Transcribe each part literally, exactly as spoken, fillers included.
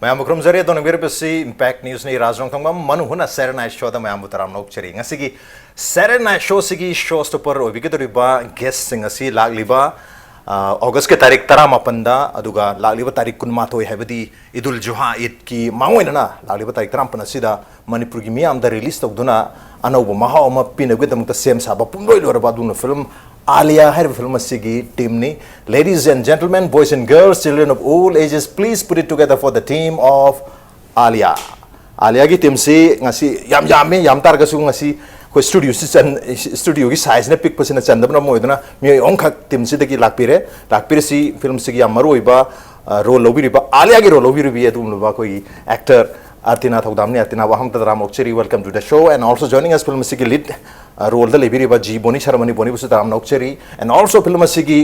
ꯃꯌꯥꯝꯕꯨ ꯈꯨꯔꯨꯝꯖꯔꯤ꯫ ꯑꯗꯣꯝꯅ ꯌꯦꯡꯕꯤꯔꯤꯕꯁꯤ Impact Newsꯅꯤ꯫ ꯔꯥꯖ ꯔꯣꯡꯊꯣꯡꯕꯝ ꯃꯅꯨ ꯍꯨꯅ Saturday Night Showꯗ ꯃꯌꯥꯝꯕꯨ ꯇꯔꯥꯝꯅ ꯑꯣꯛꯆꯔꯤ꯫ ꯉꯁꯤꯒꯤ Saturday Night Showꯁꯤꯒꯤ show stopper ꯑꯣꯏꯕꯤꯒꯗꯧꯔꯤꯕ guestꯁꯤꯡ ꯑꯁꯤ ꯂꯥꯛꯂꯤꯕ, ꯑ, Augustꯀꯤ ꯇꯥꯔꯤꯛ ꯇꯔꯥꯃꯥꯄꯟꯗ, ꯑꯗꯨꯒ ꯂꯥꯛꯂꯤꯕ ꯇꯥꯔꯤꯛ ꯀꯨꯟꯃꯥꯊꯣꯏ, ꯍꯥꯏꯕꯗꯤ ꯏꯗꯨꯜ ꯖꯨꯍꯥ ꯏꯗꯀꯤ ꯃꯥꯡꯑꯣꯏꯅꯅ ꯂꯥꯛꯂꯤꯕ ꯇꯥꯔꯤꯛ ꯇꯔꯥꯃꯥꯄꯟ ꯑꯁꯤꯗ ꯃꯅꯤꯄꯨꯔꯒꯤ ꯃꯤꯌꯥꯝꯗ release ꯇꯧꯗꯨꯅ ꯑꯅꯧꯕ ꯃꯍꯥꯎ ꯑꯃ ꯄꯤꯅꯕꯒꯤꯗꯃꯛꯇ ꯁꯦꯝ ꯁꯥꯕ ꯄꯨꯝꯂꯣꯏ ꯂꯣꯏꯔꯕ ꯑꯗꯨꯒꯨꯝꯕ film Alia ꯍꯥꯏꯔꯤꯕ film ꯑꯁꯤꯒꯤ teamꯅꯤ꯫ Ladies and gentlemen, boys and girls, children of all ages, please put it together for the team of Alia꯫ Aliaꯒꯤ teamꯁꯤ ꯉꯁꯤ ꯌꯥꯝ ꯌꯥꯝꯃꯤ, ꯌꯥꯝ ꯇꯥꯔꯒꯁꯨ ꯉꯁꯤ ꯑꯩꯈꯣꯏ studioꯁꯤ ꯆꯟ-, studioꯒꯤ sizeꯅ ꯄꯤꯛꯄꯁꯤꯅ ꯆꯟꯗꯕꯅ ꯃꯔꯝ ꯑꯣꯏꯗꯨꯅ ꯃꯤꯑꯣꯏ ꯑꯍꯨꯝꯈꯛ teamꯁꯤꯗꯒꯤ ꯂꯥꯛꯄꯤꯔꯦ꯫ ꯂꯥꯛꯄꯤꯔꯤꯁꯤ filmꯁꯤꯒꯤ ꯌꯥꯝ ꯃꯔꯨꯑꯣꯏꯕ, ꯑ, role ꯂꯧꯕꯤꯔꯤꯕ, Aliaꯒꯤ role ꯂꯧꯕꯤꯔꯤꯕꯤ ꯑꯗꯨꯒꯨꯝꯂꯕ ꯑꯩꯈꯣꯏꯒꯤ actor ꯑꯥꯔꯇꯤꯅꯥ ꯊꯧꯗꯥꯝꯅꯤ꯫ ꯑꯥꯔꯇꯤꯅꯥꯕꯨ ꯑꯍꯥꯟꯕꯗ ꯇꯔꯥꯝꯅ ꯑꯣꯛꯆꯔꯤ, welcome to the show, and also joining us film ꯑꯁꯤꯒꯤ lead, ꯑ, roleꯗ ꯂꯩꯕꯤꯔꯤꯕ ꯖꯤ ꯕꯣꯅꯤ ꯁꯔꯃꯅꯤ, ꯕꯣꯅꯤꯕꯨꯁꯨ ꯇꯔꯥꯝꯅ ꯑꯣꯛꯆꯔꯤ, and also film ꯑꯁꯤꯒꯤ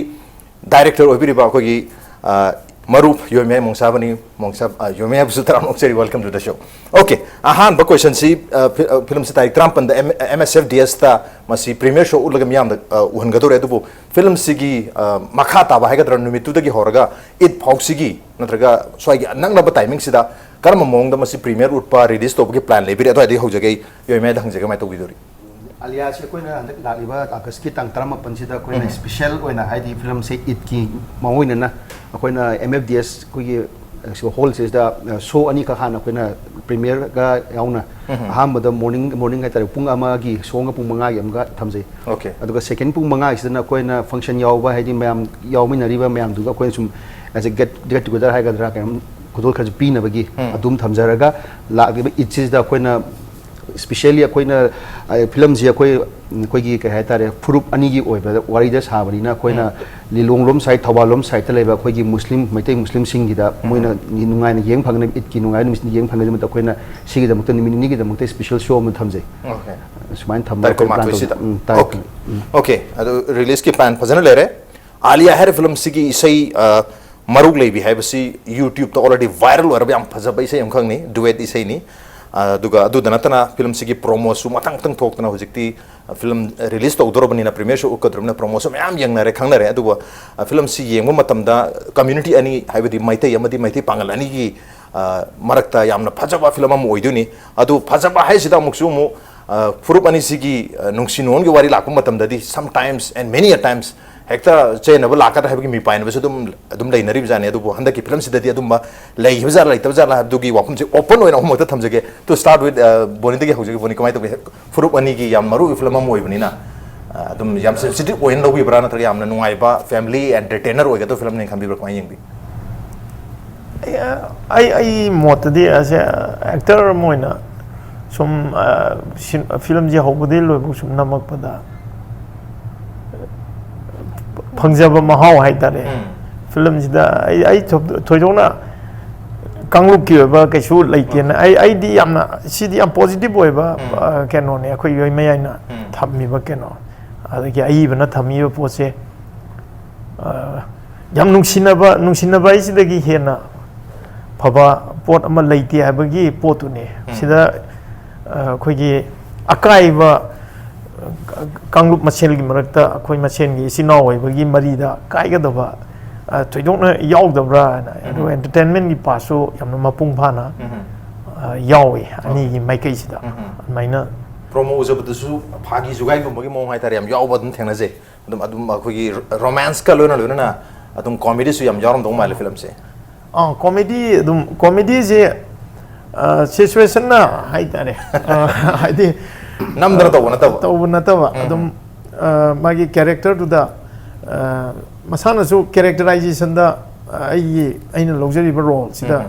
director ꯑꯣꯏꯕꯤꯔꯤꯕ ꯑꯩꯈꯣꯏꯒꯤ, ꯑ, ꯃꯔꯨꯞ ꯌꯣꯏꯃꯌꯥꯏ ꯃꯣꯡꯁꯥꯕꯅꯤ꯫ ꯃꯣꯡꯁꯥ-, ꯑ, ꯌꯣꯏꯃꯌꯥꯏꯕꯨꯁꯨ ꯇꯔꯥꯝꯅ ꯑꯣꯛꯆꯔꯤ, welcome to the show꯫ Okay, ꯑꯍꯥꯟꯕ questionꯁꯤ, ꯑ, ꯐꯤ-, ꯑ, filmꯁꯤ ꯇꯥꯔꯤꯛ ꯇꯔꯥꯃꯥꯄꯟꯗ M-, MSFDSꯇ ꯃꯁꯤ premiere show ꯎꯠꯂꯒ ꯃꯤꯌꯥꯝꯗ, ꯑ, ꯎꯍꯟꯒꯗꯧꯔꯦ꯫ ꯑꯗꯨꯕꯨ filmꯁꯤꯒꯤ, ꯑ, ꯃꯈꯥ ꯇꯥꯕ ꯍꯥꯏꯒꯗ꯭ꯔꯥ, ꯅꯨꯃꯤꯠꯇꯨꯗꯒꯤ ꯍꯧꯔꯒ ꯏꯗ ꯐꯥꯎꯁꯤꯒꯤ ꯅꯠꯇ꯭ꯔꯒ ꯁ꯭ꯋꯥꯏꯒꯤ ꯅꯛꯅꯕ timingꯁꯤꯗ ꯀꯔꯝꯕ ꯃꯑꯣꯡꯗ ꯃꯁꯤ premiere ꯎꯠꯄ, release ꯇꯧꯕꯒꯤ plan ꯂꯩꯕꯤꯔꯤ? ꯑꯗꯨꯋꯥꯏꯗꯒꯤ ꯍꯧꯖꯒꯦ ꯑꯩ, ꯌꯣꯏꯃꯌꯥꯏꯗ ꯍꯪꯖꯒꯦ, ꯀꯃꯥꯏꯅ ꯇꯧꯕꯤꯗꯣꯔꯤ? Aliaꯁꯦ ꯑꯩꯈꯣꯏꯅ ꯍꯟꯗꯛ ꯂꯥꯛꯂꯤꯕ Augustꯀꯤ ꯇꯥꯡ ꯇꯔꯥꯃꯥꯄꯟꯁꯤꯗ ꯑꯩꯈꯣꯏꯅ ꯎꯝ꯫ Special ꯑꯣꯏꯅ, ꯍꯥꯏꯗꯤ filmꯁꯦ ꯏꯗꯀꯤ ꯃꯥꯡꯑꯣꯏꯅꯅ ꯑꯩꯈꯣꯏꯅ MFDS ꯑꯩꯈꯣꯏꯒꯤ, ꯑ, hallꯁꯤꯗ, ꯑ, show ꯑꯅꯤꯈꯛ ꯍꯥꯟꯅ ꯑꯩꯈꯣꯏꯅ premiereꯒ ꯌꯥꯎꯅ ꯎꯝ꯫ ꯑꯍꯥꯟꯕꯗ morning, morning ꯍꯥꯏꯇꯥꯔꯦ, ꯄꯨꯡ ꯑꯃꯒꯤ show ꯑꯃꯒ ꯄꯨꯡ ꯃꯉꯥꯒꯤ ꯑꯃꯒ ꯊꯝꯖꯩ꯫ Okay꯫ ꯑꯗꯨꯒ second ꯄꯨꯡ ꯃꯉꯥꯁꯤꯗꯅ ꯑꯩꯈꯣꯏꯅ function ꯌꯥꯎꯕ, ꯍꯥꯏꯗꯤ ꯃꯌꯥꯝ ꯌꯥꯎꯃꯤꯟꯅꯔꯤꯕ ꯃꯌꯥꯝꯗꯨꯒ ꯑꯩꯈꯣꯏꯅ ꯁꯨꯝ as a get, get together ꯍꯥꯏꯒꯗ꯭ꯔꯥ, ꯀꯩꯅꯣꯝ ꯈꯨꯗꯣꯜ ꯈꯔꯁꯨ ꯄꯤꯅꯕꯒꯤ ꯎꯝ꯫ ꯑꯗꯨꯝ ꯊꯝꯖꯔꯒ, ꯂꯥꯛꯂꯤꯕ ꯏꯗꯁꯤꯗ ꯑꯩꯈꯣꯏꯅ specially ꯑꯩꯈꯣꯏꯅ, ꯑ, filmꯁꯤ ꯑꯩꯈꯣꯏ, ꯑꯩꯈꯣꯏꯒꯤ ꯀꯩ ꯍꯥꯏꯇꯥꯔꯦ, ꯐꯨꯔꯨꯞ ꯑꯅꯤꯒꯤ ꯑꯣꯏꯕ ꯋꯥꯔꯤꯗ ꯁꯥꯕꯅꯤꯅ ꯑꯩꯈꯣꯏꯅ ꯎꯝ꯫ ꯂꯤꯂꯣꯡꯂꯣꯝ side, ꯊꯧꯕꯥꯜꯂꯣꯝ sideꯇ ꯂꯩꯕ ꯑꯩꯈꯣꯏꯒꯤ ꯃꯨꯁꯂꯤꯝ, ꯃꯩꯇꯩ ꯃꯨꯁꯂꯤꯝꯁꯤꯡꯒꯤꯗ ꯎꯝ꯫ ꯃꯣꯏꯅ ꯅꯨꯡꯉꯥꯏꯅ ꯌꯦꯡ ꯐꯪꯅꯕ, ꯏꯗꯀꯤ ꯅꯨꯡꯉꯥꯏꯕ ꯅꯨꯃꯤꯠꯁꯤꯡ ꯌꯦꯡ ꯐꯪꯅꯕꯒꯤꯗꯃꯛꯇ ꯑꯩꯈꯣꯏꯅ ꯁꯤꯒꯤꯗꯃꯛꯇ ꯅꯨꯃꯤꯠ ꯅꯤꯅꯤꯒꯤꯗꯃꯛꯇ special show ꯑꯃ ꯊꯝꯖꯩ꯫ Okay꯫ ꯁꯨꯃꯥꯏꯅ ꯊꯝꯕ ꯇꯥꯔꯤꯛ ꯑꯩꯈꯣꯏ plan ꯇꯧꯖꯩ꯫ ꯀꯨꯟꯃꯥꯊꯣꯏꯁꯤꯗ꯫ ꯎꯝ, ꯇꯥꯔꯤꯛ Okay꯫ ꯎꯝ꯫ Okay, ꯑꯗꯨ releaseꯀꯤ plan ꯐꯖꯅ ꯂꯩꯔꯦ꯫ Alia ꯍꯥꯏꯔꯤꯕ filmꯁꯤꯒꯤ ꯏꯁꯩ, ꯑ, ꯃꯔꯨꯛ ꯂꯩꯕꯤ ꯍꯥꯏꯕꯁꯤ YouTubeꯇ already viral ꯑꯣꯏꯔꯕ ꯌꯥꯝ ꯐꯖꯕ ꯏꯁꯩ ꯑꯃꯈꯛꯅꯤ, duet ꯏꯁꯩꯅꯤ꯫ ꯑꯗꯨꯒ ꯑꯗꯨꯗ ꯅꯠꯇꯅ ꯐꯤꯂꯝꯁꯤꯒꯤ ꯄ꯭ꯔꯣꯃꯣꯁꯨ ꯃꯊꯪ ꯃꯊꯪ ꯊꯣꯛꯇꯅ ꯍꯧꯖꯤꯛꯇꯤ ꯐꯤꯂꯝ ꯔꯤꯂꯤꯁ ꯇꯧꯗꯣꯔꯕꯅꯤꯅ ꯄ꯭ꯔꯤꯃꯤꯌꯔꯁꯨ ꯎꯠꯀꯗꯧꯔꯕꯅꯤꯅ ꯄ꯭ꯔꯣꯃꯣꯁꯨ ꯃꯌꯥꯝ ꯌꯦꯡꯅꯔꯦ, ꯈꯪꯅꯔꯦ꯫ ꯑꯗꯨꯕꯨ ꯐꯤꯂꯝꯁꯤ ꯌꯦꯡꯕ ꯃꯇꯝꯗ ꯀꯝꯃ꯭ꯌꯨꯅꯤꯇꯤ ꯑꯅꯤ, ꯍꯥꯏꯕꯗꯤ ꯃꯩꯇꯩ ꯑꯃꯗꯤ ꯃꯩꯇꯩ ꯄꯥꯉꯜ ꯑꯅꯤꯒꯤ ꯃꯔꯛꯇ ꯌꯥꯝꯅ ꯐꯖꯕ ꯐꯤꯂꯝ ꯑꯃ ꯑꯣꯏꯗꯣꯏꯅꯤ꯫ ꯑꯗꯨ ꯐꯖꯕ ꯍꯥꯏꯁꯤꯗ ꯑꯃꯨꯛꯁꯨ ꯑꯃꯨꯛ ꯐꯨꯔꯨꯞ ꯑꯅꯤꯁꯤꯒꯤ ꯅꯨꯡꯁꯤ ꯅꯨꯡꯉꯣꯟꯒꯤ ꯋꯥꯔꯤ ꯂꯥꯛꯄ ꯃꯇꯝꯗꯗꯤ sometimes and many a times ꯍꯦꯛꯇ ꯆꯦꯟꯅꯕ ꯂꯥꯛꯀꯗ꯭ꯔꯥ ꯍꯥꯏꯕꯒꯤ ꯃꯤꯄꯥꯏꯅꯕꯁꯨ ꯑꯗꯨꯝ ꯑꯗꯨꯝ ꯂꯩꯅꯔꯤꯕ ꯖꯥꯠꯅꯤ꯫ ꯑꯗꯨꯕꯨ ꯍꯟꯗꯛꯀꯤ ꯐꯤꯂꯝꯁꯤꯗꯗꯤ ꯑꯗꯨꯝꯕ ꯂꯩꯈꯤꯕ ꯖꯥꯠꯂꯥ ꯂꯩꯇꯕ ꯖꯥꯠꯂꯥ ꯍꯥꯏꯕꯗꯨꯒꯤ ꯋꯥꯐꯝꯁꯦ ꯑꯣꯄꯟ ꯑꯣꯏꯅ ꯑꯍꯨꯝꯃꯛꯇ ꯊꯝꯖꯒꯦ꯫ To start with, ꯕꯣꯅꯤꯗꯒꯤ ꯍꯧꯖꯒꯦ꯫ ꯕꯣꯅꯤ, ꯀꯃꯥꯏꯅ ꯇꯧꯒꯦ? ꯐꯨꯔꯨꯞ ꯑꯅꯤꯒꯤ ꯌꯥꯝ ꯃꯔꯨ ꯑꯣꯏꯕ ꯐꯤꯂꯝ ꯑꯃ ꯑꯣꯏꯕꯅꯤꯅ, ꯑꯗꯨꯝ ꯌꯥꯝ ꯁꯦꯟꯁꯤꯇꯤꯚ ꯑꯣꯏꯅ ꯂꯧꯕꯤꯕ꯭ꯔꯥ, ꯅꯠꯇ꯭ꯔꯒ ꯌꯥꯝꯅ ꯅꯨꯡꯉꯥꯏꯕ ꯐꯦꯃꯤꯂꯤ ꯑꯦꯟꯇꯔꯇꯦꯅꯔ ꯑꯣꯏꯒꯗꯧꯕ ꯐꯤꯂꯝꯅꯦꯅ ꯈꯟꯕꯤꯕ꯭ꯔꯥ, ꯀꯃꯥꯏꯅ ꯌꯦꯡꯕꯤ? ꯑꯩ ꯑꯩ ꯃꯣꯠꯇꯗꯤ ꯑꯁꯦ ꯑꯦꯛꯇꯔ ꯑꯃ ꯑꯣꯏꯅ ꯁꯨꯝ ꯐꯤꯂꯝꯁꯦ ꯍꯧꯕꯗꯒꯤ ꯂꯣꯏꯕꯧ ꯁꯨꯝ ꯅꯝꯃꯛꯄꯗ ꯐꯪꯖꯕ ꯃꯍꯥꯎ ꯍꯥꯏꯇꯥꯔꯦ꯫ ꯐꯤꯂꯝꯁꯤꯗ ꯑꯩ ꯑꯩ ꯊꯣꯏꯗꯣꯛꯅ ꯀꯥꯡꯂꯨꯞꯀꯤ ꯑꯣꯏꯕ ꯀꯩꯁꯨ ꯂꯩꯇꯦꯅ ꯑꯩ ꯑꯩꯗꯤ ꯌꯥꯝꯅ ꯁꯤꯗꯤ ꯌꯥꯝ ꯄꯣꯖꯤꯇꯤꯚ ꯑꯣꯏꯕ ꯀꯩꯅꯣꯅꯦ꯫ ꯑꯩꯈꯣꯏ ꯌꯣꯏ ꯃꯌꯥꯏꯅ ꯊꯝꯃꯤꯕ ꯀꯩꯅꯣ, ꯑꯗꯒꯤ ꯑꯏꯕꯅ ꯊꯝꯃꯤꯕ ꯄꯣꯠꯁꯦ ꯌꯥꯝ ꯅꯨꯡꯁꯤꯅꯕ ꯅꯨꯡꯁꯤꯅꯕ ꯍꯥꯏꯁꯤꯗꯒꯤ ꯍꯦꯟꯅ ꯐꯕ ꯄꯣꯠ ꯑꯃ ꯂꯩꯇꯦ ꯍꯥꯏꯕꯒꯤ ꯄꯣꯠꯇꯨꯅꯤ꯫ ꯁꯤꯗ ꯑꯩꯈꯣꯏꯒꯤ ꯑꯀꯥꯏꯕ ꯀꯥꯡꯂꯨꯞ ꯃꯁꯦꯜꯒꯤ ꯃꯔꯛꯇ ꯑꯩꯈꯣꯏ ꯃꯁꯦꯜꯒꯤ ꯏꯆꯤꯟ ꯏꯅꯥꯎ ꯑꯣꯏꯕꯒꯤ ꯃꯔꯤꯗ ꯀꯥꯏꯒꯗꯕ ꯊꯣꯏꯗꯣꯛꯅ ꯌꯥꯎꯗꯕ꯭ꯔꯥ ꯍꯥꯏꯅ꯫ ꯑꯗꯨꯒ ꯑꯦꯟꯇꯔꯇꯦꯟꯃꯦꯟꯒꯤ ꯄꯥꯔꯠꯁꯨ ꯌꯥꯝꯅ ꯃꯄꯨꯡ ꯐꯥꯅ ꯌꯥꯎꯏ ꯑꯅꯤꯒꯤ ꯃꯥꯏꯀꯩꯁꯤꯗ꯫ ꯑꯗꯨꯃꯥꯏꯅ ꯄ꯭ꯔꯣꯃꯣ ꯎꯖꯕꯗꯁꯨ ꯐꯥꯒꯤ ꯖꯨꯒꯥꯏꯒꯨꯝꯕꯒꯤ ꯃꯑꯣꯡ ꯍꯥꯏꯇꯥꯔꯦ, ꯌꯥꯝ ꯌꯥꯎꯕ ꯑꯗꯨꯝ ꯊꯦꯡꯅꯖꯩ꯫ ꯑꯗꯨꯝ ꯑꯗꯨꯝ ꯑꯩꯈꯣꯏꯒꯤ ꯔꯣꯃꯥꯟꯁꯀ ꯂꯣꯏꯅ ꯂꯣꯏꯅꯅ ꯑꯗꯨꯝ ꯀꯣꯃꯦꯗꯤꯁꯨ ꯌꯥꯝ ꯌꯥꯎꯔꯝꯗꯧ ꯃꯥꯜꯂꯦ ꯐꯤꯂꯝꯁꯦ꯫ ꯑꯥ, ꯀꯣꯃꯦꯗꯤ ꯑꯗꯨꯝ, ꯀꯣꯃꯦꯗꯤꯁꯦ ꯁꯤꯆꯨꯋꯦꯁꯟꯅ ꯍꯥꯏꯇꯥꯔꯦ꯫ ꯍꯥꯏꯗꯤ ꯅꯝꯗꯅ ꯇꯧꯕ ꯅꯠꯇꯕ꯫ ꯇꯧꯕ ꯅꯠꯇꯕ ꯑꯗꯨꯝ ꯃꯥꯒꯤ ꯀꯦꯔꯦꯛꯇꯔꯗꯨꯗ ꯃꯁꯥꯅꯁꯨ ꯀꯦꯔꯦꯛꯇꯔꯥꯏꯖꯦꯁꯟꯗ ꯑꯩꯒꯤ ꯑꯩꯅ ꯂꯧꯖꯔꯤꯕ ꯔꯣꯜꯁꯤꯗ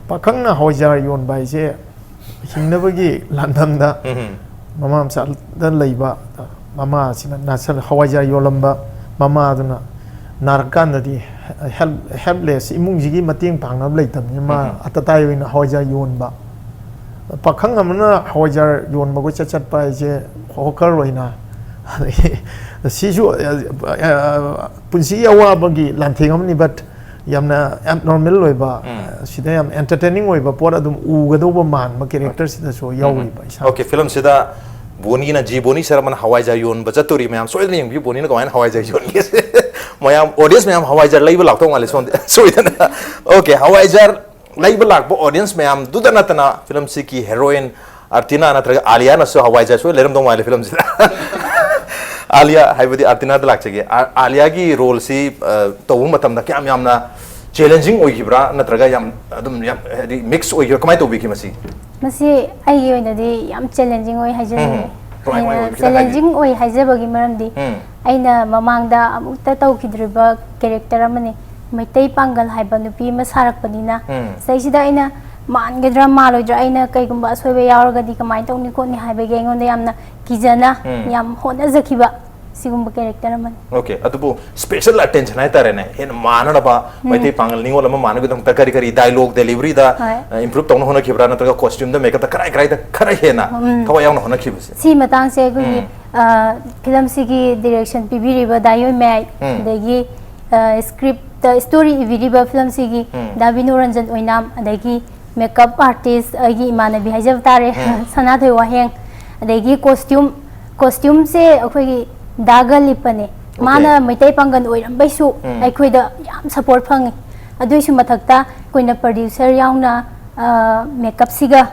ꯄꯥꯈꯪꯅ ꯍꯋꯥꯏꯖꯥꯔ ꯌꯣꯟꯕ ꯍꯥꯏꯁꯦ ꯍꯤꯡꯅꯕꯒꯤ ꯂꯥꯟꯐꯝꯗ ꯃꯃꯥ ꯃꯆꯥꯗ ꯂꯩꯕ ꯃꯃꯥꯁꯤꯅ ꯅꯥꯁꯜ ꯍꯋꯥꯏꯖꯥꯔ ꯌꯣꯜꯂꯝꯕ ꯃꯃꯥꯗꯨꯅ ꯅꯥꯔꯛꯀꯥꯟꯗꯗꯤ ꯍꯦꯜꯞ ꯍꯦꯜꯞꯂꯦꯁ, ꯏꯃꯨꯡꯁꯤꯒꯤ ꯃꯇꯦꯡ ꯄꯥꯡꯅꯕ ꯂꯩꯇꯕꯅꯤꯅ ꯃꯥ ꯑꯇꯇꯥꯏ ꯑꯣꯏꯅ ꯍꯋꯥꯏꯖꯥꯔ ꯌꯣꯟꯕ꯫ ꯄꯥꯈꯪ ꯑꯃꯅ ꯍꯋꯥꯏꯖꯥꯔ ꯌꯣꯟꯕ ꯀꯣꯏꯆꯠ ꯆꯠꯄ ꯍꯥꯏꯁꯦ ꯍꯣꯀꯔ ꯑꯣꯏꯅ, ꯑꯗꯒꯤ ꯁꯤꯁꯨ ꯄꯨꯟꯁꯤꯒꯤ ꯑꯋꯥꯕꯒꯤ ꯂꯥꯟꯊꯦꯡ ꯑꯃꯅꯤ꯫ But ꯌꯥꯝꯅ ꯑꯦꯕꯅꯣꯔꯃꯦꯜ ꯑꯣꯏꯕ, ꯁꯤꯗ ꯌꯥꯝ ꯑꯦꯟꯇꯔꯇꯦꯅꯤꯡ ꯑꯣꯏꯕ ꯄꯣꯠ ꯑꯗꯨꯝ ꯎꯒꯗꯧꯕ ꯃꯥꯟꯕ ꯀꯦꯔꯦꯛꯇꯔꯁꯤꯗꯁꯨ ꯌꯥꯎꯔꯤꯕ ꯏꯁꯥ꯫ ꯑꯣꯀꯦ, ꯐꯤꯂꯝꯁꯤꯗ ꯕꯣꯅꯤꯅ, ꯖꯤ ꯕꯣꯅꯤ ꯁꯔꯃꯅ ꯍꯋꯥꯏꯖꯥꯔ ꯌꯣꯟꯕ ꯆꯠꯇꯣꯔꯤ ꯃꯌꯥꯝ꯫ ꯁꯣꯏꯗꯅ ꯌꯦꯡꯕꯤꯌꯨ, ꯕꯣꯅꯤꯅ ꯀꯃꯥꯏꯅ ꯍꯋꯥꯏꯖꯥꯔ ꯌꯣꯟꯒꯦ꯫ ꯃꯌꯥꯝ, ꯑꯣꯗꯤꯌꯟꯁ ꯃꯌꯥꯝ ꯍꯋꯥꯏꯖꯥꯔ ꯂꯩꯕ ꯂꯥꯛꯇꯧ ꯃꯥꯜꯂꯦ ꯁꯣꯝꯗ꯫ ꯁꯣꯏꯗꯅ꯫ ꯑꯣꯀꯦ, ꯍꯋꯥꯏꯖꯥꯔ ꯂꯩꯕ ꯂꯥꯛꯄ ꯑꯣꯗꯤꯌꯟꯁ ꯃꯌꯥꯝꯗꯨꯗ ꯅꯠꯇꯅ ꯐꯤꯂꯝꯁꯤꯒꯤ ꯍꯦꯔꯣꯏꯟ ꯑꯥꯔꯇꯤꯅꯥ ꯅꯠꯇ꯭ꯔꯒ ꯑꯥꯂꯤꯌꯥꯅꯁꯨ ꯍꯋꯥꯏꯖꯥꯔ ꯁꯣꯏ ꯂꯩꯔꯝꯗꯧ ꯃꯥꯜꯂꯦ ꯐꯤꯂꯝꯁꯤꯗ꯫ ꯑꯥꯂꯤꯌꯥ ꯍꯥꯏꯕꯗꯤ ꯑꯥꯔꯇꯤꯅꯥꯗ ꯂꯥꯛꯆꯒꯦ꯫ ꯑꯥ, ꯑꯥꯂꯤꯌꯥꯒꯤ ꯔꯣꯜꯁꯤ, ꯑ, ꯇꯧꯕ ꯃꯇꯝꯗ ꯀꯌꯥꯝ ꯌꯥꯝꯅ ꯆꯦꯂꯦꯟꯖꯤꯡ ꯑꯣꯏꯈꯤꯕ꯭ꯔꯥ, ꯅꯠꯇ꯭ꯔꯒ ꯌꯥꯝ ꯑꯗꯨꯝ ꯌꯥꯝ ꯍꯥꯏꯗꯤ ꯃꯤꯛꯁ ꯑꯣꯏꯈꯤꯕ꯭ꯔꯥ, ꯀꯃꯥꯏꯅ ꯇꯧꯕꯤꯈꯤ ꯃꯁꯤ? ꯃꯁꯤ ꯑꯩꯒꯤ ꯑꯣꯏꯅꯗꯤ ꯌꯥꯝ ꯆꯦꯂꯦꯟꯖꯤꯡ ꯑꯣꯏ ꯍꯥꯏꯖꯅꯤꯡꯉꯤ꯫ ꯍꯝ, ꯍꯝ꯫ ꯇ꯭ꯔꯥꯏ ꯃꯥꯏ ꯑꯣꯏꯈꯤꯕꯗ ꯍꯥꯏꯕꯤꯌꯨ꯫ ꯆꯦꯂꯦꯟꯖꯤꯡ ꯑꯣꯏ ꯍꯥꯏꯖꯕꯒꯤ ꯃꯔꯝꯗꯤ ꯎꯝ꯫ ꯑꯩꯅ ꯃꯃꯥꯡꯗ ꯑꯃꯨꯛꯇ ꯇꯧꯈꯤꯗ꯭ꯔꯤꯕ ꯀꯦꯔꯦꯛꯇꯔ ꯑꯃꯅꯤ꯫ ꯃꯩꯇꯩ ꯄꯥꯡꯒꯜ ꯍꯥꯏꯕ ꯅꯨꯄꯤ ꯑꯃ ꯁꯥꯔꯛꯄꯅꯤꯅ ꯎꯝ꯫ ꯁꯤꯗꯩꯁꯤꯗ ꯑꯩꯅ ꯃꯥꯟꯒꯗ꯭ꯔꯥ ꯃꯥꯜꯂꯣꯏꯗ꯭ꯔꯥ, ꯑꯩꯅ ꯀꯩꯒꯨꯝꯕ ꯑꯁꯣꯏꯕ ꯌꯥꯎꯔꯒꯗꯤ ꯀꯃꯥꯏꯅ ꯇꯧꯅꯤ ꯈꯣꯠꯅꯤ ꯍꯥꯏꯕꯒꯤ ꯑꯩꯉꯣꯟꯗ ꯌꯥꯝꯅ ꯀꯤꯖꯅ ꯎꯝ꯫ ꯌꯥꯝ ꯍꯣꯠꯅꯖꯈꯤꯕ ꯁꯤꯒꯨꯝꯕ ꯀꯦꯔꯦꯛꯇꯔ ꯑꯃꯅꯤ꯫ ꯑꯣꯀꯦ, ꯑꯗꯨꯕꯨ ꯁ꯭ꯄꯦꯁꯦꯜ ꯑꯦꯇꯦꯟꯁꯟ ꯍꯥꯏꯇꯥꯔꯦꯅꯦ, ꯍꯦꯟꯅ ꯃꯥꯟꯅꯅꯕ ꯃꯩꯇꯩ ꯄꯥꯡꯒꯜ ꯅꯤꯉꯣꯜ ꯑꯃ ꯃꯥꯟꯅꯕꯒꯤꯗꯃꯛꯇ ꯀꯔꯤ ꯀꯔꯤ ꯗꯥꯏꯂꯣꯛ ꯗꯦꯂꯤꯚꯔꯤꯗ ꯍꯣꯏ꯫ ꯏꯝꯄ꯭ꯔꯨꯞ ꯇꯧꯅ ꯍꯣꯠꯅꯈꯤꯕ꯭ꯔꯥ, ꯅꯠꯇ꯭ꯔꯒ ꯀꯣꯁꯇ꯭ꯌꯨꯝꯗ, ꯃꯦꯀꯞꯇ ꯀꯔꯥꯏ ꯀꯔꯥꯏꯗ ꯈꯔ ꯍꯦꯟꯅ ꯎꯝ꯫ ꯊꯋꯥꯏ ꯌꯥꯎꯅ ꯍꯣꯠꯅꯈꯤꯕꯁꯦ? ꯁꯤ ꯃꯇꯥꯡꯁꯦ ꯑꯩꯈꯣꯏꯒꯤ ꯎꯝ꯫ ꯑ, ꯐꯤꯂꯝꯁꯤꯒꯤ ꯗꯤꯔꯦꯛꯁꯟ ꯄꯤꯕꯤꯔꯤꯕ ꯗꯥ ꯌꯣꯏꯃꯥꯏ, ꯎꯝ꯫ ꯑꯗꯒꯤ ꯑ, ꯁ꯭ꯀ꯭ꯔꯤꯞꯇ ꯁ꯭ꯇꯣꯔꯤ ꯏꯕꯤꯔꯤꯕ ꯐꯤꯂꯝꯁꯤꯒꯤ ꯎꯝ꯫ ꯗꯥ ꯕꯤꯅꯨ ꯔꯟꯖꯟ ꯑꯣꯏꯅꯥꯝ, ꯑꯗꯒꯤ ꯃꯦꯀꯞ ꯑꯥꯔꯇꯤꯁ ꯑꯩꯒꯤ ꯏꯃꯥꯟꯅꯕꯤ ꯍꯥꯏꯖꯕ ꯇꯥꯔꯦ, ꯎꯝ꯫ ꯁꯅꯥꯊꯣꯏ ꯋꯥꯍꯦꯡ, ꯑꯗꯒꯤ ꯀꯣꯁꯇ꯭ꯌꯨꯝ, ꯀꯣꯁꯇ꯭ꯌꯨꯝꯁꯦ ꯑꯩꯈꯣꯏꯒꯤ ꯗꯥ ꯒꯂꯤꯞꯄꯅꯦ꯫ ꯑꯣꯀꯦ꯫ ꯃꯥꯅ ꯃꯩꯇꯩ ꯄꯥꯡꯒꯜ ꯑꯣꯏꯔꯝꯕꯩꯁꯨ ꯎꯝ꯫ ꯑꯩꯈꯣꯏꯗ ꯌꯥꯝ ꯁꯄꯣꯔꯠ ꯐꯪꯉꯤ꯫ ꯑꯗꯨꯏꯁꯨ ꯃꯊꯛꯇ ꯑꯩꯈꯣꯏꯅ ꯄ꯭ꯔꯗ꯭ꯌꯨꯁꯔ ꯌꯥꯎꯅ, ꯑ, ꯃꯦꯀꯞꯁꯤꯒ,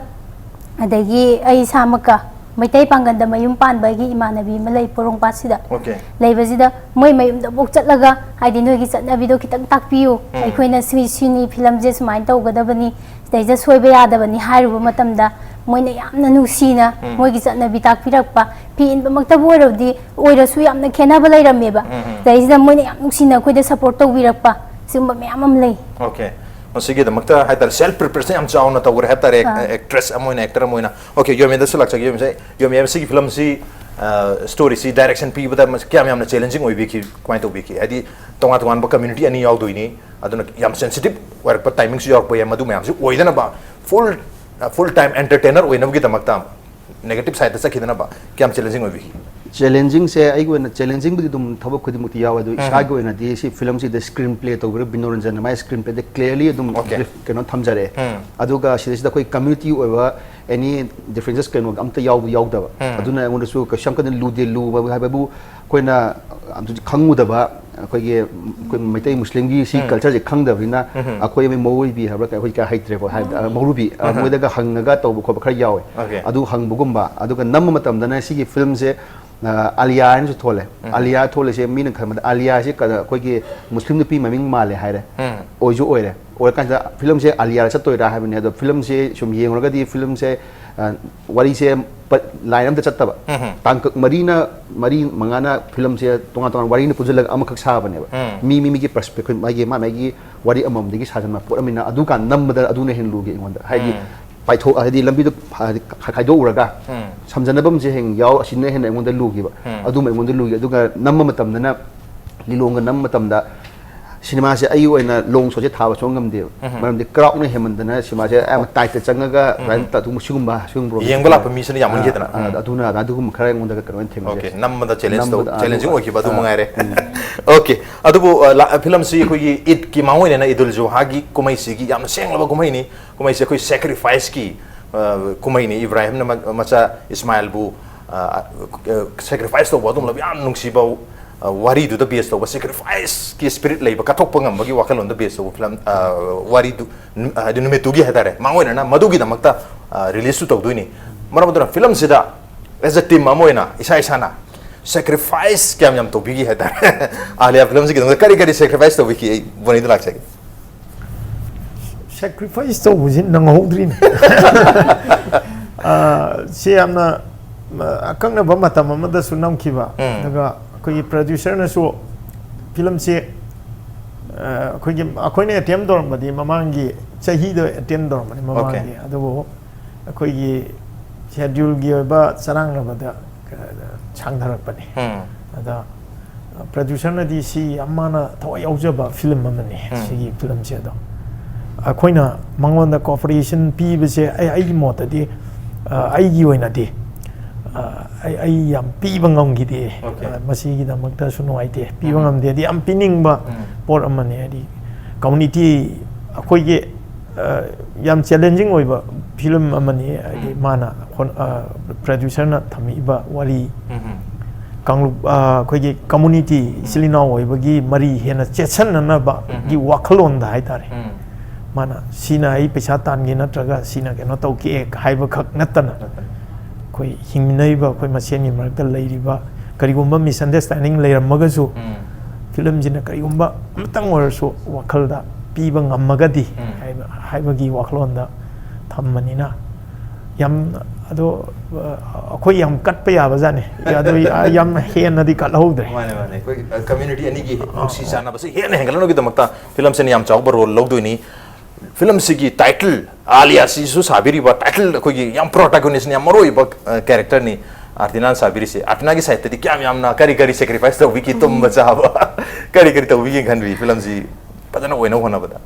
ꯑꯗꯒꯤ ꯑꯩ ꯏꯁꯥꯃꯛꯀ ꯃꯩꯇꯩ ꯄꯥꯡꯒꯜꯗ ꯃꯌꯨꯝ ꯄꯥꯟꯕ ꯑꯩꯒꯤ ꯏꯃꯥꯟꯅꯕꯤ ꯑꯃ ꯂꯩ ꯄꯣꯔꯣꯝꯄꯥꯠꯁꯤꯗ꯫ ꯑꯣꯀꯦ꯫ ꯂꯩꯕꯁꯤꯗ ꯃꯣꯏ ꯃꯌꯨꯝꯗꯐꯥꯎ ꯆꯠꯂꯒ, ꯍꯥꯏꯗꯤ, "ꯅꯣꯏꯒꯤ ꯆꯠꯅꯕꯤꯗꯣ ꯈꯤꯇꯪ ꯇꯥꯛꯄꯤꯌꯨ, ꯎꯝ꯫ ꯑꯩꯈꯣꯏꯅ ꯁꯤ-, ꯁꯤꯅꯤ, ꯐꯤꯂꯝꯁꯦ ꯁꯨꯃꯥꯏꯅ ꯇꯧꯒꯗꯕꯅꯤ, ꯁꯤꯗꯩꯗ ꯁꯣꯏꯕ ꯌꯥꯗꯕꯅꯤ" ꯍꯥꯏꯔꯨꯕ ꯃꯇꯝꯗ ꯃꯣꯏꯅ ꯌꯥꯝꯅ ꯅꯨꯡꯁꯤꯅ ꯎꯝ꯫ ꯃꯣꯏꯒꯤ ꯆꯠꯅꯕꯤ ꯇꯥꯛꯄꯤꯔꯛꯄ, ꯐꯤ ꯏꯟꯕꯃꯛꯇꯕꯨ ꯑꯣꯏꯔꯕꯗꯤ, ꯑꯣꯏꯔꯁꯨ ꯌꯥꯝꯅ ꯈꯦꯠꯅꯕ ꯂꯩꯔꯝꯃꯦꯕ꯫ ꯎꯝ, ꯎꯝ꯫ ꯁꯤꯗꯩꯁꯤꯗ ꯃꯣꯏꯅ ꯌꯥꯝ ꯅꯨꯡꯁꯤꯅ ꯑꯩꯈꯣꯏꯗ ꯁꯄꯣꯔꯠ ꯇꯧꯕꯤꯔꯛꯄ, ꯁꯤꯒꯨꯝꯕ ꯃꯌꯥꯝ ꯑꯃ ꯂꯩ꯫ ꯑꯣꯀꯦ꯫ ꯃꯁꯤꯒꯤꯗꯃꯛꯇ ꯍꯥꯏꯇꯥꯔꯦ, ꯁꯦꯜꯐ ꯄ꯭ꯔꯤꯄꯦꯔꯦꯁꯟ ꯌꯥꯝ ꯆꯥꯎꯅ ꯇꯧꯈ꯭ꯔꯦ ꯍꯥꯏꯕ ꯇꯥꯔꯦ, ꯑꯥ꯫ ꯑꯦꯛꯇ꯭ꯔꯦꯁ ꯑꯃ ꯑꯣꯏꯅ, ꯑꯦꯛꯇꯔ ꯑꯃ ꯑꯣꯏꯅ꯫ ꯑꯣꯀꯦ, ꯌꯣꯃꯦꯗꯁꯨ ꯂꯥꯛꯆꯒꯦ꯫ ꯌꯣꯃꯦꯁꯦ, ꯌꯣꯃꯦ, ꯁꯤꯒꯤ ꯐꯤꯂꯝꯁꯤ, ꯑ, ꯁ꯭ꯇꯣꯔꯤꯁꯤ ꯗꯥꯏꯔꯦꯛꯁꯟ ꯄꯤꯕꯗ ꯃꯁꯤ ꯀꯌꯥꯝ ꯌꯥꯝꯅ ꯆꯦꯂꯦꯟꯖꯤꯡ ꯑꯣꯏꯕꯤꯈꯤ, ꯀꯃꯥꯏꯅ ꯇꯧꯕꯤꯈꯤ? ꯍꯥꯏꯗꯤ ꯇꯣꯉꯥꯟ ꯇꯣꯉꯥꯟꯕ ꯀꯝꯃ꯭ꯌꯨꯅꯤꯇꯤ ꯑꯅꯤ ꯌꯥꯎꯗꯣꯏꯅꯤ, ꯑꯗꯨꯅ ꯌꯥꯝ ꯁꯦꯟꯁꯤꯇꯤꯚ ꯑꯣꯏꯔꯛꯄ ꯇꯥꯏꯃꯤꯡꯁꯨ ꯌꯥꯎꯔꯛꯄ ꯌꯥꯏ꯫ ꯃꯗꯨ ꯃꯌꯥꯝꯁꯤ ꯑꯣꯏꯗꯅꯕ ꯐꯨꯜ, ꯑ, ꯐꯨꯜ ꯇꯥꯏꯝ ꯑꯦꯟꯇꯔꯇꯦꯅꯔ ꯑꯣꯏꯅꯕꯒꯤꯗꯃꯛꯇ ꯅꯦꯒꯦꯇꯤꯚ ꯁꯥꯏꯗꯇ ꯆꯠꯈꯤꯗꯅꯕ ꯀꯌꯥꯝ ꯆꯦꯂꯦꯟꯖꯤꯡ ꯑꯣꯏꯕꯤꯈꯤ? ꯆꯦꯂꯦꯟꯖꯤꯡꯁꯦ ꯑꯩꯒꯤ ꯑꯣꯏꯅ ꯆꯦꯂꯦꯟꯖꯤꯡꯕꯨꯗꯤ ꯑꯗꯨꯝ ꯊꯕꯛ ꯈꯨꯗꯤꯡꯃꯛꯇꯤ ꯌꯥꯎꯋꯦ ꯑꯗꯨ ꯏꯁꯥꯒꯤ ꯑꯣꯏꯅꯗꯤ ꯁꯤ ꯐꯤꯂꯝꯁꯤꯗ ꯁ꯭ꯀ꯭ꯔꯤꯟ ꯄ꯭ꯂꯦ ꯇꯧꯕꯤꯔ ꯕꯤꯅꯣ ꯔꯟꯖꯟꯅ ꯃꯥꯏ ꯁ꯭ꯀ꯭ꯔꯤꯟ ꯄ꯭ꯂꯦꯗ ꯀ꯭ꯂꯤꯌꯔꯂꯤ ꯑꯗꯨꯝ Okay. ꯀꯩꯅꯣ ꯊꯝꯖꯔꯛꯑꯦ꯫ ꯎꯝ. ꯑꯗꯨꯒ ꯁꯤꯗꯩꯁꯤꯗ ꯑꯩꯈꯣꯏ ꯀꯝꯃ꯭ꯌꯨꯅꯤꯇꯤ ꯑꯣꯏꯕ ꯑꯦꯅꯤ ꯗꯤꯐ꯭ꯔꯦꯟꯁꯦꯁ ꯀꯩꯅꯣ ꯑꯝꯇ ꯌꯥꯎꯕ ꯌꯥꯎꯗꯕ꯫ ꯎꯝ. ꯑꯗꯨꯅ ꯑꯩꯉꯣꯟꯗꯁꯨ ꯀꯩꯁꯨ ꯌꯥꯝ ꯀꯟꯅ ꯂꯨꯗꯦ꯫ ꯂꯨꯕ ꯍꯥꯏꯕꯕꯨ ꯑꯩꯈꯣꯏꯅ ꯑꯗꯨꯗꯤ ꯈꯪꯉꯨꯗꯕ ꯑꯩꯈꯣꯏꯒꯤ ꯑꯩꯈꯣꯏ ꯃꯩꯇꯩ ꯃꯨꯁꯂꯤꯝꯒꯤ ꯁꯤ ꯀꯜꯆꯔꯁꯦ ꯈꯪꯗꯕꯅꯤꯅ ꯑꯩꯈꯣꯏ ꯃꯤ ꯃꯧꯔꯨꯕꯤ ꯍꯥꯏꯕ꯭ꯔꯥ ꯑꯩꯈꯣꯏ ꯀꯌꯥ ꯍꯩꯇ꯭ꯔꯦꯀꯣ ꯍꯥꯏꯕꯗꯤ ꯑ, ꯃꯧꯔꯨꯕꯤ ꯑ, ꯃꯣꯏꯗꯒ ꯍꯪꯉꯒ ꯇꯧꯕ ꯈꯣꯠꯄ ꯈꯔ ꯌꯥꯎꯋꯦ꯫ Okay. ꯑꯗꯨ ꯍꯪꯕꯒꯨꯝꯕ ꯑꯗꯨꯒ ꯅꯝꯕ ꯃꯇꯝꯗꯅ ꯁꯤꯒꯤ ꯐꯤꯂꯝꯁꯦ ꯑ, ꯑꯂꯤꯌꯥ ꯍꯥꯏꯅꯁꯨ ꯊꯣꯜꯂꯦ꯫ ꯑꯂꯤꯌꯥ ꯊꯣꯜꯂꯤꯁꯦ ꯃꯤꯅ ꯈꯟꯕꯗ ꯑꯂꯤꯌꯥꯁꯦ ꯀ- ꯑꯩꯈꯣꯏꯒꯤ ꯃꯨꯁꯂꯤꯝ ꯅꯨꯄꯤ ꯃꯃꯤꯡ ꯃꯥꯜꯂꯦ ꯍꯥꯏꯔꯦ꯫ ꯎꯝ. ꯑꯣꯏꯁꯨ ꯑꯣꯏꯔꯦ꯫ ꯑꯣꯏꯔꯀꯥꯟꯁꯤꯗ ꯐꯤꯂꯝꯁꯦ ꯑꯂꯤꯌꯥꯗ ꯆꯠꯇꯣꯏꯔꯥ ꯍꯥꯏꯕꯅꯤ꯫ ꯑꯗꯣ ꯐꯤꯂꯝꯁꯦ ꯁꯨꯝ ꯌꯦꯡꯉꯨꯔꯒꯗꯤ ꯐꯤꯂꯝꯁꯦ ꯑ, ꯋꯥꯔꯤꯁꯦ ꯂꯥꯏꯟ ꯑꯝꯇ ꯆꯠꯇꯕ꯫ ꯇꯥꯡꯀꯛ ꯃꯔꯤꯅ ꯃꯔꯤ ꯃꯉꯥꯅ ꯐꯤꯂꯝꯁꯦ ꯇꯣꯉꯥꯟ ꯇꯣꯉꯥꯟ ꯋꯥꯔꯤꯅ ꯄꯨꯟꯁꯤꯜꯂꯒ ꯑꯃꯈꯛ ꯁꯥꯕꯅꯦꯕ꯫ ꯎꯝ. ꯃꯤ ꯃꯤ ꯃꯤꯒꯤ ꯄꯔꯁꯄꯦꯛꯇꯤꯚ ꯃꯥꯒꯤ ꯃꯥ ꯃꯥꯒꯤ ꯋꯥꯔꯤ ꯑꯃꯃꯝꯗꯒꯤ ꯁꯥꯖꯟꯕ ꯄꯣꯠ ꯑꯃꯅꯤꯅ ꯑꯗꯨꯀꯥꯟ ꯅꯝꯕꯗ ꯑꯗꯨꯅ ꯍꯦꯟꯅ ꯂꯨꯒꯦ ꯑꯩꯉꯣꯟꯗ꯫ ꯍꯥꯏꯗꯤ ꯎꯝ. ꯄꯥꯏꯊꯣꯛ ꯍꯥꯏꯗꯤ ꯂꯝꯕꯤꯗꯣ ꯍꯥꯏꯗꯤ ꯈ- ꯈꯥꯏꯗꯣꯛꯎꯔꯒ ꯎꯝ. ꯁꯝꯖꯟꯅꯕ ꯑꯃꯁꯦ ꯍꯦꯟꯅ ꯌꯥꯎ ꯑꯁꯤꯅ ꯍꯦꯟꯅ ꯑꯩꯉꯣꯟꯗ ꯂꯨꯈꯤꯕ꯫ ꯎꯝ. ꯑꯗꯨꯝꯕ ꯑꯩꯉꯣꯟꯗ ꯂꯨꯈꯤ꯫ ꯑꯗꯨꯒ ꯅꯝꯕ ꯃꯇꯝꯗꯅ ꯂꯤꯂꯣꯡꯒ ꯅꯝꯕ ꯃꯇꯝꯗ ꯁꯤꯅꯦꯃꯥꯁꯦ ꯑꯩꯒꯤ ꯑꯣꯏꯅ ꯂꯣꯡ ꯁꯣꯁꯦ ꯊꯥꯕ ꯁꯨꯡꯉꯝ ꯉꯝꯗꯦꯕ꯫ ꯃꯔꯝꯗꯤ ꯀ꯭ꯔꯥꯎꯗꯅ ꯍꯦꯟꯃꯟꯗꯅ ꯁꯤꯅꯦꯃꯥꯁꯦ ꯑꯌꯥꯝꯕ ꯇꯥꯏꯠꯇ ꯆꯪꯉꯒ ꯑꯗꯨꯃꯥꯏꯅ ꯇꯧ- ꯁꯤꯒꯨꯝꯕ ꯁꯤꯒꯨꯝꯕ ꯌꯦꯡꯕ ꯂꯥꯛꯄ ꯃꯤꯁꯤꯅ ꯌꯥꯝꯃꯟꯈꯤꯗꯅ꯫ ꯑ, ꯑꯗꯨꯅ ꯑꯗꯨꯒꯨꯝꯕ ꯈꯔ ꯑꯩꯉꯣꯟꯗꯒ ꯀꯩꯅꯣ ꯑꯣꯏꯅ ꯊꯦꯡꯅꯖꯩ꯫ Okay, ꯅꯝꯕꯗ ꯆꯦꯂꯦꯟꯖ ꯇꯧ ꯅꯝꯕꯗ, ꯆꯦꯂꯦꯟꯖꯤꯡ ꯑꯗꯨꯒ- ꯑꯣꯏꯈꯤꯕ ꯑꯗꯨ ꯑ, ꯃꯉꯥꯏꯔꯦ꯫ Okay, ꯑꯗꯨꯕꯨ ꯑ, ꯂ- ꯐꯤꯂꯝꯁꯤ ꯑꯩꯈꯣꯏꯒꯤ ꯏꯗꯀꯤ ꯃꯥꯡꯑꯣꯏꯅꯅ ꯏꯗꯨꯜ ꯖꯨꯍꯥꯒꯤ ꯀꯨꯝꯍꯩꯁꯤꯒꯤ ꯌꯥꯝꯅ ꯁꯦꯡꯂꯕ ꯀꯨꯝꯍꯩꯅꯤ꯫ ꯀꯨꯝꯍꯩꯁꯤ ꯑꯩꯈꯣꯏ ꯁꯦꯀ꯭ꯔꯤꯐꯥꯏꯁꯀꯤ ꯀꯨꯝꯍꯩꯅꯤ꯫ ꯏꯕ꯭ꯔꯥꯍꯤꯝꯅ ꯃ- ꯃꯆꯥ ꯏꯁꯃꯥꯏꯜꯕꯨ ꯁꯦꯀ꯭ꯔꯤꯐꯥꯏꯁ ꯇꯧꯕ ꯑꯗꯨꯒꯨꯝꯂꯕ ꯌꯥꯝ ꯅꯨꯡꯁꯤꯕ ꯑ, ꯋꯥꯔꯤꯗꯨꯗ ꯕꯦꯁ ꯇꯧꯕ, ꯁꯦꯀ꯭ꯔꯤꯐꯥꯏꯁꯀꯤ ꯁ꯭ꯄꯤꯔꯤꯠ ꯂꯩꯕ, ꯀꯠꯊꯣꯛꯄ ꯉꯝꯕꯒꯤ ꯋꯥꯈꯜꯂꯣꯟꯗ ꯕꯦꯁ ꯇꯧꯕ ꯐꯤꯂꯝ ꯑ, ꯋꯥꯔꯤꯗꯨ ꯅꯨ- ꯍꯥꯏꯗꯤ ꯅꯨꯃꯤꯠꯇꯨꯒꯤ ꯍꯥꯏꯇꯥꯔꯦ ꯃꯥꯡꯑꯣꯏꯅꯅ ꯃꯗꯨꯒꯤꯗꯃꯛꯇ ꯔꯤꯂꯤꯁꯁꯨ ꯇꯧꯗꯣꯏꯅꯤ꯫ ꯃꯔꯝ ꯑꯗꯨꯅ ꯐꯤꯂꯝꯁꯤꯗ ꯑꯦꯁ ꯑ ꯇꯤꯝ ꯑꯃ ꯑꯣꯏꯅ ꯏꯁꯥ ꯏꯁꯥꯅ ꯁꯦꯀ꯭ꯔꯤꯐꯥꯏꯁ ꯀꯌꯥꯝ ꯌꯥꯝ ꯇꯧꯕꯤꯈꯤ ꯍꯥꯏꯇꯥꯔꯦ꯫ ꯑꯥꯂꯤꯌꯥ ꯐꯤꯂꯝꯁꯤꯒꯤꯗꯃꯛꯇ ꯀꯔꯤ ꯀꯔꯤ ꯁꯦꯀ꯭ꯔꯤꯐꯥꯏꯁ ꯇꯧꯕꯤꯈꯤ? ꯑꯩ ꯕꯣꯅꯤꯗ ꯂꯥꯛꯆꯒꯦ꯫ ꯁꯦꯀ꯭ꯔꯤꯐꯥꯏꯁ ꯇꯧꯕꯁꯤ ꯅꯪꯍꯧꯗ꯭ꯔꯤꯅꯦ꯫ ꯑ, ꯁꯤ ꯌꯥꯝꯅ ꯑ, ꯑꯀꯛꯅꯕ ꯃꯇꯝ ꯑꯃꯗꯁꯨ ꯅꯝꯈꯤꯕ ꯎꯝ. ꯑꯗꯨꯒ ꯑꯩꯈꯣꯏꯒꯤ ꯄ꯭ꯔꯗ꯭ꯌꯨꯁꯔꯅꯁꯨ ꯐꯤꯂꯝꯁꯤ ꯑ, ꯑꯩꯈꯣꯏꯒꯤ ꯑꯩꯈꯣꯏꯅ ꯑꯦꯇꯦꯝ ꯇꯧꯔꯝꯕꯗꯤ ꯃꯃꯥꯡꯒꯤ ꯆꯍꯤꯗ ꯑꯦꯇꯦꯝ ꯇꯧꯔꯝꯕꯅꯤ ꯃꯃꯥꯡꯒꯤ꯫ ꯑꯗꯨꯕꯨ ꯑꯩꯈꯣꯏꯒꯤ ꯁꯦꯗ꯭ꯌꯨꯜꯒꯤ ꯑꯣꯏꯕ ꯆꯔꯥꯡꯅꯕꯗ ꯁꯥꯡꯊꯔꯛꯄꯅꯤ꯫ ꯎꯝ. ꯑꯗ ꯄ꯭ꯔꯗ꯭ꯌꯨꯁꯔꯅꯗꯤ ꯁꯤ ꯌꯥꯝ ꯃꯥꯅ ꯊꯋꯥꯏ ꯌꯥꯎꯖꯕ ꯐꯤꯂꯝ ꯑꯃꯅꯤ꯫ ꯎꯝ. ꯁꯤꯒꯤ ꯐꯤꯂꯝꯁꯦ ꯑꯗꯣ ꯑꯩꯈꯣꯏꯅ ꯃꯉꯣꯟꯗ ꯀꯣꯑꯣꯄꯔꯦꯁꯟ ꯄꯤꯕꯁꯦ ꯑꯩ ꯑꯩꯒꯤ ꯃꯣꯠꯇꯗꯤ ꯑ, ꯑꯩꯒꯤ ꯑꯣꯏꯅꯗꯤ ꯑ, ꯑꯩ ꯑꯩ ꯌꯥꯝ ꯄꯤꯕ ꯉꯝꯈꯤꯗꯦ꯫ Okay. ꯑ, ꯃꯁꯤꯒꯤꯗꯃꯛꯇꯁꯨ ꯅꯨꯡꯉꯥꯏꯇꯦ, ꯄꯤꯕ ꯎꯝ. ꯉꯝꯗꯦ꯫ ꯍꯥꯏꯗꯤ ꯌꯥꯝ ꯄꯤꯅꯤꯡꯕ ꯎꯝ. ꯄꯣꯠ ꯑꯃꯅꯤ꯫ ꯍꯥꯏꯗꯤ ꯀꯝꯃꯨꯅꯤꯇꯤ ꯑꯩꯈꯣꯏꯒꯤ, ꯑ, ꯌꯥꯝ ꯆꯦꯂꯦꯟꯖꯤꯡ ꯑꯣꯏꯕ ꯐꯤꯂꯝ ꯑꯃꯅꯤ꯫ ꯍꯥꯏꯗꯤ ꯎꯝ. ꯃꯥꯅ ꯍꯣꯠ-, ꯑ, ꯄ꯭ꯔꯗ꯭ꯌꯨꯁꯔꯅ ꯊꯝꯃꯛꯏꯕ ꯋꯥꯔꯤ, ꯎꯝ. ꯀꯥꯡꯂꯨꯞ, ꯑ, ꯑꯩꯈꯣꯏꯒꯤ ꯀꯝꯃꯨꯅꯤꯇꯤ, ꯏꯆꯤꯜ ꯏꯅꯥꯎ ꯑꯣꯏꯕꯒꯤ ꯃꯔꯤ ꯍꯦꯟꯅ ꯆꯦꯠꯁꯟꯅꯅꯕꯒꯤ ꯎꯝ. ꯋꯥꯈꯜꯂꯣꯟꯗ ꯍꯥꯏꯇꯥꯔꯦ꯫ ꯎꯝ. ꯃꯥꯅ ꯁꯤꯅ ꯑꯩ ꯄꯩꯁꯥ ꯇꯥꯟꯒꯦ ꯅꯠꯇ꯭ꯔꯒ ꯁꯤꯅ ꯀꯩꯅꯣ ꯇꯧꯒꯦ ꯍꯥꯏꯕꯈꯛ ꯅꯠꯇꯅ, ꯅꯠꯇꯅ. ꯑꯩꯈꯣꯏ ꯍꯤꯡꯃꯤꯟꯅꯔꯤꯕ ꯑꯩꯈꯣꯏ ꯃꯁꯦꯟꯒꯤ ꯃꯔꯛꯇ ꯂꯩꯔꯤꯕ ꯀꯔꯤꯒꯨꯝꯕ ꯃꯤꯁꯑꯟꯗꯔꯁꯇꯦꯟꯗꯤꯡ ꯂꯩꯔꯝꯃꯒꯁꯨ, ꯎꯝ. ꯐꯤꯂꯝꯁꯤꯅ ꯀꯔꯤꯒꯨꯝꯕ ꯑꯃꯇꯪ ꯑꯣꯏꯔꯁꯨ ꯋꯥꯈꯜꯗ ꯄꯤꯕ ꯉꯝꯃꯒꯗꯤ ꯎꯝ. ꯍꯥꯏꯕ, ꯍꯥꯏꯕꯒꯤ ꯋꯥꯈꯜꯂꯣꯟꯗ ꯊꯝꯕꯅꯤꯅ, ꯌꯥꯝ, ꯑꯗꯣ, ꯑ, ꯑꯩꯈꯣꯏ ꯌꯥꯝ ꯀꯠꯄ ꯌꯥꯕꯖꯥꯠꯅꯤ꯫ ꯑꯗꯣ ꯌꯥꯝ ꯍꯦꯟꯅꯗꯤ ꯀꯠꯍꯧꯗ꯭ꯔꯦ꯫ ꯃꯥꯅꯦ, ꯃꯥꯅꯦ꯫ ꯑꯩꯈꯣꯏ, ꯑ, ꯀꯝꯃ꯭ꯌꯨꯅꯤꯇꯤ ꯑꯅꯤꯒꯤ ꯅꯨꯡꯁꯤ ꯆꯥꯟꯅꯕꯁꯦ ꯍꯦꯟꯅ ꯍꯦꯟꯒꯠꯅꯕꯒꯤꯗꯃꯛꯇ ꯐꯤꯂꯝꯁꯤꯅ ꯌꯥꯝ ꯆꯥꯎꯕ ꯔꯣꯜ ꯂꯧꯗꯣꯏꯅꯤ꯫ ꯐꯤꯂꯝꯁꯤꯒꯤ ꯇꯥꯏꯇꯜ, ꯑꯥꯂꯤꯌꯥꯁꯤꯁꯨ ꯁꯥꯕꯤꯔꯤꯕ ꯇꯥꯏꯇꯜ, ꯑꯩꯈꯣꯏꯒꯤ ꯌꯥꯝ ꯄ꯭ꯔꯣꯇꯥꯒꯣꯅꯤꯁꯅꯤ, ꯌꯥꯝ ꯃꯔꯨ ꯑꯣꯏꯕ, ꯑ, ꯀꯦꯔꯦꯛꯇꯔꯅꯤ꯫ ꯑꯥꯔꯇꯤꯅꯥꯅ ꯁꯥꯕꯤꯔꯤꯁꯦ꯫ ꯑꯥꯔꯇꯤꯅꯥꯒꯤ ꯁꯥꯏꯠꯇꯗꯤ ꯀꯌꯥꯝ ꯌꯥꯝꯅ ꯀꯔꯤ ꯀꯔꯤ ꯁꯦꯀ꯭ꯔꯤꯐꯥꯏꯁ ꯇꯧꯕꯤꯈꯤ, ꯇꯨꯝꯕ ꯆꯥꯕ, ꯀꯔꯤ ꯀꯔꯤ ꯇꯧꯕꯤꯈꯤ ꯈꯟꯕꯤ ꯐꯤꯂꯝꯁꯤ ꯐꯖꯅ ꯑꯣꯏꯅꯕ ꯍꯣꯠꯅꯕꯗ?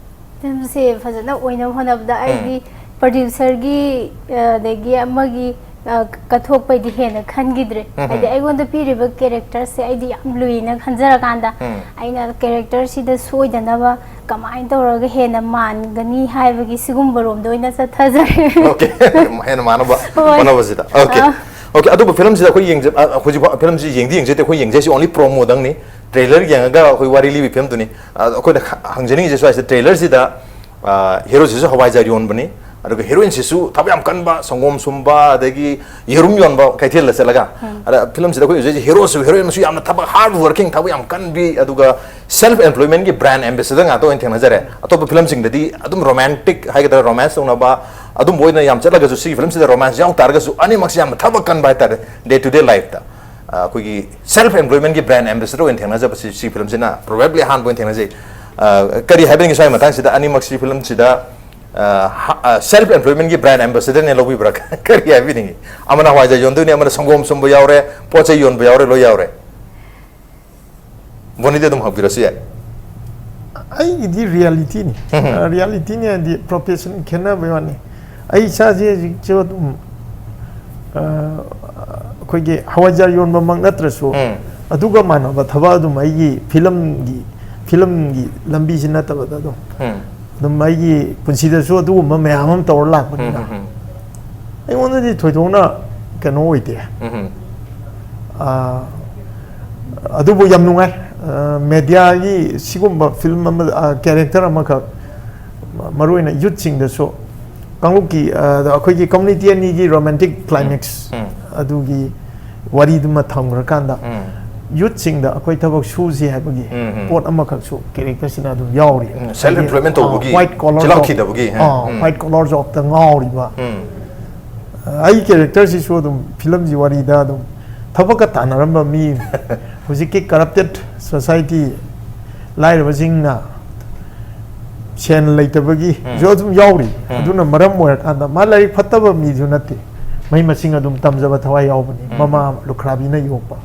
ꯐꯤꯂꯝꯁꯦ ꯐꯖꯅ ꯑꯣꯏꯅꯕ ꯍꯣꯠꯅꯕꯗ ꯎꯝ. ꯑꯩꯗꯤ ꯄ꯭ꯔꯗ꯭ꯌꯨꯁꯔꯒꯤ, ꯑ, ꯑꯗꯒꯤ ꯑꯃꯒꯤ, ꯑ, ꯀꯠꯊꯣꯛꯄꯩꯗꯤ ꯍꯦꯟꯅ ꯈꯟꯈꯤꯗ꯭ꯔꯦ꯫ ꯎꯝ. ꯍꯥꯏꯗꯤ ꯑꯩꯉꯣꯟꯗ ꯄꯤꯔꯤꯕ ꯀꯦꯔꯦꯛꯇꯔꯁꯦ ꯑꯩꯗꯤ ꯌꯥꯝ ꯂꯨꯏꯅ ꯈꯟꯖꯔꯀꯥꯟꯗ, ꯎꯝ. ꯑꯩꯅ ꯀꯦꯔꯦꯛꯇꯔꯁꯤꯗ ꯁꯣꯏꯗꯅꯕ ꯀꯃꯥꯏꯅ ꯇꯧꯔꯒ ꯍꯦꯟꯅ ꯃꯥꯟꯒꯅꯤ ꯍꯥꯏꯕꯒꯤ ꯁꯤꯒꯨꯝꯕ ꯔꯣꯝꯗ ꯑꯣꯏꯅ ꯆꯠꯊꯖꯔꯦ꯫ Okay. ꯍꯦꯟꯅ ꯃꯥꯟꯅꯕ ꯍꯣꯏ. ꯍꯣꯠꯅꯕꯁꯤꯗ꯫ Okay. ꯑꯥ. Okay, ꯑꯗꯨꯕꯨ ꯐꯤꯂꯝꯁꯤꯗ ꯑꯩꯈꯣꯏ ꯌꯦꯡꯖ-, ꯑ, ꯍꯧꯖꯤꯛ ꯐꯥꯎ ꯐꯤꯂꯝꯁꯤ ꯌꯦꯡꯗꯤ ꯌꯦꯡꯖꯗꯦ, ꯑꯩꯈꯣꯏ ꯌꯦꯡꯖꯩꯁꯤ only promo ꯗꯪꯅꯤ, ꯇ꯭ꯔꯦꯂꯔ ꯌꯦꯡꯉꯒ ꯑꯩꯈꯣꯏ ꯋꯥꯔꯤ ꯂꯤꯕꯤ ꯐꯤꯂꯝꯗꯨꯅꯤ꯫ ꯑ, ꯑꯩꯈꯣꯏꯅ ꯈ-, ꯍꯪꯖꯅꯤꯡꯉꯤꯁꯦ ꯁ꯭ꯋꯥꯏꯁꯤꯗ, ꯇ꯭ꯔꯦꯂꯔꯁꯤꯗ, ꯑ, ꯍꯦꯔꯣꯁꯤꯁꯨ ꯍꯋꯥꯏꯖꯥꯔ ꯌꯣꯟꯕꯅꯤ, ꯑꯗꯨꯒ ꯍꯦꯔꯣꯏꯟꯁꯤꯁꯨ ꯊꯕꯛ ꯌꯥꯝ ꯀꯟꯕ, ꯁꯪꯒꯣꯝ ꯁꯨꯝꯕ, ꯑꯗꯒꯤ ꯌꯦꯔꯨꯝ ꯌꯣꯟꯕ ꯀꯩꯊꯦꯜꯗ ꯆꯠꯂꯒ꯫ ꯑꯗ ꯐꯤꯂꯝꯁꯤꯗ ꯑꯩꯈꯣꯏ ꯎꯖꯩꯁꯦ ꯍꯦꯔꯣꯁꯨ ꯍꯦꯔꯣꯏꯟꯁꯨ ꯌꯥꯝꯅ ꯊꯕꯛ ꯍꯥꯔꯗ ꯋꯥꯔꯀꯤꯡ, ꯊꯕꯛ ꯌꯥꯝ ꯀꯟꯕꯤ, ꯑꯗꯨꯒ ꯁꯦꯜꯐ ꯑꯦꯝꯄ꯭ꯂꯣꯏꯃꯦꯟꯒꯤ ꯕ꯭ꯔꯥꯟ ꯑꯦꯝꯕꯦꯁꯦꯗꯔ ꯉꯥꯛꯇ ꯑꯣꯏꯅ ꯊꯦꯡꯅꯖꯔꯦ꯫ ꯑꯇꯣꯞꯄ ꯐꯤꯂꯝꯁꯤꯡꯗꯗꯤ ꯑꯗꯨꯝ ꯔꯣꯃꯥꯟꯇꯤꯛ ꯍꯥꯏꯒꯗ꯭ꯔꯥ, ꯔꯣꯃꯥꯟꯁ ꯇꯧꯅꯕ ꯑꯗꯨꯝꯕ ꯑꯣꯏꯅ ꯌꯥꯝ ꯆꯠꯂꯒꯁꯨ, ꯁꯤꯒꯤ ꯐꯤꯂꯝꯁꯤꯗ ꯔꯣꯃꯥꯟꯁ ꯌꯥꯎ ꯇꯥꯔꯒꯁꯨ ꯑꯅꯤꯃꯛꯁꯤ ꯌꯥꯝꯅ ꯊꯕꯛ ꯀꯟꯕ ꯍꯥꯏꯇꯥꯔꯦ, ꯗꯦ ꯇꯨ ꯗꯦ ꯂꯥꯏꯐꯇ꯫ ꯑ, ꯑꯩꯈꯣꯏꯒꯤ ꯁꯦꯜꯐ ꯑꯦꯝꯄ꯭ꯂꯣꯏꯃꯦꯟꯒꯤ ꯕ꯭ꯔꯥꯟ ꯑꯦꯝꯕꯦꯁꯦꯗꯔ ꯑꯣꯏꯅ ꯊꯦꯡꯅꯖꯕꯁꯤ ꯁꯤ ꯐꯤꯂꯝꯁꯤꯅ probably ꯑꯍꯥꯟꯕ ꯑꯣꯏꯅ ꯊꯦꯡꯅꯖꯩ꯫ ꯑ, ꯀꯔꯤ ꯍꯥꯏꯕꯤꯅꯤꯡꯉꯤ ꯁ꯭ꯋꯥꯏ ꯃꯇꯥꯡꯁꯤꯗ? ꯑꯅꯤꯃꯛꯁꯤ ꯐꯤꯂꯝꯁꯤꯗ, ꯑ, ꯍ-, ꯑ, ꯁꯦꯜꯐ ꯑꯦꯝꯄ꯭ꯂꯣꯏꯃꯦꯟꯒꯤ ꯕ꯭ꯔꯥꯟ ꯑꯦꯝꯕꯦꯁꯦꯗꯔꯅꯦ ꯂꯧꯕꯤꯕ꯭ꯔꯥ? ꯀꯔꯤ ꯍꯥꯏꯕꯤꯅꯤꯡꯉꯤ? ꯑꯃꯅ ꯍꯋꯥꯏꯖꯥꯔ ꯌꯣꯟꯗꯣꯏꯅꯤ, ꯑꯃꯅ ꯁꯪꯒꯣꯝ ꯁꯨꯝꯕ ꯌꯥꯎꯔꯦ, ꯄꯣꯠ ꯆꯩ ꯌꯣꯟꯕ ꯌꯥꯎꯔꯦ, ꯂꯣꯏ ꯌꯥꯎꯔꯦ꯫ ꯕꯣꯅꯤꯗꯤ ꯑꯗꯨꯝ ꯍꯪꯕꯤꯔꯁꯨ ꯌꯥꯏ꯫ ꯑꯩꯒꯤꯗꯤ ꯔꯤꯌꯦꯂꯤꯇꯤꯅꯤ꯫ ꯎꯝ. ꯑ, ꯔꯤꯌꯦꯂꯤꯇꯤꯅꯤ ꯍꯥꯏꯗꯤ ꯄ꯭ꯔꯣꯐꯦꯁꯟ ꯈꯦꯠꯅꯕꯩ ꯋꯥꯅꯤ꯫ ꯑꯩ ꯏꯁꯥꯁꯦ ꯍꯧꯖꯤꯛꯁꯨ ꯑꯗꯨꯝ, ꯑ, ꯑꯩꯈꯣꯏꯒꯤ ꯍꯋꯥꯏꯖꯥꯔ ꯌꯣꯟꯕꯃꯛ ꯅꯠꯇ꯭ꯔꯁꯨ, ꯎꯝ꯫ ꯑꯗꯨꯒ ꯃꯥꯟꯅꯕ ꯊꯕꯛ ꯑꯗꯨꯝ ꯑꯩꯒꯤ ꯐꯤꯂꯝꯒꯤ, ꯐꯤꯂꯝꯒꯤ ꯂꯝꯕꯤꯁꯤ ꯅꯠꯇꯕꯗ ꯑꯗꯨꯝ, ꯎꯝ꯫ ꯑꯗꯨꯝ ꯑꯩꯒꯤ ꯄꯨꯟꯁꯤꯗꯁꯨ ꯑꯗꯨꯒꯨꯝꯕ ꯃꯌꯥꯝ ꯑꯃ ꯇꯧꯔ ꯂꯥꯛꯄꯅꯤꯅ, ꯎꯝ, ꯎꯝ, ꯎꯝ꯫ ꯑꯩꯉꯣꯟꯗꯗꯤ ꯊꯣꯏꯗꯣꯛꯅ ꯀꯩꯅꯣ ꯑꯣꯏꯗꯦ꯫ ꯎꯝ, ꯎꯝ꯫ ꯑꯥ, ꯑꯗꯨꯕꯨ ꯌꯥꯝ ꯅꯨꯡꯉꯥꯏ꯫ ꯑꯥ, ꯃꯦꯗꯤꯌꯥꯒꯤ ꯁꯤꯒꯨꯝꯕ ꯐꯤꯂꯝ ꯑꯃ, ꯑꯥ, ꯀꯦꯔꯦꯛꯇꯔ ꯑꯃꯈꯛ, ꯃꯔꯨꯑꯣꯏꯅ ꯌꯨꯠꯁꯤꯡꯗꯁꯨ, ꯀꯥꯡꯂꯨꯞꯀꯤ, ꯑꯥ, ꯑꯩꯈꯣꯏꯒꯤ ꯀꯝꯃ꯭ꯌꯨꯅꯤꯇꯤ ꯑꯅꯤꯒꯤ ꯔꯣꯃꯥꯟꯇꯤꯛ ꯀ꯭ꯂꯥꯏꯃꯦꯛꯁ, ꯎꯝ꯫ ꯑꯗꯨꯒꯤ ꯋꯥꯔꯤꯗꯨꯃ ꯊꯝꯈ꯭ꯔꯀꯥꯟꯗ, ꯎꯝ꯫ ꯌꯨꯠꯁꯤꯡꯗ ꯑꯩꯈꯣꯏ ꯊꯕꯛ ꯁꯨꯁꯤ ꯍꯥꯏꯕꯒꯤ ꯎꯝ, ꯎꯝ꯫ ꯄꯣꯠ ꯑꯃꯈꯛꯁꯨ ꯀꯦꯔꯦꯛꯇꯔꯁꯤꯅ ꯑꯗꯨꯝ ꯌꯥꯎꯔꯤ꯫ ꯎꯝ, self employment ꯍꯥꯏꯗꯤ, ꯇꯧꯕꯒꯤ, ꯑꯥ, white collar ꯆꯤꯜꯍꯥꯎ job꯫ ꯊꯤꯗꯕꯒꯤ, ꯑꯥ, ꯎꯝ꯫ White collar jobꯇ ꯉꯥꯎꯔꯤꯕ꯫ ꯎꯝ꯫ ꯑꯩ ꯀꯦꯔꯦꯛꯇꯔꯁꯤꯁꯨ ꯑꯗꯨꯝ ꯐꯤꯂꯝꯁꯤ ꯋꯥꯔꯤꯗ ꯑꯗꯨꯝ ꯊꯕꯛꯀ ꯇꯥꯟꯅꯔꯝꯕ ꯃꯤ, ꯍꯧꯖꯤꯛꯀꯤ corrupted society, ꯂꯥꯏꯔꯕꯁꯤꯡꯅ ꯁꯦꯟ ꯂꯩꯇꯕꯒꯤ ꯎꯝ꯫ ꯁꯨ ꯑꯗꯨꯝ ꯌꯥꯎꯔꯤ꯫ ꯎꯝ꯫ ꯑꯗꯨꯅ ꯃꯔꯝ ꯑꯣꯏꯔꯀꯥꯟꯗ ꯃꯥ ꯂꯥꯏꯔꯤꯛ ꯐꯠꯇꯕ ꯃꯤꯁꯨ ꯅꯠꯇꯦ, ꯃꯍꯩ ꯃꯁꯤꯡ ꯑꯗꯨꯝ ꯇꯝꯖꯕ ꯊꯋꯥꯏ ꯌꯥꯎꯕꯅꯤ꯫ ꯎꯝ꯫ ꯃꯃꯥ ꯂꯨꯈ꯭ꯔꯥꯕꯤꯅ ꯌꯣꯛꯄ꯫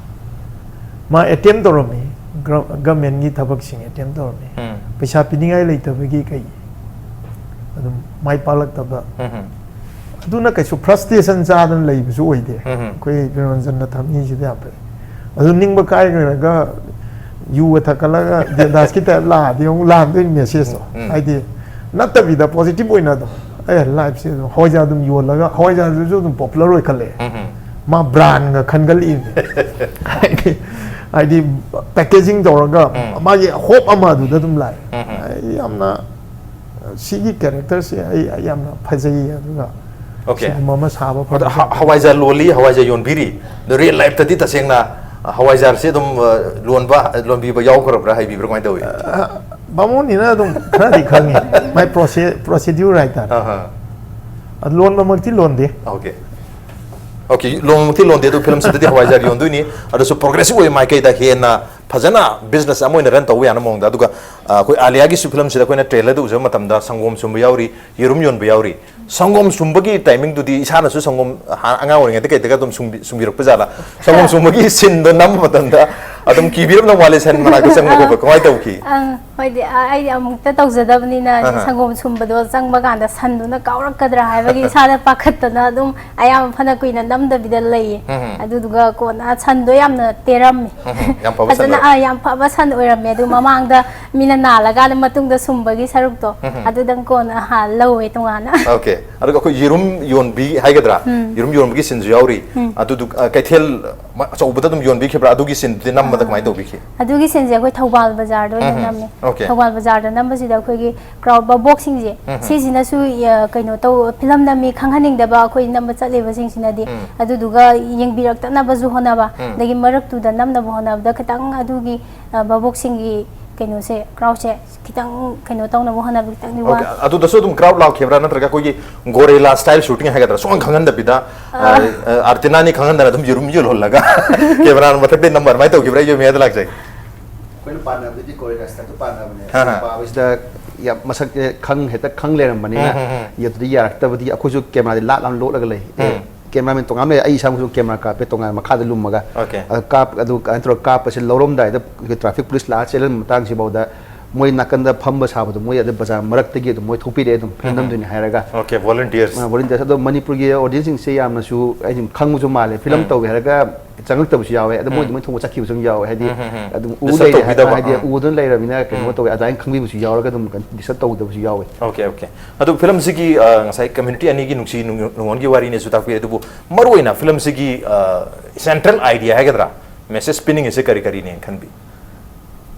ꯃꯥ attempt ꯇꯧꯔꯝꯃꯤ, ꯒ꯭ꯔ-, ꯒꯚꯔꯟꯃꯦꯟꯠꯀꯤ ꯊꯕꯛꯁꯤꯡ attempt ꯇꯧꯔꯝꯃꯤ꯫ ꯎꯝ꯫ ꯄꯩꯁꯥ ꯄꯤꯅꯤꯡꯉꯥꯏ ꯂꯩꯇꯕꯒꯤ ꯀꯩ ꯑꯗꯨꯝ ꯃꯥꯏ ꯄꯥꯛꯂꯛꯇꯕ꯫ ꯎꯝ꯫ ꯑꯗꯨꯅ ꯀꯩꯁꯨ frustration ꯆꯥꯗꯅ ꯂꯩꯕꯁꯨ ꯑꯣꯏꯗꯦ꯫ ꯎꯝ꯫ ꯑꯩꯈꯣꯏ ꯕꯤꯔꯣꯟꯖꯟꯅ ꯊꯝꯃꯤꯁꯤꯗ ꯌꯥꯝ ꯐꯩ꯫ ꯑꯗꯨ ꯅꯤꯡꯕ ꯀꯥꯏꯈ꯭ꯔꯒ ꯌꯨꯒ ꯊꯛꯀꯠꯂꯒ ꯗꯦꯕꯗꯥꯁꯀꯤ type ꯂꯥꯛꯑꯗꯤ ꯑꯃꯨꯛ ꯂꯥꯛꯑꯝꯗꯣꯏꯅꯤ messageꯇꯣ꯫ ꯎꯝ꯫ ꯍꯥꯏꯗꯤ ꯅꯠꯇꯕꯤꯗ positive ꯑꯣꯏꯅ ꯑꯗꯨꯝ, ꯑꯦ, lifeꯁꯦ ꯑꯗꯨꯝ ꯍꯋꯥꯏꯖꯥꯔ ꯑꯗꯨꯝ ꯌꯣꯜꯂꯒ ꯍꯋꯥꯏꯖꯥꯔꯗꯨꯁꯨ ꯑꯗꯨꯝ popular ꯑꯣꯏꯈꯠꯂꯛꯑꯦ꯫ ꯎꯝ꯫ ꯃꯥ brandꯒ ꯈꯟꯒꯠꯂꯛꯏꯅꯦ꯫ ꯍꯥꯏꯗꯤ, ꯍꯥꯏꯗꯤ packaging ꯇꯧꯔꯒ ꯎꯝ꯫ ꯃꯥꯒꯤ hope ꯑꯃ ꯑꯗꯨꯗ ꯑꯗꯨꯝ ꯂꯥꯛꯑꯦ꯫ ꯎꯝ꯫ ꯑꯩ ꯌꯥꯝꯅ ꯁꯤꯒꯤ characterꯁꯦ ꯑꯩ, ꯑꯩ ꯌꯥꯝꯅ ꯐꯖꯩ, ꯑꯗꯨꯒ OK꯫ ꯁꯤꯒꯨꯝꯕ ꯑꯃ ꯁꯥꯕ ꯑꯗꯣ ꯐꯪꯕꯁꯦ ꯍ-, ꯌꯥꯝ ꯍꯋꯥꯏꯖꯥꯔ ꯂꯣꯜꯂꯤ, ꯍꯋꯥꯏꯖꯥꯔ ꯌꯣꯟꯕꯤꯔꯤ꯫ ꯑꯗꯣ real lifeꯇꯗꯤ ꯇꯁꯦꯡꯅ ꯍꯋꯥꯏꯖꯥꯔꯁꯦ ꯑꯗꯨꯝ, ꯑ, ꯂꯣꯟꯕ, ꯂꯣꯟꯕꯤꯕ ꯌꯥꯎꯈ꯭ꯔꯕ꯭ꯔꯥ, ꯍꯥꯏꯕꯤꯕ꯭ꯔꯥ, ꯀꯃꯥꯏꯅ ꯇꯧꯏ? ꯑ, ꯕꯥꯃꯣꯟꯅꯤꯅ ꯑꯗꯨꯝ ꯈꯔꯗꯤ ꯈꯪꯉꯤ꯫ ꯃꯥꯏ process-, procedure ꯍꯥꯏꯇꯥꯔꯦ꯫ ꯑꯍꯥ꯫ ꯑꯗꯨ ꯂꯣꯟꯕꯃꯛꯇꯤ ꯂꯣꯟꯗꯦ꯫ OK꯫ OK, ꯂꯣꯟꯕꯃꯛꯇꯤ ꯂꯣꯟꯗꯦ, ꯑꯗꯨ ꯐꯤꯂꯝꯁꯤꯗꯗꯤ ꯍꯋꯥꯏꯖꯥꯔ ꯌꯣꯟꯗꯣꯏꯅꯤ꯫ ꯑꯗꯨꯁꯨ progressive ꯑꯣꯏꯕ ꯃꯥꯏꯀꯩꯗ ꯍꯦꯟꯅ ꯐꯖꯅ business ꯑꯃ ꯑꯣꯏꯅ run ꯇꯧꯕ ꯌꯥꯅꯕ ꯃꯑꯣꯡꯗ꯫ ꯑꯗꯨꯒ, ꯑ, ꯑꯩꯈꯣꯏ ꯑꯥꯂꯤꯌꯥꯒꯤꯁꯨ ꯐꯤꯂꯝꯁꯤꯗ ꯑꯩꯈꯣꯏꯅ trailerꯗ ꯎꯖꯕ ꯃꯇꯝꯗ ꯁꯪꯒꯣꯝ ꯁꯨꯝꯕ ꯌꯥꯎꯔꯤ, ꯌꯦꯔꯨꯝ ꯌꯣꯟꯕ ꯌꯥꯎꯔꯤ꯫ ꯁꯪꯒꯣꯝ ꯁꯨꯝꯕꯒꯤ timingꯗꯨꯗꯤ ꯏꯁꯥꯅꯁꯨ ꯁꯪꯒꯣꯝ ꯍꯥ-, ꯑꯉꯥꯡ ꯑꯣꯏꯔꯤꯉꯩꯗ ꯀꯩꯗꯒ ꯑꯗꯨꯝ ꯁꯨꯝꯕꯤ-, ꯁꯨꯝꯕꯤꯔꯛꯄ ꯖꯥꯠꯂꯥ? ꯁꯪꯒꯣꯝ ꯁꯨꯝꯕꯒꯤ sceneꯗꯣ ꯅꯝꯕ ꯃꯇꯝꯗ ꯑꯗꯨꯝ ꯀꯤꯕꯤꯔꯝꯗꯧ ꯃꯥꯜꯂꯦ ꯁꯟ ꯃꯅꯥꯛꯇ ꯆꯪꯕ ꯈꯣꯠꯄ꯫ ꯀꯃꯥꯏꯅ ꯇꯧꯈꯤ? ꯑꯪ, ꯍꯣꯏꯗꯤ ꯑ- ꯑꯩꯗꯤ ꯑꯃꯨꯛꯇ ꯇꯧꯖꯗꯕꯅꯤꯅ, ꯑꯍ꯫ ꯁꯪꯒꯣꯝ ꯁꯨꯝꯕꯗꯣ ꯆꯪꯕ ꯀꯥꯟꯗ ꯁꯟꯗꯨꯅ ꯀꯥꯎꯔꯛꯀꯗ꯭ꯔꯥ ꯍꯥꯏꯕꯒꯤ ꯏꯁꯥꯗ ꯄꯥꯈꯠꯇꯅ ꯑꯗꯨꯝ ꯑꯌꯥꯝꯕ ꯐꯅ ꯀꯨꯏꯅ ꯅꯝꯗꯕꯤꯗ ꯂꯩꯌꯦ꯫ ꯎꯝ꯫ ꯑꯗꯨꯗꯨꯒ ꯀꯣꯟꯅ ꯁꯟꯗꯣ ꯌꯥꯝꯅ ꯇꯦꯔꯝꯃꯦ꯫ ꯎꯝ, ꯌꯥꯝ ꯐꯕ ꯁꯟ ꯐꯖꯅ ꯑꯣꯏꯔꯝꯃꯦ꯫ ꯑ, ꯌꯥꯝ ꯐꯕ ꯁꯟ ꯑꯣꯏꯔꯝꯃꯦ꯫ ꯑꯗꯨ ꯃꯃꯥꯡꯗ ꯃꯤꯅ ꯅꯥꯜꯂꯀꯥꯟꯗ ꯃꯇꯨꯡꯗ ꯁꯨꯝꯕꯒꯤ ꯁꯔꯨꯛꯇꯣ, ꯎꯝ꯫ ꯑꯗꯨꯗꯪ ꯀꯣꯟꯅ ꯑꯍ, ꯂꯧꯋꯦ ꯇꯣꯉꯥꯟꯅ꯫ ꯑꯣꯀꯦ꯫ ꯑꯗꯨꯒ ꯑꯩꯈꯣꯏ ꯌꯦꯔꯨꯝ ꯌꯣꯟꯕꯤ ꯍꯥꯏꯒꯗ꯭ꯔꯥ? ꯎꯝ꯫ ꯌꯦꯔꯨꯝ ꯌꯣꯟꯕꯒꯤ ꯁꯤꯟꯁꯨ ꯌꯥꯎꯔꯤ꯫ ꯎꯝ꯫ ꯑꯗꯨꯗꯨ ꯑ, ꯀꯩꯊꯦꯜ ꯃ- ꯑꯆꯧꯕꯗ ꯑꯗꯨꯝ ꯌꯣꯟꯕꯤꯈꯤꯕ꯭ꯔꯥ? ꯑꯗꯨꯒꯤ ꯁꯤꯟꯗꯨꯗꯤ ꯅꯝꯕꯗ ꯀꯃꯥꯏꯅ ꯇꯧꯕꯤꯈꯤ? ꯑꯗꯨꯒꯤ ꯁꯤꯟꯁꯦ ꯑꯩꯈꯣꯏ ꯊꯧꯕꯥꯜ ꯕꯖꯥꯔꯗ ꯑꯣꯏꯅ ꯎꯝ꯫ ꯅꯝꯃꯦ꯫ ꯑꯣꯀꯦ꯫ ꯊꯧꯕꯥꯜ ꯕꯖꯥꯔꯗ ꯅꯝꯕꯁꯤꯗ ꯑꯩꯈꯣꯏꯒꯤ ꯀ꯭ꯔꯥꯎ ꯕꯕꯣꯛꯁꯤꯡꯁꯦ, ꯎꯝ꯫ ꯁꯤꯁꯤꯅꯁꯨ ꯑ, ꯀꯩꯅꯣ ꯇꯧ, ꯐꯤꯂꯝ ꯅꯝꯃꯤ ꯈꯪꯍꯟꯅꯤꯡꯗꯕ ꯑꯩꯈꯣꯏ ꯅꯝꯕ ꯆꯠꯂꯤꯕꯁꯤꯡꯁꯤꯅꯗꯤ꯫ ꯎꯝ꯫ ꯑꯗꯨꯗꯨꯒ ꯌꯦꯡꯕꯤꯔꯛꯇꯅꯕꯁꯨ ꯍꯣꯠꯅꯕ, ꯎꯝ꯫ ꯑꯗꯒꯤ ꯃꯔꯛꯇꯨꯗ ꯅꯝꯅꯕ ꯍꯣꯠꯅꯕꯗ ꯈꯤꯇꯪ ꯑꯗꯨꯒꯤ ꯑ, ꯕꯕꯣꯛꯁꯤꯡꯒꯤ ꯀꯩꯅꯣꯁꯦ, ꯀ꯭ꯔꯥꯎꯁꯦ ꯈꯤꯇꯪ ꯀꯩꯅꯣ ꯇꯧꯅꯕ ꯍꯣꯠꯅꯕ ꯈꯤꯇꯪꯗꯤ ꯋꯥ ꯑꯣꯀꯦ꯫ ꯑꯗꯨꯗꯁꯨ ꯑꯗꯨꯝ ꯀ꯭ꯔꯥꯎꯗ ꯂꯥꯎꯈꯤꯕ꯭ꯔꯥ, ꯅꯠꯇ꯭ꯔꯒ ꯑꯩꯈꯣꯏꯒꯤ ꯒꯣꯔꯦꯂꯥ ꯁ꯭ꯇꯥꯏꯜ ꯁꯨꯇꯤꯡ ꯍꯥꯏꯒꯗ꯭ꯔꯥ, ꯁꯨꯡꯈꯪ ꯈꯪꯍꯟꯗꯕꯤꯗ ꯑ, ꯑ, ꯑꯥꯔꯇꯤꯅꯥꯅꯤ ꯈꯪꯍꯟꯗꯅ ꯑꯗꯨꯝ ꯌꯦꯔꯨꯝ ꯌꯣꯜꯍꯜꯂꯒ ꯀꯦꯃꯦꯔꯥ ꯃꯊꯛꯇ ꯅꯝꯕ ꯑꯗꯨꯃꯥꯏꯅ ꯇꯧꯈꯤꯕ꯭ꯔꯥ? ꯑꯩꯁꯨ ꯃꯌꯥꯏꯗ ꯂꯥꯛꯆꯒꯦ꯫ ꯑꯩꯈꯣꯏꯅ ꯄꯥꯟꯅꯕꯗꯤ ꯀꯣꯔꯤꯌꯣꯒ꯭ꯔꯥꯐꯔꯗꯨ ꯄꯥꯟꯅꯕꯅꯦ꯫ ꯍꯥ, ꯍꯥ꯫ ꯄꯥꯕꯁꯤꯗ ꯌꯥꯝ ꯃꯁꯛꯁꯦ ꯈꯪ ꯍꯦꯛꯇ ꯈꯪ ꯂꯩꯔꯝꯕꯅꯤꯅ ꯎꯝ, ꯎꯝ, ꯎꯝ꯫ ꯌꯦꯠꯇꯨꯗꯤ ꯌꯥꯔꯛꯇꯕꯗꯤ ꯑꯩꯈꯣꯏꯁꯨ ꯀꯦꯃꯦꯔꯥꯗꯤ ꯂꯥꯞ ꯂꯥꯞꯅ ꯂꯣꯠꯂꯒ ꯂꯩ꯫ ꯑꯦ, ꯎꯝ꯫ ꯀꯦꯃꯦꯔꯥꯃꯦꯟ ꯇꯣꯉꯥꯟꯅ ꯂꯩ, ꯑꯩ ꯏꯁꯥꯃꯛꯁꯨ ꯀꯦꯃꯦꯔꯥ ꯀꯥꯞꯄꯦ ꯇꯣꯉꯥꯟꯅ ꯃꯈꯥꯗ ꯂꯨꯝꯃꯒ꯫ ꯑꯣꯀꯦ꯫ ꯑꯗꯨ ꯀꯥꯞ ꯑꯗꯨ ꯀꯃꯥꯏꯅ ꯇꯧꯔꯒ ꯀꯥꯞꯄꯁꯦ ꯂꯧꯔꯝꯗꯥꯏꯗ ꯑꯩꯈꯣꯏ ꯇ꯭ꯔꯥꯐꯤꯛ ꯄꯨꯂꯤꯁ ꯂꯥꯛꯑ ꯆꯦꯜꯍꯟꯕ ꯃꯇꯥꯡꯁꯤꯐꯥꯎꯗ ꯃꯣꯏ ꯅꯥꯀꯟꯗ ꯐꯝꯕ ꯁꯥꯕꯗꯣ ꯃꯣꯏ ꯑꯗꯨ ꯕꯖꯥꯔ ꯃꯔꯛꯇꯒꯤ ꯑꯗꯨꯝ ꯃꯣꯏ ꯊꯣꯛꯄꯤꯔꯛꯑꯦ ꯑꯗꯨꯝ ꯐꯤꯂꯝ ꯎꯝ꯫ ꯅꯝꯗꯣꯏꯅꯦ ꯍꯥꯏꯔꯒ꯫ ꯑꯣꯀꯦ, ꯚꯣꯂꯨꯟꯇꯤꯌꯔꯁ꯫ ꯎꯝ꯫ ꯇꯧꯋꯦ ꯍꯥꯏꯔꯒ ꯆꯪꯉꯛꯇꯕꯁꯨ ꯌꯥꯎꯋꯦ ꯑꯗꯣ ꯃꯣꯏꯗꯤ ꯎꯝ꯫ ꯃꯣꯏ ꯊꯣꯛꯄ ꯆꯠꯈꯤꯕꯁꯨ ꯑꯗꯨꯝ ꯌꯥꯎꯋꯦ ꯍꯥꯏꯗꯤ ꯎꯝ, ꯎꯝ, ꯎꯝ꯫ ꯑꯗꯨꯝ ꯎ Disturb ꯂꯩꯔꯦ ꯇꯧꯕꯤꯗꯕ, ꯍꯥꯏꯗꯤ ꯎꯝ꯫ ꯎꯗꯨꯅ ꯂꯩꯔꯕꯅꯤꯅ ꯀꯩꯅꯣ ꯎꯝ꯫ ꯇꯧꯋꯦ ꯑꯗꯨꯃꯥꯏꯅ ꯈꯪꯕꯤꯕꯁꯨ ꯌꯥꯎꯔꯒ ꯑꯗꯨꯝ ꯗꯤꯁꯇꯔꯕ ꯇꯧꯗꯕꯁꯨ ꯌꯥꯎꯋꯦ꯫ Okay, okay. ꯑꯗꯨ ꯐꯤꯂꯝꯁꯤꯒꯤ ꯑ, ꯉꯁꯥꯏ ꯀꯝꯃ꯭ꯌꯨꯅꯤꯇꯤ ꯑꯅꯤꯒꯤ ꯅꯨꯡꯁꯤ ꯅꯨꯡ- ꯅꯨꯡꯉꯣꯟꯒꯤ ꯋꯥꯔꯤꯅꯦꯁꯨ ꯇꯥꯛꯄꯤ, ꯑꯗꯨꯕꯨ ꯃꯔꯨꯑꯣꯏꯅ ꯐꯤꯂꯝꯁꯤꯒꯤ ꯁꯦꯟꯇ꯭ꯔꯦꯜ ꯑꯥꯏꯗꯤꯌꯥ ꯍꯥꯏꯒꯗ꯭ꯔꯥ, ꯃꯦꯁꯦꯖ ꯄꯤꯅꯤꯡꯉꯤꯁꯦ ꯀꯔꯤ ꯀꯔꯤꯅꯦꯅ ꯈꯟꯕꯤ?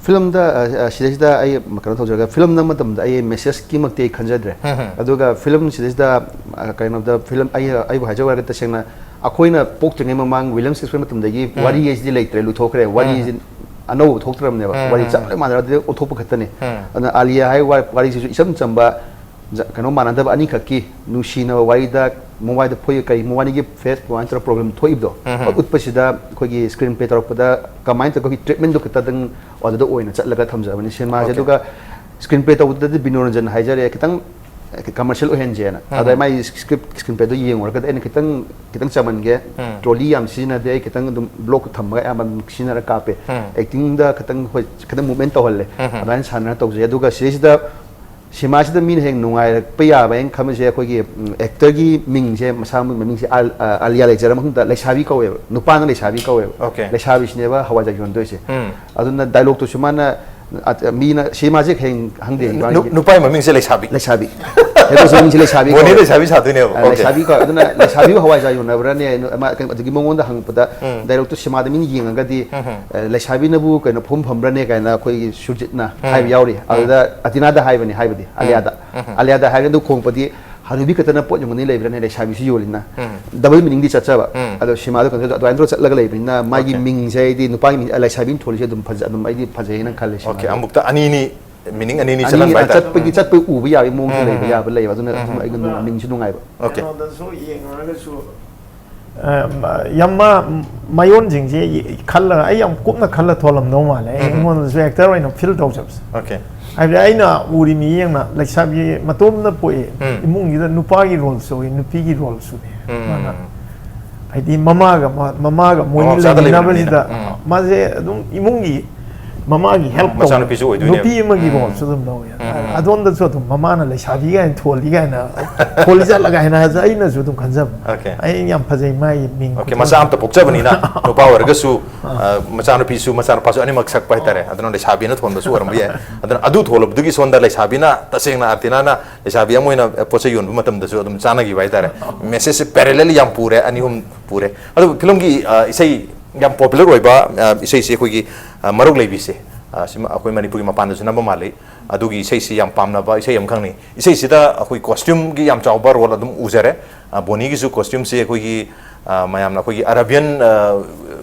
ꯐꯤꯂꯝꯗ ꯑ, ꯑ, ꯁꯤꯗꯩꯁꯤꯗ ꯑꯩ ꯀꯩꯅꯣ ꯇꯧꯖꯔꯒ ꯐꯤꯂꯝ ꯅꯝꯕ ꯃꯇꯝꯗ ꯑꯩ ꯃꯦꯁꯦꯖꯀꯤꯃꯛꯇꯤ ꯑꯩ ꯈꯟꯖꯗ꯭ꯔꯦ꯫ ꯎꯝ, ꯎꯝ꯫ ꯑꯗꯨꯒ ꯐꯤꯂꯝ ꯁꯤꯗꯩꯁꯤꯗ ꯑ, ꯀꯩꯅꯣꯗ ꯐꯤꯂꯝ ꯑꯩ ꯑꯩꯕꯨ ꯍꯥꯏꯖꯧ ꯍꯥꯏꯔꯒ ꯇꯁꯦꯡꯅ ꯑꯩꯈꯣꯏꯅ ꯄꯣꯛꯇ꯭ꯔꯤꯉꯩ ꯃꯃꯥꯡ ꯋꯤꯂꯤꯌꯝ ꯁꯦꯛꯁꯄꯤꯌꯔ ꯃꯇꯝꯗꯒꯤ ꯎꯝ꯫ ꯋꯥꯔꯤ ꯍꯥꯏꯁꯤꯗꯤ ꯂꯩꯇ꯭ꯔꯦ, ꯂꯨꯊꯣꯛꯈ꯭ꯔꯦ꯫ ꯋꯥꯔꯤꯁꯤ ꯑꯅꯧꯕ ꯊꯣꯛꯇ꯭ꯔꯕꯅꯦꯕ꯫ ꯎꯝ, ꯋꯥꯔꯤ ꯎꯝ, ꯆꯞ ꯎꯝ꯫ ꯂꯣꯏ ꯃꯥꯟꯅꯔ ꯑꯗꯨꯗꯩ ꯑꯣꯟꯊꯣꯛꯄ ꯈꯛꯇꯅꯤ꯫ ꯎꯝ꯫ ꯑꯗꯨꯅ ꯑꯥꯂꯤꯌꯥ ꯍꯥꯏ ꯋꯥ- ꯋꯥꯔꯤꯁꯤꯁꯨ ꯏꯆꯝ ꯆꯝꯕ ꯖ- ꯀꯩꯅꯣ ꯃꯥꯟꯅꯗꯕ ꯑꯅꯤꯈꯛꯀꯤ ꯅꯨꯡꯁꯤꯅꯕ ꯋꯥꯔꯤꯗ ꯃꯃꯥꯏꯗ ꯐꯣꯏ ꯀꯔꯤ ꯃꯕꯥꯅꯤꯒꯤ ꯐꯦꯁ ꯀꯃꯥꯏꯅ ꯇꯧꯔꯒ ꯄ꯭ꯔꯣꯕ꯭ꯂꯦꯝ ꯊꯣꯛꯏꯕꯗꯣ ꯎꯝ, ꯎꯝ꯫ ꯎꯠꯄꯁꯤꯗ ꯑꯩꯈꯣꯏꯒꯤ ꯁ꯭ꯀ꯭ꯔꯤꯟ ꯄ꯭ꯂꯦ ꯇꯧꯔꯛꯄꯗ ꯀꯃꯥꯏꯅ ꯇꯧꯔꯒ ꯑꯩꯈꯣꯏꯒꯤ ꯇ꯭ꯔꯤꯠꯃꯦꯟꯗꯣ ꯈꯛꯇꯗꯪ ꯑꯗꯨꯗ ꯑꯣꯏꯅ ꯆꯠꯂꯒ ꯊꯝꯖꯕꯅꯤ ꯁꯤꯅꯦꯃꯥꯁꯦ꯫ ꯑꯣꯀꯦ꯫ ꯑꯗꯨꯒ ꯁ꯭ꯀ꯭ꯔꯤꯟ ꯄ꯭ꯂꯦ ꯇꯧꯕꯗꯗꯤ ꯕꯤꯅꯣ ꯔꯟꯖꯟ ꯍꯥꯏꯖꯔꯦ ꯈꯤꯇꯪ ꯀꯃꯔꯁꯤꯌꯦꯜ ꯑꯣꯏꯍꯟꯁꯦꯅ꯫ ꯑꯗ ꯃꯥꯏ ꯁ꯭ꯀ꯭ꯔꯤꯞ ꯁ꯭ꯀ꯭ꯔꯤꯟ ꯄ꯭ꯂꯦꯗꯣ ꯌꯦꯡꯉꯨꯔꯒꯗꯤ ꯑꯩꯅ ꯈꯤꯇꯪ ꯈꯤꯇꯪ ꯆꯃꯟꯒꯦ꯫ ꯇ꯭ꯔꯣꯂꯤ ꯌꯥꯝ ꯁꯤꯖꯤꯟꯅꯗꯦ, ꯑꯩ ꯈꯤꯇꯪ ꯑꯗꯨꯝ ꯕ꯭ꯂꯣꯛ ꯊꯝꯃꯒ ꯑꯌꯥꯝꯕ ꯑꯗꯨꯝ ꯁꯤꯖꯤꯟꯅꯔꯒ ꯀꯥꯞꯄꯦ꯫ ꯑꯦꯛꯇꯤꯡꯗ ꯈꯤꯇꯪ, ꯍꯣꯏ, ꯈꯤꯇꯪ ꯃꯨꯚꯃꯦꯟ ꯇꯧꯍꯜꯂꯦ꯫ ꯑꯗꯨꯃꯥꯏꯅ ꯁꯥꯟꯅꯔ ꯇꯧꯖꯩ꯫ ꯑꯗꯨꯒ ꯁꯤꯗꯩꯁꯤꯗ ꯁꯤꯃꯥꯁꯤꯗ ꯃꯤꯅ ꯍꯦꯛ ꯅꯨꯡꯉꯥꯏꯔꯛꯄ ꯌꯥꯕ ꯑꯩꯅ ꯈꯟꯕꯁꯦ, ꯑꯩꯈꯣꯏꯒꯤ, ꯎꯝ, ꯑꯦꯛꯇꯔꯒꯤ ꯃꯤꯡꯁꯦ, ꯃꯁꯥ ꯃꯃꯤꯡꯁꯦ ꯑꯥꯜ-, ꯑ, ꯑꯥꯂꯤꯌꯥ ꯂꯩꯖꯔ ꯃꯇꯨꯡꯗ ꯂꯩꯁꯥꯕꯤ ꯀꯧꯋꯦꯕ, ꯅꯨꯄꯥꯅ ꯂꯩꯁꯥꯕꯤ ꯀꯧꯋꯦꯕ꯫ Okay. ꯂꯩꯁꯥꯕꯤꯁꯤꯅꯦꯕ ꯍꯋꯥꯏꯖꯥꯔ ꯌꯣꯟꯗꯣꯏꯁꯦ꯫ ꯑꯗꯨꯅ ꯗꯥꯏꯂꯣꯛꯇꯨꯁꯨ ꯃꯥꯅ, ꯑ, ꯃꯤꯅ ꯁꯤꯃꯥꯁꯦ ꯍꯌꯦꯡ ꯈꯪꯗꯦ, ꯅꯨ-, ꯏꯕꯥꯅꯤꯒꯤ ꯅꯨꯄꯥꯒꯤ ꯃꯃꯤꯡꯁꯦ ꯂꯩꯁꯥꯕꯤ꯫ ꯂꯩꯁꯥꯕꯤ꯫ ꯍꯦꯔꯣꯁꯨ ꯃꯃꯤꯡꯁꯦ ꯂꯩꯁꯥꯕꯤ ꯕꯣꯅꯤ ꯀꯧꯋꯦ꯫ ꯂꯩꯁꯥꯕꯤ ꯁꯥꯗꯣꯏꯅꯦꯕ꯫ ꯑ, Okay. ꯂꯩꯁꯥꯕꯤ ꯀꯧꯋꯦ꯫ ꯑꯗꯨꯅ ꯂꯩꯁꯥꯕꯤꯕꯨ ꯍꯋꯥꯏꯖꯥꯔ ꯌꯣꯟꯅꯕ꯭ꯔꯅꯦ? ꯅꯨ-, ꯑꯃ, ꯀꯩꯅꯣ, ꯑꯗꯨꯒꯤ ꯃꯉꯣꯟꯗ ꯍꯪꯉꯛꯄꯗ ꯗꯥꯏꯂꯣꯛꯇꯨ ꯁꯤꯃꯥꯗ ꯃꯤꯅ ꯌꯦꯡꯉꯒꯗꯤ, ꯑ, ꯂꯩꯁꯥꯕꯤꯅꯕꯨ ꯀꯩꯅꯣ ꯐꯨꯝ ꯐꯝꯕ꯭ꯔꯅꯦ ꯀꯥꯏꯅ ꯑꯩꯈꯣꯏꯒꯤ ꯁꯨꯔꯖꯤꯠꯅ ꯍꯥꯏꯕ ꯌꯥꯎꯔꯤ꯫ ꯑꯗꯨꯗ ꯑꯇꯤꯅꯥꯗ ꯍꯥꯏꯕꯅꯤ, ꯍꯥꯏꯕꯗꯤ ꯑꯥꯂꯤꯌꯥꯗ꯫ ꯑꯥꯂꯤꯌꯥꯗ ꯍꯥꯏꯔꯒ ꯑꯗꯨ ꯈꯣꯡꯄꯗꯤ ꯍꯅꯨꯕꯤ ꯈꯛꯇꯅ ꯄꯣꯠ ꯌꯣꯟꯒꯅꯤ ꯂꯩꯕ꯭ꯔꯅꯦ, ꯂꯩꯁꯥꯕꯤꯁꯨ ꯌꯣꯜꯂꯤꯅ꯫ ꯗꯕꯜ ꯃꯤꯅꯤꯡꯗꯤ ꯆꯠꯆꯕ꯫ ꯑꯗꯣ ꯁꯤꯃꯥꯗꯣ ꯀꯩꯅꯣ ꯇꯧꯗ-, ꯑꯗꯨꯃꯥꯏꯅ ꯇꯧꯔ ꯆꯠꯂꯒ ꯂꯩꯕꯅꯤꯅ ꯃꯥꯒꯤ Okay. ꯃꯤꯡꯁꯦ ꯑꯩꯗꯤ ꯅꯨꯄꯥꯒꯤ ꯃꯤꯡ, ꯑ, ꯂꯩꯁꯥꯕꯤꯅ ꯊꯣꯜꯂꯤꯁꯦ ꯑꯗꯨꯝ ꯐꯖ-, ꯑꯗꯨꯝ ꯑꯩꯗꯤ ꯐꯖꯩꯅ ꯈꯜꯂꯦ Okay, ꯁꯤꯃꯥꯗꯤ꯫ ꯑꯃꯨꯛꯇ ꯑꯅꯤꯅꯤ, ꯃꯤꯅꯤꯡ ꯑꯅꯤꯅꯤ ꯑꯅꯤ, ꯆꯠꯍꯟꯕ ꯑ, ꯍꯥꯏꯇꯥꯔꯦ꯫ ꯆꯠꯄꯒꯤ, ꯆꯠꯄꯒꯤ ꯎꯕ ꯌꯥꯕꯒꯤ ꯃꯑꯣꯡꯁꯨ ꯂꯩꯕ ꯌꯥꯕ ꯂꯩꯌꯦꯕ꯫ ꯑꯗꯨꯅ ꯑꯗꯨꯝ ꯑꯩꯒꯤ ꯅꯨꯡ-, ꯃꯤꯡꯁꯨ ꯅꯨꯡꯉꯥꯏꯕ꯫ Okay. ꯀꯩꯅꯣꯗꯁꯨ ꯌꯦꯡꯉꯨꯔꯒꯁꯨ ꯑ, ꯌꯥꯝ ꯃꯥ-, ꯃꯌꯣꯟꯁꯤꯡꯁꯦ ꯈꯜꯂꯒ ꯑꯩ ꯌꯥꯝ ꯀꯨꯞꯅ ꯈꯜꯂ ꯊꯣꯜꯂꯝꯗꯧ ꯃꯥꯜꯂꯦ꯫ ꯑꯩ ꯎꯝ꯫ ꯑꯩꯉꯣꯟꯗꯁꯨ ꯑꯦꯛꯇꯔ ꯑꯣꯏꯅ ꯐꯤꯜ ꯇꯧꯖꯕꯁꯦ꯫ Okay. ꯍꯥꯏꯕꯗꯤ ꯑꯩꯅ ꯎꯔꯤ ꯃꯤꯠꯌꯦꯡꯅ ꯂꯩꯁꯥꯕꯤ ꯃꯇꯣꯝꯗ ꯄꯣꯛꯏ, ꯎꯝ꯫ ꯏꯃꯨꯡꯁꯤꯗ ꯅꯨꯄꯥꯒꯤ ꯔꯣꯜꯁꯨ ꯎꯏ, ꯅꯨꯄꯤꯒꯤ ꯔꯣꯜꯁꯨꯅꯦ꯫ ꯎꯝ꯫ ꯃꯥꯅ ꯍꯥꯏꯗꯤ ꯃꯃꯥꯒ ꯃ-, ꯃꯃꯥꯒ ꯃꯣꯏꯅꯤ ꯃꯃꯥ ꯃꯆꯥꯗ ꯂꯩꯃꯤꯟꯅꯕꯁꯤꯗ ꯂꯩꯃꯤꯟꯅꯕꯅꯤꯅ꯫ ꯎꯝ꯫ ꯃꯥꯁꯦ ꯑꯗꯨꯝ ꯏꯃꯨꯡꯒꯤ ꯃꯃꯥꯒꯤ ꯍꯦꯜꯞ ꯇꯧꯕ ꯃꯆꯥꯅꯨꯄꯤꯁꯨ ꯑꯣꯏꯗꯣꯏꯅꯦꯕ꯫ ꯅꯨꯄꯤ ꯑꯃꯒꯤ ꯎꯝ꯫ ꯔꯣꯜꯁꯨ ꯑꯗꯨꯝ ꯂꯧꯋꯦ꯫ ꯎꯝ, ꯎꯝ꯫ ꯑꯗꯣꯝꯗꯁꯨ ꯑꯗꯨꯝ ꯃꯃꯥꯅ ꯂꯩꯁꯥꯕꯤ ꯀꯥꯏꯅ ꯊꯣꯜꯂꯤ ꯀꯥꯏꯅ, ꯊꯣꯜꯂꯤ ꯆꯠꯂꯒ ꯍꯥꯏꯅ ꯑꯩꯅꯁꯨ ꯑꯗꯨꯝ ꯈꯟꯖꯕ꯫ Okay. ꯑꯩ ꯌꯥꯝ ꯐꯖꯩ ꯃꯥꯒꯤ ꯃꯤꯡ Okay, ꯈꯨꯊꯣꯟꯁꯦ꯫ ꯃꯆꯥ ꯑꯝꯇ ꯄꯣꯛꯆꯕꯅꯤꯅ ꯅꯨꯄꯥ ꯑꯣꯏꯔꯒꯁꯨ, ꯑꯥ꯫ ꯑ, ꯃꯆꯥꯅꯨꯄꯤꯁꯨ ꯃꯆꯥꯅꯨꯄꯥꯁꯨ ꯑꯅꯤꯃꯛ ꯁꯛꯄ ꯍꯥꯏꯇꯥꯔꯦ꯫ ꯑꯗꯨꯅ ꯂꯩꯁꯥꯕꯤꯅ ꯊꯣꯟꯕꯁꯨ ꯑꯣꯏꯔꯝꯕ ꯌꯥꯏ꯫ ꯑꯗꯨꯅ ꯑꯗꯨ ꯊꯣꯜꯂꯕꯗꯨꯒꯤ ꯁꯣꯝꯗ ꯂꯩꯁꯥꯕꯤꯅ ꯇꯁꯦꯡꯅ ꯑꯥꯔꯇꯤꯅꯥꯅ ꯂꯩꯁꯥꯕꯤ ꯑꯃ ꯑꯣꯏꯅ ꯄꯣꯠ ꯆꯩ ꯌꯣꯟꯕ ꯃꯇꯝꯗꯁꯨ ꯑꯗꯨꯝ ꯆꯥꯟꯅꯈꯤꯕ ꯍꯥꯏꯇꯥꯔꯦ꯫ Message ꯁꯦ parallel ꯌꯥꯝ ꯄꯨꯔꯦ, ꯑꯅꯤ ꯑꯍꯨꯝ ꯄꯨꯔꯦ꯫ ꯑꯗꯨ ꯐꯤꯂꯝꯒꯤ, ꯑ, ꯏꯁꯩ ꯌꯥꯝ popular ꯑꯣꯏꯕ, ꯑ, ꯏꯁꯩꯁꯤ ꯑꯩꯈꯣꯏꯒꯤ, ꯑ, ꯃꯔꯧ ꯂꯩꯕꯤꯁꯦ, ꯑ, ꯁꯤꯃ ꯑꯩꯈꯣꯏ ꯃꯅꯤꯄꯨꯔꯒꯤ ꯃꯄꯥꯟꯗꯁꯨ ꯅꯝꯕ ꯃꯥꯜꯂꯤ꯫ ꯑꯗꯨꯒꯤ ꯏꯁꯩꯁꯤ ꯌꯥꯝ ꯄꯥꯝꯅꯕ ꯏꯁꯩ ꯑꯃꯈꯛꯅꯤ꯫ ꯏꯁꯩꯁꯤꯗ ꯑꯩꯈꯣꯏ costume ꯒꯤ ꯌꯥꯝ ꯆꯥꯎꯕ role ꯑꯗꯨꯝ ꯎꯖꯔꯦ꯫ ꯑ, ꯕꯣꯅꯤꯒꯤꯁꯨ costume ꯁꯤ ꯑꯩꯈꯣꯏꯒꯤ, ꯑ, ꯃꯌꯥꯝꯅ ꯑꯩꯈꯣꯏꯒꯤ Arabian, ꯑ,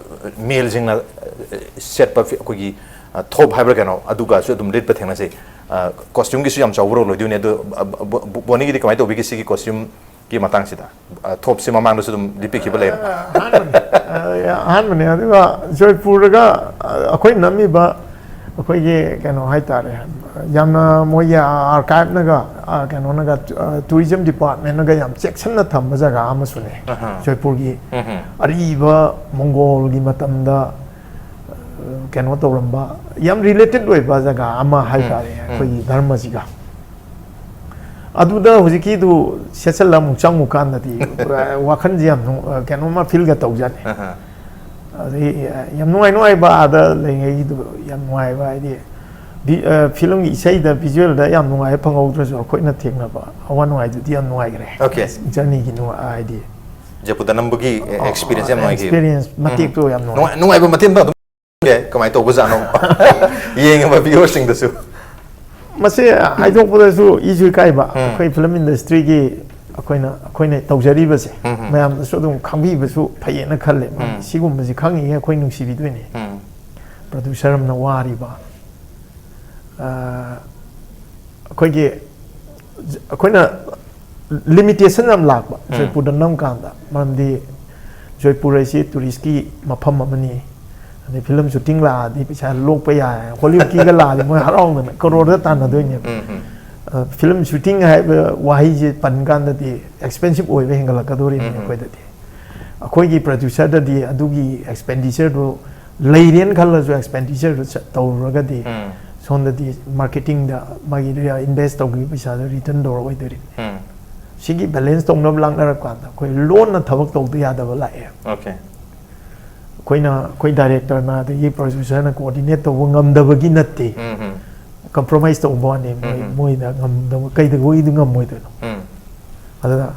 male ꯁꯤꯡꯅ, ꯑ, ꯁꯦꯠꯄ ꯐꯤ-, ꯑꯩꯈꯣꯏꯒꯤ, ꯑ, ꯊꯣꯞ ꯍꯥꯏꯕ꯭ꯔꯥ ꯀꯩꯅꯣ, ꯑꯗꯨꯒꯁꯨ ꯑꯗꯨꯝ ꯂꯤꯠꯄ ꯊꯦꯡꯅꯖꯩ꯫ ꯑ, costume ꯒꯤꯁꯨ ꯌꯥꯝ ꯆꯥꯎꯕ role ꯑꯣꯏꯗꯣꯏꯅꯦ꯫ ꯑꯗꯨ, ꯑ, ꯕꯣ-, ꯕꯣ-, ꯕꯣꯅꯤꯒꯤꯗꯤ ꯀꯃꯥꯏꯅ ꯇꯧꯕꯤꯒꯦ ꯁꯤꯒꯤ costume ꯒꯤ ꯃꯇꯥꯡꯁꯤꯗ? ꯑ, ꯊꯣꯞꯁꯤ ꯃꯃꯥꯡꯗꯁꯨ ꯑꯗꯨꯝ ꯂꯤꯠꯄꯤꯈꯤꯕ ꯂꯩꯔꯦ꯫ ꯑ, ꯑꯍꯥꯟꯕꯅꯦ꯫ ꯑ, ꯑꯍꯥꯟꯕꯅꯦ꯫ ꯑꯗꯨꯒ ꯖꯣꯏꯄꯨꯔꯗꯒ, ꯑ, ꯑꯩꯈꯣꯏ ꯅꯝꯃꯤꯕ ꯑꯩꯈꯣꯏꯒꯤ ꯀꯩꯅꯣ ꯍꯥꯏꯇꯥꯔꯦ, ꯌꯥꯝꯅ ꯃꯣꯏꯒꯤ ꯑꯥꯔꯀꯥꯏꯞꯅꯒ, ꯑ, ꯀꯩꯅꯣꯅꯒ, ꯑ, ꯇꯨꯔꯤꯖꯝ ꯗꯤꯄꯥꯔꯠꯃꯦꯟꯅꯒ ꯌꯥꯝ ꯆꯦꯛꯁꯤꯟꯅ ꯊꯝꯕ ꯖꯒꯥ ꯑꯃꯁꯨꯅꯦ꯫ ꯑꯍꯥ꯫ ꯖꯣꯏꯄꯨꯔꯒꯤ ꯎꯝ꯫ ꯑꯔꯤꯕ ꯃꯣꯡꯒꯣꯜꯒꯤ ꯃꯇꯝꯗ, ꯑ, ꯀꯩꯅꯣ ꯇꯧꯔꯝꯕ, ꯌꯥꯝ ꯔꯤꯂꯦꯇꯦꯠ ꯑꯣꯏꯕ ꯖꯒꯥ ꯑꯃ ꯎꯝ꯫ ꯍꯥꯏꯇꯥꯔꯦ, ꯎꯝ꯫ ꯑꯩꯈꯣꯏꯒꯤ ꯙꯔꯃꯁꯤꯒ꯫ ꯑꯗꯨꯗ ꯍꯧꯖꯤꯛꯀꯤꯗꯨ ꯁꯦꯠꯆꯜꯂ ꯑꯃꯨꯛ ꯆꯪꯉꯨ ꯀꯥꯟꯗꯗꯤ, ꯄꯨꯔꯥ ꯋꯥꯈꯜꯁꯦ ꯌꯥꯝ ꯅꯨꯡ-, ꯀꯩꯅꯣꯝꯃ ꯐꯤꯜꯒ ꯇꯧꯖꯥꯠꯅꯤ꯫ ꯑꯍꯥ꯫ ꯑꯗꯩ ꯌꯥꯝ ꯅꯨꯡꯉꯥꯏ ꯅꯨꯡꯉꯥꯏꯕ ꯑꯥꯗ ꯂꯩꯉꯩꯒꯤꯗꯨ ꯌꯥꯝ ꯅꯨꯡꯉꯥꯏꯕ ꯍꯥꯏꯗꯤ, ꯚꯤ-, ꯑ, ꯐꯤꯂꯝꯒꯤ ꯏꯁꯩꯗ, ꯚꯤꯖꯨꯋꯦꯜꯗ ꯌꯥꯝ ꯅꯨꯡꯉꯥꯏꯕ ꯐꯪꯍꯧꯗ꯭ꯔꯁꯨ, ꯑꯩꯈꯣꯏꯅ ꯊꯦꯡꯅꯕ ꯑꯋꯥ ꯅꯨꯡꯉꯥꯏꯗꯨꯗꯤ ꯌꯥꯝ ꯅꯨꯡꯉꯥꯏꯈ꯭ꯔꯦ꯫ ꯑꯣꯀꯦ꯫ ꯖꯔꯅꯤꯒꯤ ꯅꯨꯡꯉꯥꯏ ꯍꯥꯏꯗꯤ꯫ ꯖꯦꯄꯨꯔꯗ ꯅꯝꯕꯒꯤ, ꯑꯦ, ꯑꯣ, ꯑꯦꯛꯁꯄꯤꯔꯤꯌꯟꯁ ꯌꯥꯝ ꯅꯨꯡꯉꯥꯏꯈꯤ꯫ ꯑꯦꯛꯁꯄꯤꯔꯤꯌꯟꯁ ꯎꯝ꯫ ꯃꯇꯦꯛꯇꯣ ꯌꯥꯝ ꯅꯨꯡꯉꯥꯏ꯫ ꯅꯨꯡꯉꯥꯏ-, ꯅꯨꯡꯉꯥꯏꯕ ꯃꯇꯦꯛ ꯑꯃ ꯑꯗꯨꯝ ꯀꯃꯥꯏꯅ ꯇꯧꯕꯖꯥꯠꯅꯣ? ꯌꯦꯡꯉꯤꯕ ꯚꯤꯌꯨꯋꯔꯁꯤꯡꯗꯁꯨ꯫ ꯃꯁꯤ ꯍꯥꯏꯗꯣꯛꯄꯗꯁꯨ ꯏꯁꯨ ꯏꯀꯥꯏꯕ꯫ ꯎꯝ꯫ ꯑꯩꯈꯣꯏ ꯐꯤꯂꯝ ꯏꯟꯗꯁꯇ꯭ꯔꯤꯒꯤ ꯑꯩꯈꯣꯏꯅ, ꯑꯩꯈꯣꯏꯅ ꯇꯧꯖꯔꯤꯕꯁꯦ ꯎꯝ, ꯎꯝ꯫ ꯃꯌꯥꯝꯗꯁꯨ ꯑꯗꯨꯝ ꯈꯪꯕꯤꯕꯁꯨ ꯐꯩꯌꯦꯅ ꯈꯜꯂꯦ꯫ ꯎꯝ꯫ ꯁꯤꯒꯨꯝꯕꯁꯤ ꯈꯪꯉꯤꯉꯩ ꯑꯩꯈꯣꯏ ꯅꯨꯡꯁꯤꯕꯤꯗꯣꯏꯅꯦ꯫ ꯎꯝ꯫ ꯄ꯭ꯔꯗ꯭ꯌꯨꯁꯔ ꯑꯃꯅ ꯋꯥꯔꯤꯕ, ꯑ, ꯑꯩꯈꯣꯏꯒꯤ, ꯑꯩꯈꯣꯏꯅ ꯂꯤꯃꯤꯇꯦꯁꯟ ꯌꯥꯝ ꯂꯥꯛꯄ ꯎꯝ꯫ ꯖꯣꯏꯄꯨꯔꯗ ꯅꯝ ꯀꯥꯟꯗ, ꯃꯔꯝꯗꯤ ꯖꯣꯏꯄꯨꯔ ꯍꯥꯏꯁꯤ ꯇꯨꯔꯤꯁꯀꯤ ꯃꯐꯝ ꯑꯃꯅꯤ꯫ ꯑꯗꯩ ꯐꯤꯂꯝ ꯁꯨꯇꯤꯡ ꯂꯥꯛꯑꯗꯤ ꯄꯩꯁꯥ ꯂꯣꯛꯄ ꯌꯥꯏ, ꯍꯣꯂꯤꯋꯨꯗꯀꯤꯒ ꯂꯥꯛꯑꯗꯤ ꯃꯣꯏ ꯍꯔꯥꯎꯗꯅ ꯀꯔꯣꯔꯗ ꯇꯥꯟꯅꯗꯣꯏꯅꯦꯕ꯫ ꯎꯝ, ꯎꯝ꯫ ꯑ, ꯐꯤꯂꯝ ꯁꯨꯇꯤꯡ ꯍꯥꯏꯕ ꯋꯥꯍꯩꯁꯦ ꯄꯟ ꯀꯥꯟꯗꯗꯤ ꯑꯦꯛꯁꯄꯦꯟꯁꯤꯞ ꯑꯣꯏꯕ ꯍꯦꯟꯒꯠꯂꯛꯀꯗꯣꯔꯤꯅꯦ ꯎꯝ, ꯎꯝ꯫ ꯑꯩꯈꯣꯏꯗꯗꯤ꯫ ꯑꯩꯈꯣꯏꯒꯤ ꯄ꯭ꯔꯗ꯭ꯌꯨꯁꯔꯗꯗꯤ ꯑꯗꯨꯒꯤ ꯑꯦꯛꯁꯄꯦꯟꯗꯤꯆꯔꯗꯨ ꯂꯩꯔꯦꯅ ꯈꯜꯂꯁꯨ, ꯑꯦꯛꯁꯄꯦꯟꯗꯤꯆꯔꯗꯨ ꯆꯠ-, ꯇꯧꯔꯨꯔꯒꯗꯤ ꯎꯝ꯫ ꯁꯣꯝꯗꯗꯤ ꯃꯥꯔꯀꯦꯇꯤꯡꯗ ꯃꯥꯒꯤ ꯏꯟꯚꯦꯁ ꯇꯧꯈꯤꯕ ꯄꯩꯁꯥꯗꯣ ꯔꯤꯇꯔꯟ ꯇꯧꯔꯛꯑꯣꯏꯗꯣꯔꯤꯕꯅꯤ꯫ ꯎꯝ꯫ ꯁꯤꯒꯤ ꯕꯦꯂꯦꯟꯁ ꯇꯧꯅꯕ ꯂꯥꯛꯅꯔꯛ ꯀꯥꯟꯗ ꯑꯩꯈꯣꯏ ꯂꯣꯟꯅ ꯊꯕꯛ ꯇꯧꯗ ꯌꯥꯗꯕ ꯂꯥꯛꯑꯦ꯫ ꯑꯣꯀꯦ꯫ ꯑꯩꯈꯣꯏꯅ, ꯑꯩꯈꯣꯏ ꯗꯥꯏꯔꯦꯛꯇꯔꯅ ꯑꯗꯒꯤ ꯄ꯭ꯔꯗ꯭ꯌꯨꯁꯔꯅ ꯀꯣꯑꯣꯔꯗꯤꯅꯦꯠ ꯇꯧꯕ ꯉꯝꯗꯕꯒꯤ ꯅꯠꯇꯦ꯫ ꯎꯝ, ꯎꯝ꯫ ꯀꯝꯄ꯭ꯔꯣꯃꯥꯏꯁ ꯇꯧꯕ ꯋꯥꯅꯤ꯫ ꯃꯣꯏ, ꯎꯝ, ꯎꯝ꯫ ꯃꯣꯏꯗ ꯉꯝꯗꯕ, ꯀꯩꯗꯧꯕꯒꯤꯗꯤ ꯉꯝꯃꯣꯏꯗꯣꯏꯅꯣ? ꯎꯝ꯫ ꯑꯗꯨꯅ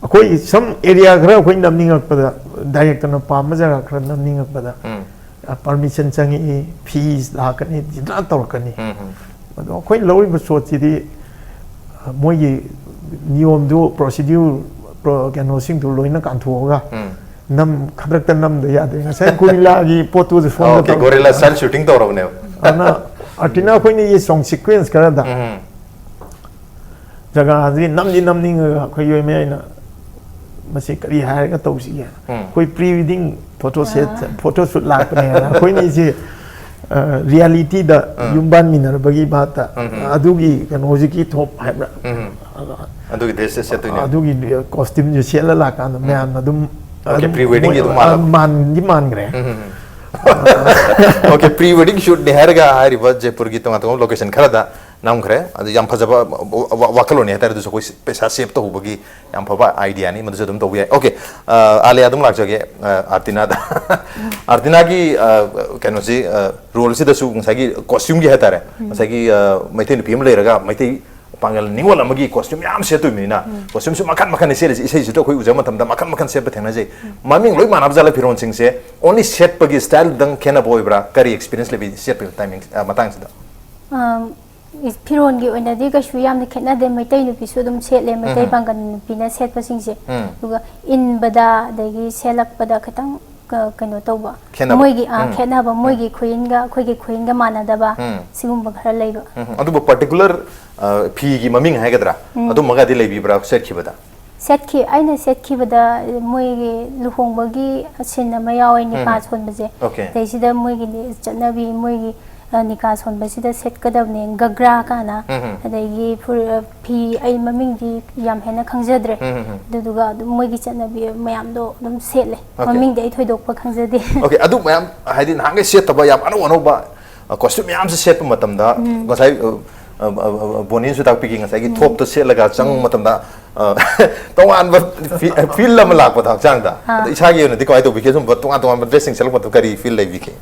ꯑꯩꯈꯣꯏ ꯁꯝ ꯑꯦꯔꯤꯌꯥ ꯈꯔ ꯑꯩꯈꯣꯏ ꯅꯝꯅꯤꯡꯉꯛꯄꯗ, ꯗꯥꯏꯔꯦꯛꯇꯔꯅ ꯄꯥꯝꯕ ꯖꯒꯥ ꯈꯔ ꯅꯝꯅꯤꯡꯉꯛꯄꯗ, ꯎꯝ꯫ ꯑ, ꯄꯔꯃꯤꯁꯟ ꯆꯪꯉꯛꯏ, ꯐꯤꯁ ꯂꯥꯛꯀꯅꯤ, ꯖꯤꯗ꯭ꯔꯥ ꯇꯧꯔꯛꯀꯅꯤ꯫ ꯎꯝ, ꯎꯝ꯫ ꯑꯗꯣ ꯑꯩꯈꯣꯏ ꯂꯧꯔꯤꯕ ꯁꯣꯠꯁꯤꯗꯤ, ꯑ, ꯃꯣꯏꯒꯤ ꯅꯤꯌꯣꯝꯗꯨ, ꯄ꯭ꯔꯣꯁꯤꯗ꯭ꯌꯨꯔ, ꯄ꯭ꯔꯣ-, ꯀꯩꯅꯣꯁꯤꯡꯗꯨ ꯂꯣꯏꯅ ꯀꯥꯟꯊꯣꯛꯑꯒ ꯎꯝ꯫ ꯅꯝ-, ꯈꯗ꯭ꯔꯛꯇ ꯅꯝꯗ ꯌꯥꯗꯦ꯫ ꯉꯁꯥꯏ ꯒꯣꯔꯤꯂꯥꯒꯤ ꯄꯣꯠꯇꯨꯁꯨ ꯁꯣꯝꯗ ꯑꯣꯀꯦ, ꯇꯧꯔꯛꯄ꯫ ꯒꯣꯔꯤꯂꯥ ꯁ꯭ꯇꯥꯏꯜ ꯁꯨꯇꯤꯡ ꯇꯧꯔꯕꯅꯦꯕ꯫ ꯑꯗꯨꯅ ꯑꯥꯔꯇꯤꯅꯥ ꯑꯩꯈꯣꯏꯅ ꯌꯦ ꯁꯣꯡ ꯁꯤꯀ꯭ꯋꯦꯟꯁ ꯈꯔꯗ ꯎꯝ꯫ ꯖꯒꯥꯁꯤ ꯅꯝꯗꯤ ꯅꯝꯅꯤꯡꯉꯒ ꯑꯩꯈꯣꯏ ꯌꯣꯏꯃ ꯑꯩꯅ ꯃꯁꯤ ꯀꯔꯤ ꯍꯥꯏꯔꯒ ꯇꯧꯁꯤꯒꯦ? ꯎꯝ꯫ ꯑꯩꯈꯣꯏ ꯄ꯭ꯔꯤ ꯋꯦꯗꯤꯡ ꯐꯣꯇꯣ ꯁꯦꯠ, ꯑꯥ꯫ ꯐꯣꯇꯣ ꯁꯨꯠ ꯂꯥꯛꯄꯅꯦꯅ ꯑꯩꯈꯣꯏꯅꯤꯁꯤ ꯔꯤꯌꯦꯂꯤꯇꯤꯗ ꯌꯨꯝ ꯄꯥꯟꯃꯤꯟꯅꯔꯕꯒꯤ ꯚꯥꯞꯇ ꯎꯝ, ꯎꯝ꯫ ꯑꯗꯨꯒꯤ ꯀꯩꯅꯣ ꯍꯧꯖꯤꯛꯀꯤ ꯊꯣꯞ ꯍꯥꯏꯕ꯭ꯔꯥ? ꯑꯗꯨꯒꯤ ꯗ꯭ꯔꯦꯁꯁꯦ ꯁꯦꯠꯇꯣꯏꯅꯦ꯫ ꯑꯗꯨꯒꯤ ꯀꯣꯁꯇ꯭ꯌꯨꯝꯁꯦ ꯁꯦꯠꯂ ꯂꯥꯛꯀꯥꯟꯗ ꯃꯌꯥꯝꯅ ꯑꯗꯨꯝ Okay, ꯑꯗꯨꯝ pre weddingꯒꯤ ꯑꯗꯨꯝ ꯃꯥꯜꯂꯕ? ꯃꯥꯟꯗꯤ ꯃꯥꯟꯈ꯭ꯔꯦ꯫ Okay, pre wedding shootꯅꯦ ꯍꯥꯏꯔꯒ ꯍꯥꯏꯔꯤꯕ ꯖꯩꯄꯨꯔꯒꯤ ꯇꯣꯉꯥꯟ ꯇꯣꯉꯥꯟꯕ location ꯈꯔꯗ ꯅꯝꯈ꯭ꯔꯦ꯫ ꯑꯗꯨ ꯌꯥꯝ ꯐꯖꯕ ꯋꯥ- ꯋꯥ- ꯋꯥꯈꯜꯂꯣꯟꯅꯤ ꯍꯥꯏꯇꯥꯔꯦ꯫ ꯑꯗꯨꯁꯨ ꯑꯩꯈꯣꯏ ꯄꯩꯁꯥ save ꯇꯧꯍꯧꯕꯒꯤ ꯌꯥꯝ ꯐꯕ ideaꯅꯤ, ꯃꯗꯨꯁꯨ ꯑꯗꯨꯝ ꯇꯧꯕ ꯌꯥꯏ꯫ Okay, ꯑꯥꯂꯤꯌꯥ ꯑꯗꯨꯝ ꯂꯥꯛꯆꯒꯦ꯫ ꯑꯥꯔꯇꯤꯅꯥꯗ ꯑꯥꯔꯇꯤꯅꯥꯒꯤ ꯀꯩꯅꯣꯁꯤ, roleꯁꯤꯗꯁꯨ ꯉꯁꯥꯏꯒꯤ costumeꯒꯤ ꯍꯥꯏꯇꯥꯔꯦ, ꯉꯁꯥꯏꯒꯤ ꯃꯩꯇꯩ ꯅꯨꯄꯤ ꯑꯃ ꯂꯩꯔꯒ ꯃꯩꯇꯩ ꯄꯥꯡꯒꯜ ꯅꯤꯉꯣꯜ ꯑꯃꯒꯤ costume ꯌꯥꯝ ꯁꯦꯠꯇꯣꯏꯅꯤꯅ, costumeꯁꯨ ꯃꯈꯟ ꯃꯈꯟ ꯁꯦꯠꯂꯤꯁꯤ ꯏꯁꯩꯁꯤꯗ ꯑꯩꯈꯣꯏ ꯎꯖꯕ ꯃꯇꯝꯗ ꯃꯈꯟ ꯃꯈꯟ ꯁꯦꯠꯄ ꯊꯦꯡꯅꯖꯩ꯫ ꯃꯃꯤꯡ ꯂꯣꯏ ꯃꯥꯟꯅꯕ ꯖꯥꯠꯂ ꯐꯤꯔꯣꯟꯁꯤꯡꯁꯦ? Only ꯁꯦꯠꯄꯒꯤ styleꯗꯪ ꯈꯦꯠꯅꯕ ꯑꯣꯏꯕ꯭ꯔꯥ? ꯀꯔꯤ experience ꯂꯩꯕꯤ ꯁꯦꯠꯄꯒꯤ timing ꯃꯇꯥꯡꯁꯤꯗ? ꯐꯤꯔꯣꯟꯒꯤ ꯑꯣꯏꯅꯗꯤ ꯀꯩꯁꯨ ꯌꯥꯝꯅ ꯈꯦꯠꯅꯗꯦ꯫ ꯃꯩꯇꯩ ꯅꯨꯄꯤꯁꯨ ꯑꯗꯨꯝ ꯁꯦꯠꯂꯦ, ꯃꯩꯇꯩ ꯄꯥꯡꯒꯜ ꯅꯨꯄꯤꯅ ꯁꯦꯠꯄꯁꯤꯡꯁꯦ꯫ ꯑꯗꯨꯒ ꯏꯟꯕꯗ ꯑꯗꯒꯤ ꯁꯦꯠꯂꯛꯄꯗ ꯈꯤꯇꯪ ꯀꯩꯅꯣ ꯇꯧꯕ, ꯈꯦꯠꯅꯕ꯫ ꯃꯣꯏꯒꯤ ꯑꯥ, ꯈꯦꯠꯅꯕ, ꯃꯣꯏꯒꯤ ꯈꯨꯏꯟꯒ ꯑꯩꯈꯣꯏꯒꯤ ꯈꯨꯏꯟꯒ ꯃꯥꯟꯅꯗꯕ, ꯁꯤꯒꯨꯝꯕ ꯈꯔ ꯂꯩꯕ꯫ ꯎꯝ, ꯑꯗꯨꯕꯨ particular ꯐꯤꯒꯤ ꯃꯃꯤꯡ ꯍꯥꯏꯒꯗ꯭ꯔꯥ, ꯑꯗꯨꯝꯕꯒꯗꯤ ꯂꯩꯕꯤꯕ꯭ꯔꯥ ꯁꯦꯠꯈꯤꯕꯗ? ꯁꯦꯠꯈꯤ ꯑꯩꯅ ꯁꯦꯠꯈꯤꯕꯗ ꯃꯣꯏꯒꯤ ꯂꯨꯍꯣꯡꯕꯒꯤ scene ꯑꯃ ꯌꯥꯎꯋꯦ, ꯅꯤꯀꯥ ꯁꯣꯟꯕꯁꯦ꯫ Okay. ꯑꯗꯩꯁꯤꯗ ꯃꯣꯏꯒꯤ ꯆꯠꯅꯕꯤ, ꯃꯣꯏꯒꯤ ꯅꯤꯀꯥ ꯁꯣꯟꯕꯁꯤꯗ ꯁꯦꯠꯀꯗꯕꯅꯦ ꯒꯒ꯭ꯔꯥ ꯀꯥꯏꯅ꯫ ꯑꯗꯒꯤ ꯐꯨꯔꯤ- ꯐꯤ ꯑꯩ ꯃꯃꯤꯡꯗꯤ ꯌꯥꯝ ꯍꯦꯟꯅ ꯈꯪꯖꯗ꯭ꯔꯦ꯫ ꯑꯗꯨꯗꯨꯒ ꯑꯗꯨꯝ ꯃꯣꯏꯒꯤ ꯆꯠꯅꯕꯤ ꯃꯌꯥꯝꯗꯣ ꯑꯗꯨꯝ ꯁꯦꯠꯂꯦ꯫ Okay. ꯃꯃꯤꯡꯗꯤ ꯑꯩ ꯊꯣꯏꯗꯣꯛꯄ ꯈꯪꯖꯗꯦ꯫ Okay, ꯑꯗꯨ ꯃꯌꯥꯝ ꯍꯥꯏꯗꯤ ꯅꯍꯥꯟꯈꯩ ꯁꯦꯠꯇꯕ ꯌꯥꯝ ꯑꯅꯧ ꯑꯅꯧꯕ costume ꯃꯌꯥꯝꯁꯦ ꯁꯦꯠꯄ ꯃꯇꯝꯗ ꯉꯁꯥꯏ ꯕꯣꯅꯤꯁꯨ ꯇꯥꯛꯄꯤꯈꯤ, ꯉꯁꯥꯏꯒꯤ ꯊꯣꯞꯇ ꯁꯦꯠꯂꯒ ꯆꯪꯕ ꯃꯇꯝꯗ ꯇꯣꯉꯥꯟꯕ feel ꯑꯃ ꯂꯥꯛꯄꯗꯣ ꯍꯛꯆꯥꯡꯗ꯫ ꯑꯗꯣ ꯏꯁꯥꯒꯤ ꯑꯣꯏꯅꯗꯤ ꯀꯃꯥꯏꯅ ꯇꯧꯕꯤꯒꯦ? ꯁꯨꯝꯕ ꯇꯣꯉꯥꯟ ꯇꯣꯉꯥꯟꯕ dressꯁꯤꯡ ꯁꯦꯠꯂꯛꯄꯗ ꯀꯔꯤ feel ꯂꯩꯕꯤꯒꯦ?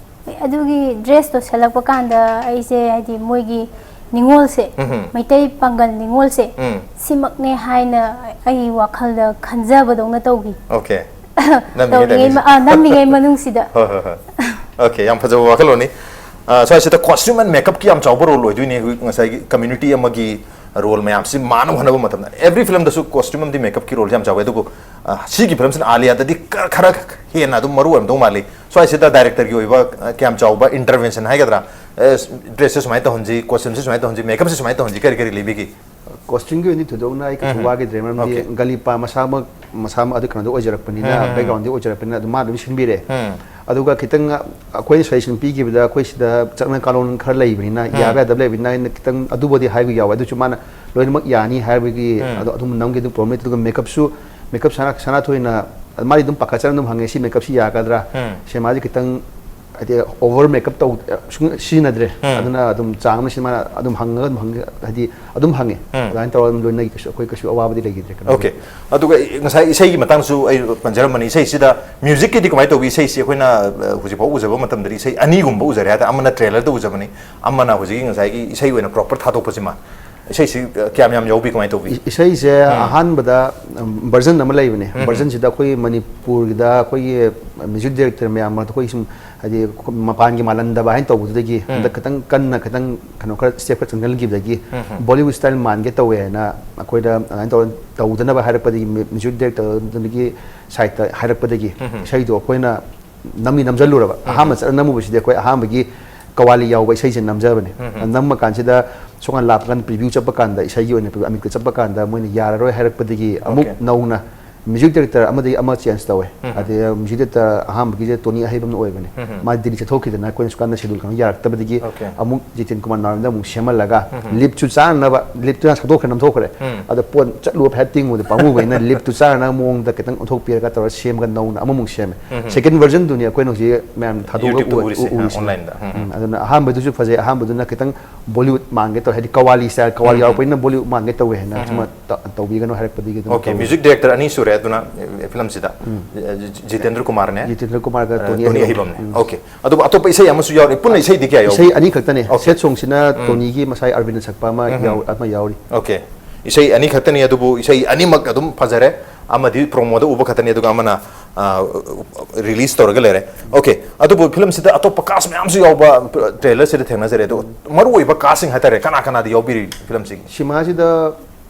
ꯑꯗꯨꯒꯤ dressꯇꯣ ꯁꯦꯠꯂꯛꯄ ꯀꯥꯟꯗ ꯑꯩꯁꯦ ꯍꯥꯏꯗꯤ ꯃꯣꯏꯒꯤ ꯅꯤꯉꯣꯜꯁꯦ, ꯃꯩꯇꯩ ꯄꯥꯡꯒꯜ ꯅꯤꯉꯣꯜꯁꯦ, ꯁꯤꯃꯛꯅꯦ ꯍꯥꯏꯅ ꯑꯩ ꯋꯥꯈꯜꯗ ꯈꯟꯖꯕꯗꯧꯅ ꯇꯧꯈꯤ꯫ Okay. ꯇꯧꯔꯤꯉꯩ ꯃ- ꯑꯥ, ꯅꯝꯃꯤꯉꯩ ꯃꯅꯨꯡꯁꯤꯗ꯫ ꯍꯣꯏ, ꯍꯣꯏ, ꯍꯣꯏ꯫ Okay, ꯌꯥꯝ ꯐꯖꯕ ꯋꯥꯈꯜꯂꯣꯟꯅꯤ꯫ ꯑ, ꯁ꯭ꯋꯥꯏꯁꯤꯗ costume and makeupꯀꯤ ꯌꯥꯝ ꯆꯥꯎꯕ role ꯑꯣꯏꯗꯣꯏꯅꯦ꯫ ꯑꯩꯈꯣꯏ ꯉꯁꯥꯏꯒꯤ community ꯑꯃꯒꯤ role ꯃꯌꯥꯝꯁꯤ ꯃꯥꯟꯅꯕ ꯍꯣꯠꯅꯕ ꯃꯇꯝꯗ, every filmꯗꯁꯨ costume ꯑꯃꯗꯤ makeupꯀꯤ roleꯁꯤ ꯌꯥꯝ ꯆꯥꯎꯋꯦ꯫ ꯑꯗꯨꯕꯨ, ꯑ, ꯁꯤꯒꯤ filmꯁꯤꯅ ꯑꯥꯂꯤꯌꯥꯗꯗꯤ ꯈꯔ, ꯈꯔ ꯍꯦꯟꯅ ꯑꯗꯨꯝ ꯃꯔꯨ ꯑꯣꯏꯔꯝꯗꯧ ꯃꯥꯜꯂꯤ꯫ ꯁ꯭ꯋꯥꯏꯁꯤꯗ directorꯒꯤ ꯑꯣꯏꯕ, ꯑ, ꯀꯌꯥꯝ ꯆꯥꯎꯕ intervention ꯍꯥꯏꯒꯗ꯭ꯔꯥ? ꯑꯦ, dressꯁꯦ ꯁꯨꯃꯥꯏꯅ ꯇꯧꯍꯟꯁꯤ, costumeꯁꯦ ꯁꯨꯃꯥꯏꯅ ꯇꯧꯍꯟꯁꯤ, makeupꯁꯦ ꯁꯨꯃꯥꯏꯅ ꯇꯧꯍꯟꯁꯤ, ꯀꯔꯤ ꯀꯔꯤ ꯂꯩꯕꯤꯒꯦ? Costumeꯒꯤ ꯑꯣꯏꯅꯗꯤ ꯊꯣꯏꯗꯣꯛꯅ ꯑꯩ ꯀꯩꯁꯨ ꯋꯥꯈꯤꯗ꯭ꯔꯦ, ꯃꯔꯝꯗꯤ Okay. ꯒꯂꯤꯄꯥ ꯃꯁꯥꯃꯛ ꯃꯁꯥꯃꯛ ꯑꯗꯨ ꯀꯩꯅꯣꯗ ꯑꯣꯏꯖꯔꯛꯄꯅꯤꯅ, backgroundꯗꯤ ꯑꯣꯏꯖꯔꯛꯄꯅꯤꯅ ꯑꯗꯨꯝ ꯃꯥ ꯑꯗꯨꯝ ꯁꯤꯟꯕꯤꯔꯦ꯫ ꯑꯗꯨꯒ ꯈꯤꯇꯪ ꯑꯩꯈꯣꯏꯅ ꯁꯖꯦꯁꯟ ꯄꯤꯈꯤꯕꯗ, ꯑꯩꯈꯣꯏ ꯁꯤꯗ ꯆꯠꯅ ꯀꯥꯡꯂꯣꯟ ꯈꯔ ꯂꯩꯕꯅꯤꯅ, ꯎꯝ꯫ ꯌꯥꯕ ꯌꯥꯗꯕ ꯂꯩꯕꯅꯤꯅ, ꯑꯩꯅ ꯈꯤꯇꯪ ꯑꯗꯨꯕꯨꯗꯤ ꯍꯥꯏꯕ ꯌꯥꯎꯋꯦ꯫ ꯑꯗꯨꯁꯨ ꯃꯥꯅ ꯂꯣꯏꯅꯃꯛ ꯌꯥꯅꯤ ꯍꯥꯏꯕꯒꯤ, ꯎꯝ꯫ ꯑꯗꯣ ꯑꯗꯨꯝ ꯅꯝꯒꯦ ꯑꯗꯨꯝ ꯄ꯭ꯔꯣꯕ꯭ꯂꯦꯝ ꯂꯩꯇꯦ꯫ ꯑꯗꯨꯒ ꯃꯦꯀꯞꯁꯨ, ꯃꯦꯀꯞ ꯁꯅꯥ-, ꯁꯅꯥꯊꯣꯏꯅ, ꯃꯥꯗꯤ ꯑꯗꯨꯝ ꯄꯥꯈꯠꯆꯅ ꯑꯗꯨꯝ ꯍꯪꯉꯦ, "ꯁꯤ ꯃꯦꯀꯞꯁꯤ ꯌꯥꯒꯗ꯭ꯔꯥ?" ꯎꯝ꯫ ꯁꯤꯅꯦꯃꯥꯁꯤ ꯈꯤꯇꯪ, ꯍꯥꯏꯗꯤ, ꯑꯣꯚꯔ ꯃꯦꯀꯞ ꯇꯧ-, ꯁꯨꯡ-, ꯁꯤꯖꯤꯟꯅꯗ꯭ꯔꯦ꯫ ꯎꯝ꯫ ꯑꯗꯨꯅ ꯑꯗꯨꯝ ꯆꯥꯡ ꯑꯃ ꯁꯤꯅꯦꯃꯥ ꯑꯗꯨꯝ ꯍꯪꯉꯒ ꯑꯗꯨꯝ ꯍꯪꯉꯦ, ꯍꯥꯏꯗꯤ, ꯑꯗꯨꯝ ꯍꯪꯉꯦ꯫ ꯎꯝ꯫ ꯑꯗꯨꯃꯥꯏꯅ ꯇꯧꯔꯒ ꯑꯗꯨꯝ ꯂꯣꯏꯅ ꯀꯩꯁꯨ, ꯑꯩꯈꯣꯏ ꯀꯩꯁꯨ ꯑꯋꯥꯕꯗꯤ ꯂꯩꯈꯤꯗ꯭ꯔꯦ, ꯀꯩꯅꯣ꯫ ꯑꯣꯀꯦ꯫ ꯑꯗꯨꯒ ꯑꯩ ꯉꯁꯥꯏ ꯏꯁꯩꯒꯤ ꯃꯇꯥꯡꯁꯨ ꯑꯩ ꯄꯟꯖꯔꯝꯕꯅꯤ꯫ ꯏꯁꯩꯁꯤꯗ ꯃ꯭ꯌꯨꯖꯤꯛꯀꯤꯗꯤ ꯀꯃꯥꯏꯅ ꯇꯧꯕꯤ? ꯏꯁꯩꯁꯤ ꯑꯩꯈꯣꯏꯅ, ꯑ, ꯍꯧꯖꯤꯛꯐꯥꯎ ꯎꯖꯕ ꯃꯇꯝꯗꯗꯤ ꯏꯁꯩ ꯑꯅꯤꯒꯨꯝꯕ ꯎꯖꯔꯦ ꯍꯥꯏ ꯇꯥꯔꯦ꯫ ꯑꯃꯅ ꯇ꯭ꯔꯦꯂꯔꯗ ꯎꯖꯕꯅꯤ, ꯑꯃꯅ ꯍꯧꯖꯤꯛꯀꯤ ꯉꯁꯥꯏꯒꯤ ꯏꯁꯩ ꯑꯣꯏꯅ ꯄ꯭ꯔꯣꯄꯔ ꯊꯥꯗꯣꯛꯄꯁꯤꯃ꯫ ꯏꯁꯩꯁꯤ, ꯑ, ꯀꯌꯥꯝ ꯌꯥꯝ ꯌꯥꯎꯕꯤ, ꯀꯃꯥꯏꯅ ꯇꯧꯕꯤ? ꯏ-, ꯏꯁꯩꯁꯦ ꯎꯝ꯫ ꯑꯍꯥꯟꯕꯗ, ꯎꯝ, ꯚꯔꯖꯟ ꯑꯃ ꯂꯩꯕꯅꯦ꯫ ꯎꯝ꯫ ꯚꯔꯖꯟꯁꯤꯗ ꯑꯩꯈꯣꯏ ꯃꯅꯤꯄꯨꯔꯒꯤꯗ ꯑꯩꯈꯣꯏꯒꯤ ꯃ꯭ꯌꯨꯖꯤꯛ ꯗꯥꯏꯔꯦꯛꯇꯔ ꯃꯌꯥꯝ ꯑꯃ ꯑꯩꯈꯣꯏ ꯁꯨꯝ, ꯍꯥꯏꯗꯤ, ꯃꯄꯥꯟꯒꯤ ꯃꯥꯜꯍꯟꯗꯕ ꯍꯥꯏꯅ ꯇꯧꯕꯗꯨꯗꯒꯤ ꯎꯝ꯫ ꯍꯟꯗꯛ ꯈꯤꯇꯪ ꯀꯟꯅ, ꯈꯤꯇꯪ ꯀꯩꯅꯣ, ꯈꯔ ꯁ꯭ꯇꯦꯞ ꯈꯔ ꯆꯪꯁꯤꯟꯈꯤꯕꯗꯒꯤ ꯎꯝ꯫ ꯕꯣꯂꯤꯋꯨꯗ ꯁ꯭ꯇꯥꯏꯜ ꯃꯥꯟꯒꯦ ꯇꯧꯋꯦ ꯍꯥꯏꯅ ꯑꯩꯈꯣꯏꯗ ꯑꯗꯨꯃꯥꯏꯅ ꯇꯧꯔ ꯇꯧꯗꯅꯕ ꯍꯥꯏꯔꯛꯄꯗꯒꯤ, ꯃ꯭ꯌꯨ-, ꯃ꯭ꯌꯨꯖꯤꯛ ꯗꯥꯏꯔꯦꯛꯇꯔꯗꯨꯒꯤ ꯁꯥꯏꯠꯇ ꯍꯥꯏꯔꯛꯄꯗꯒꯤ ꯎꯝ꯫ ꯏꯁꯩꯗꯣ ꯑꯩꯈꯣꯏꯅ ꯅꯝꯃꯤ ꯅꯝꯖꯜꯂꯨꯔꯕ꯫ ꯎꯝ꯫ ꯑꯍꯥꯟꯕ ꯆꯠꯅ ꯅꯝꯃꯨꯕꯁꯤꯗꯤ ꯑꯩꯈꯣꯏ ꯑꯍꯥꯟꯕꯒꯤ ꯀꯋꯥꯂꯤ ꯌꯥꯎꯕ ꯏꯁꯩꯁꯦ ꯅꯝꯖꯕꯅꯦ꯫ ꯎꯝ꯫ ꯅꯝꯕ ꯀꯥꯟꯁꯤꯗ ꯁꯣꯝꯀꯥꯟ ꯂꯥꯛꯄ ꯀꯥꯟꯗ, ꯄ꯭ꯔꯤꯚ꯭ꯌꯨ ꯆꯠꯄ ꯀꯥꯟꯗ, ꯏꯁꯩꯒꯤ ꯑꯣꯏꯅ ꯑꯃꯤꯠꯀ ꯆꯠꯄ ꯀꯥꯟꯗ ꯃꯣꯏꯅ ꯌꯥꯔꯔꯣꯏ ꯍꯥꯏꯔꯛꯄꯗꯒꯤ ꯑꯃꯨꯛ ꯑꯣꯀꯦ꯫ ꯅꯧꯅ ꯃ꯭ꯌꯨꯖꯤꯛ ꯗꯥꯏꯔꯦꯛꯇꯔ ꯑꯃꯗꯒꯤ ꯑꯃ ꯆꯦꯟꯖ ꯇꯧꯋꯦ꯫ ꯎꯝ꯫ ꯑꯗꯩ ꯃ꯭ꯌꯨꯖꯤꯛ ꯗꯥꯏꯔꯦꯛꯇꯔ ꯑꯍꯥꯟꯕꯒꯤꯁꯦ ꯇꯣꯅꯤ ꯑꯍꯩꯕꯝꯅ ꯑꯣꯏꯕꯅꯦ꯫ ꯎꯝ꯫ ꯃꯥ ꯗꯤꯜꯂꯤ ꯆꯠꯊꯣꯛꯈꯤꯗꯅ ꯑꯩꯈꯣꯏꯅ ꯁꯣꯝꯀꯥꯟꯗ ꯁꯦꯗꯨꯜ ꯈꯪ ꯌꯥꯔꯛꯇꯕꯗꯒꯤ ꯑꯣꯀꯦ꯫ ꯑꯃꯨꯛ ꯖꯤꯇꯦꯟ ꯀꯨꯃꯥꯔ ꯅꯥꯎꯔꯦꯝꯗ ꯑꯃꯨꯛ ꯁꯦꯝꯍꯜꯂꯒ ꯎꯝ꯫ ꯂꯤꯞꯁꯨ ꯆꯥꯅꯅꯕ, ꯂꯤꯞꯇꯨ ꯍꯥꯟꯅ ꯁꯛꯇꯣꯛꯈ꯭ꯔꯦ, ꯅꯝꯊꯣꯛꯈ꯭ꯔꯦ꯫ ꯎꯝ꯫ ꯑꯗ ꯄꯣꯠ ꯆꯠꯂꯨꯕ ꯄꯩꯁꯥ ꯇꯤꯡꯉꯨꯕꯗꯤ ꯄꯥꯝꯃꯨꯕꯅꯤꯅ ꯂꯤꯞꯇꯨ ꯆꯥꯅꯅꯕ ꯃꯑꯣꯡꯗ ꯈꯤꯇꯪ ꯑꯣꯟꯊꯣꯛꯄꯤꯔꯒ ꯇꯧꯔ ꯁꯦꯝꯃꯒ ꯅꯧꯅ ꯑꯃꯃꯨꯛ ꯁꯦꯝꯃꯦ꯫ ꯎꯝ꯫ ꯁꯦꯀꯦꯟ ꯚꯔꯖꯟꯗꯨꯅꯤ ꯑꯩꯈꯣꯏꯅ ꯍꯧꯖꯤꯛ ꯃꯌꯥꯝ ꯊꯥꯗꯣꯛꯑꯒ ꯌꯨꯇ꯭ꯌꯨꯕꯇ ꯎ-, ꯎꯔꯤꯁꯦ, ꯎ-, ꯎꯔꯤꯁꯦ꯫ ꯑꯣꯟꯂꯥꯏꯟꯗ꯫ ꯎꯝ, ꯎꯝ꯫ ꯎꯝ, ꯑꯗꯨꯅ ꯑꯍꯥꯟꯕꯗꯨꯁꯨ ꯐꯖꯩ, ꯑꯍꯥꯟꯕꯗꯨꯅ ꯈꯤꯇꯪ ꯕꯣꯂꯤꯋꯨꯗ ꯃꯥꯟꯒꯦ ꯇꯧꯋꯦ, ꯍꯥꯏꯗꯤ ꯀꯋꯥꯂꯤ ꯁ꯭ꯇꯥꯏꯜ, ꯀꯋꯥꯂꯤ ꯎꯝ, ꯎꯝ꯫ ꯌꯥꯎꯔꯛꯄꯅꯤꯅ ꯕꯣꯂꯤꯋꯨꯗ ꯃꯥꯟꯒꯦ ꯇꯧꯋꯦ ꯍꯥꯏꯅ ꯎꯝ, ꯁꯨꯝ ꯎꯝ꯫ ꯇ-, ꯇꯧꯕꯤꯒꯅꯨ ꯍꯥꯏꯔꯛꯄꯗꯒꯤ ꯑꯗꯨꯝ ꯑꯣꯀꯦ, ꯇꯧꯕꯅꯦ꯫ ꯃ꯭ꯌꯨꯖꯤꯛ ꯗꯥꯏꯔꯦꯛꯇꯔ ꯑꯅꯤ ꯁꯨꯔꯦ ꯑꯗꯨꯅ, ꯑꯦ, ꯐꯤꯂꯝꯁꯤꯗ꯫ ꯎꯝ꯫ ꯖꯤ-, ꯖꯤꯇꯦꯟꯗ꯭ꯔ ꯀꯨꯃꯥꯔꯅꯦ, ꯖꯤꯇꯦꯟꯗ꯭ꯔ ꯀꯨꯃꯥꯔꯒ ꯑ, ꯇꯣꯅꯤ ꯇꯣꯅꯤ ꯑꯍꯩꯕꯝ꯫ ꯑꯍꯩꯕꯝꯅꯦ꯫ ꯎꯝ꯫ ꯑꯣꯀꯦ꯫ ꯑꯗꯨꯕꯨ ꯑꯇꯣꯞꯄ ꯏꯁꯩ ꯑꯃꯁꯨ ꯌꯥꯎꯔꯤ꯫ ꯄꯨꯟꯅ ꯏꯁꯩꯗꯤ ꯀꯌꯥ ꯌꯥꯎꯕ? ꯏꯁꯩ ꯑꯅꯤꯈꯛꯇꯅꯦ꯫ ꯑꯣꯀꯦ꯫ ꯁꯦꯠ ꯁꯣꯡꯁꯤꯅ ꯎꯝ꯫ ꯇꯣꯅꯤꯒꯤ ꯃꯁꯥꯏ ꯑꯔꯕꯤꯟꯅ ꯁꯛꯄ ꯑꯃ ꯎꯝ꯫ ꯌꯥꯎ-, ꯑꯃ ꯌꯥꯎꯔꯤ꯫ ꯑꯣꯀꯦ꯫ ꯏꯁꯩ ꯑꯅꯤꯈꯛꯇꯅꯤ, ꯑꯗꯨꯕꯨ ꯏꯁꯩ ꯑꯅꯤꯃꯛ ꯑꯗꯨꯝ ꯐꯖꯔꯦ꯫ ꯑꯃꯗꯤ ꯄ꯭ꯔꯣꯃꯣꯗ ꯎꯕ ꯈꯛꯇꯅꯤ, ꯑꯗꯨꯒ ꯑꯃꯅ, ꯑ, ꯔꯤꯂꯤꯁ ꯇꯧꯔꯒ ꯂꯩꯔꯦ꯫ ꯑꯣꯀꯦ꯫ ꯑꯗꯨꯕꯨ ꯐꯤꯂꯝꯁꯤꯗ ꯑꯇꯣꯞꯄ ꯀꯥꯁ ꯃꯌꯥꯝꯁꯨ ꯌꯥꯎꯕ ꯇ꯭ꯔꯦꯂꯔꯁꯤꯗ ꯊꯦꯡꯅꯖꯔꯦ꯫ ꯑꯗꯣ ꯃꯔꯨꯑꯣꯏꯕ ꯀꯥꯁꯁꯤꯡ ꯍꯥꯏꯇꯥꯔꯦ, ꯀꯅꯥ ꯀꯅꯥꯗꯤ ꯌꯥꯎꯕꯤꯔꯤ ꯐꯤꯂꯝꯁꯤꯒꯤ? ꯁꯤꯃꯥꯁꯤꯗ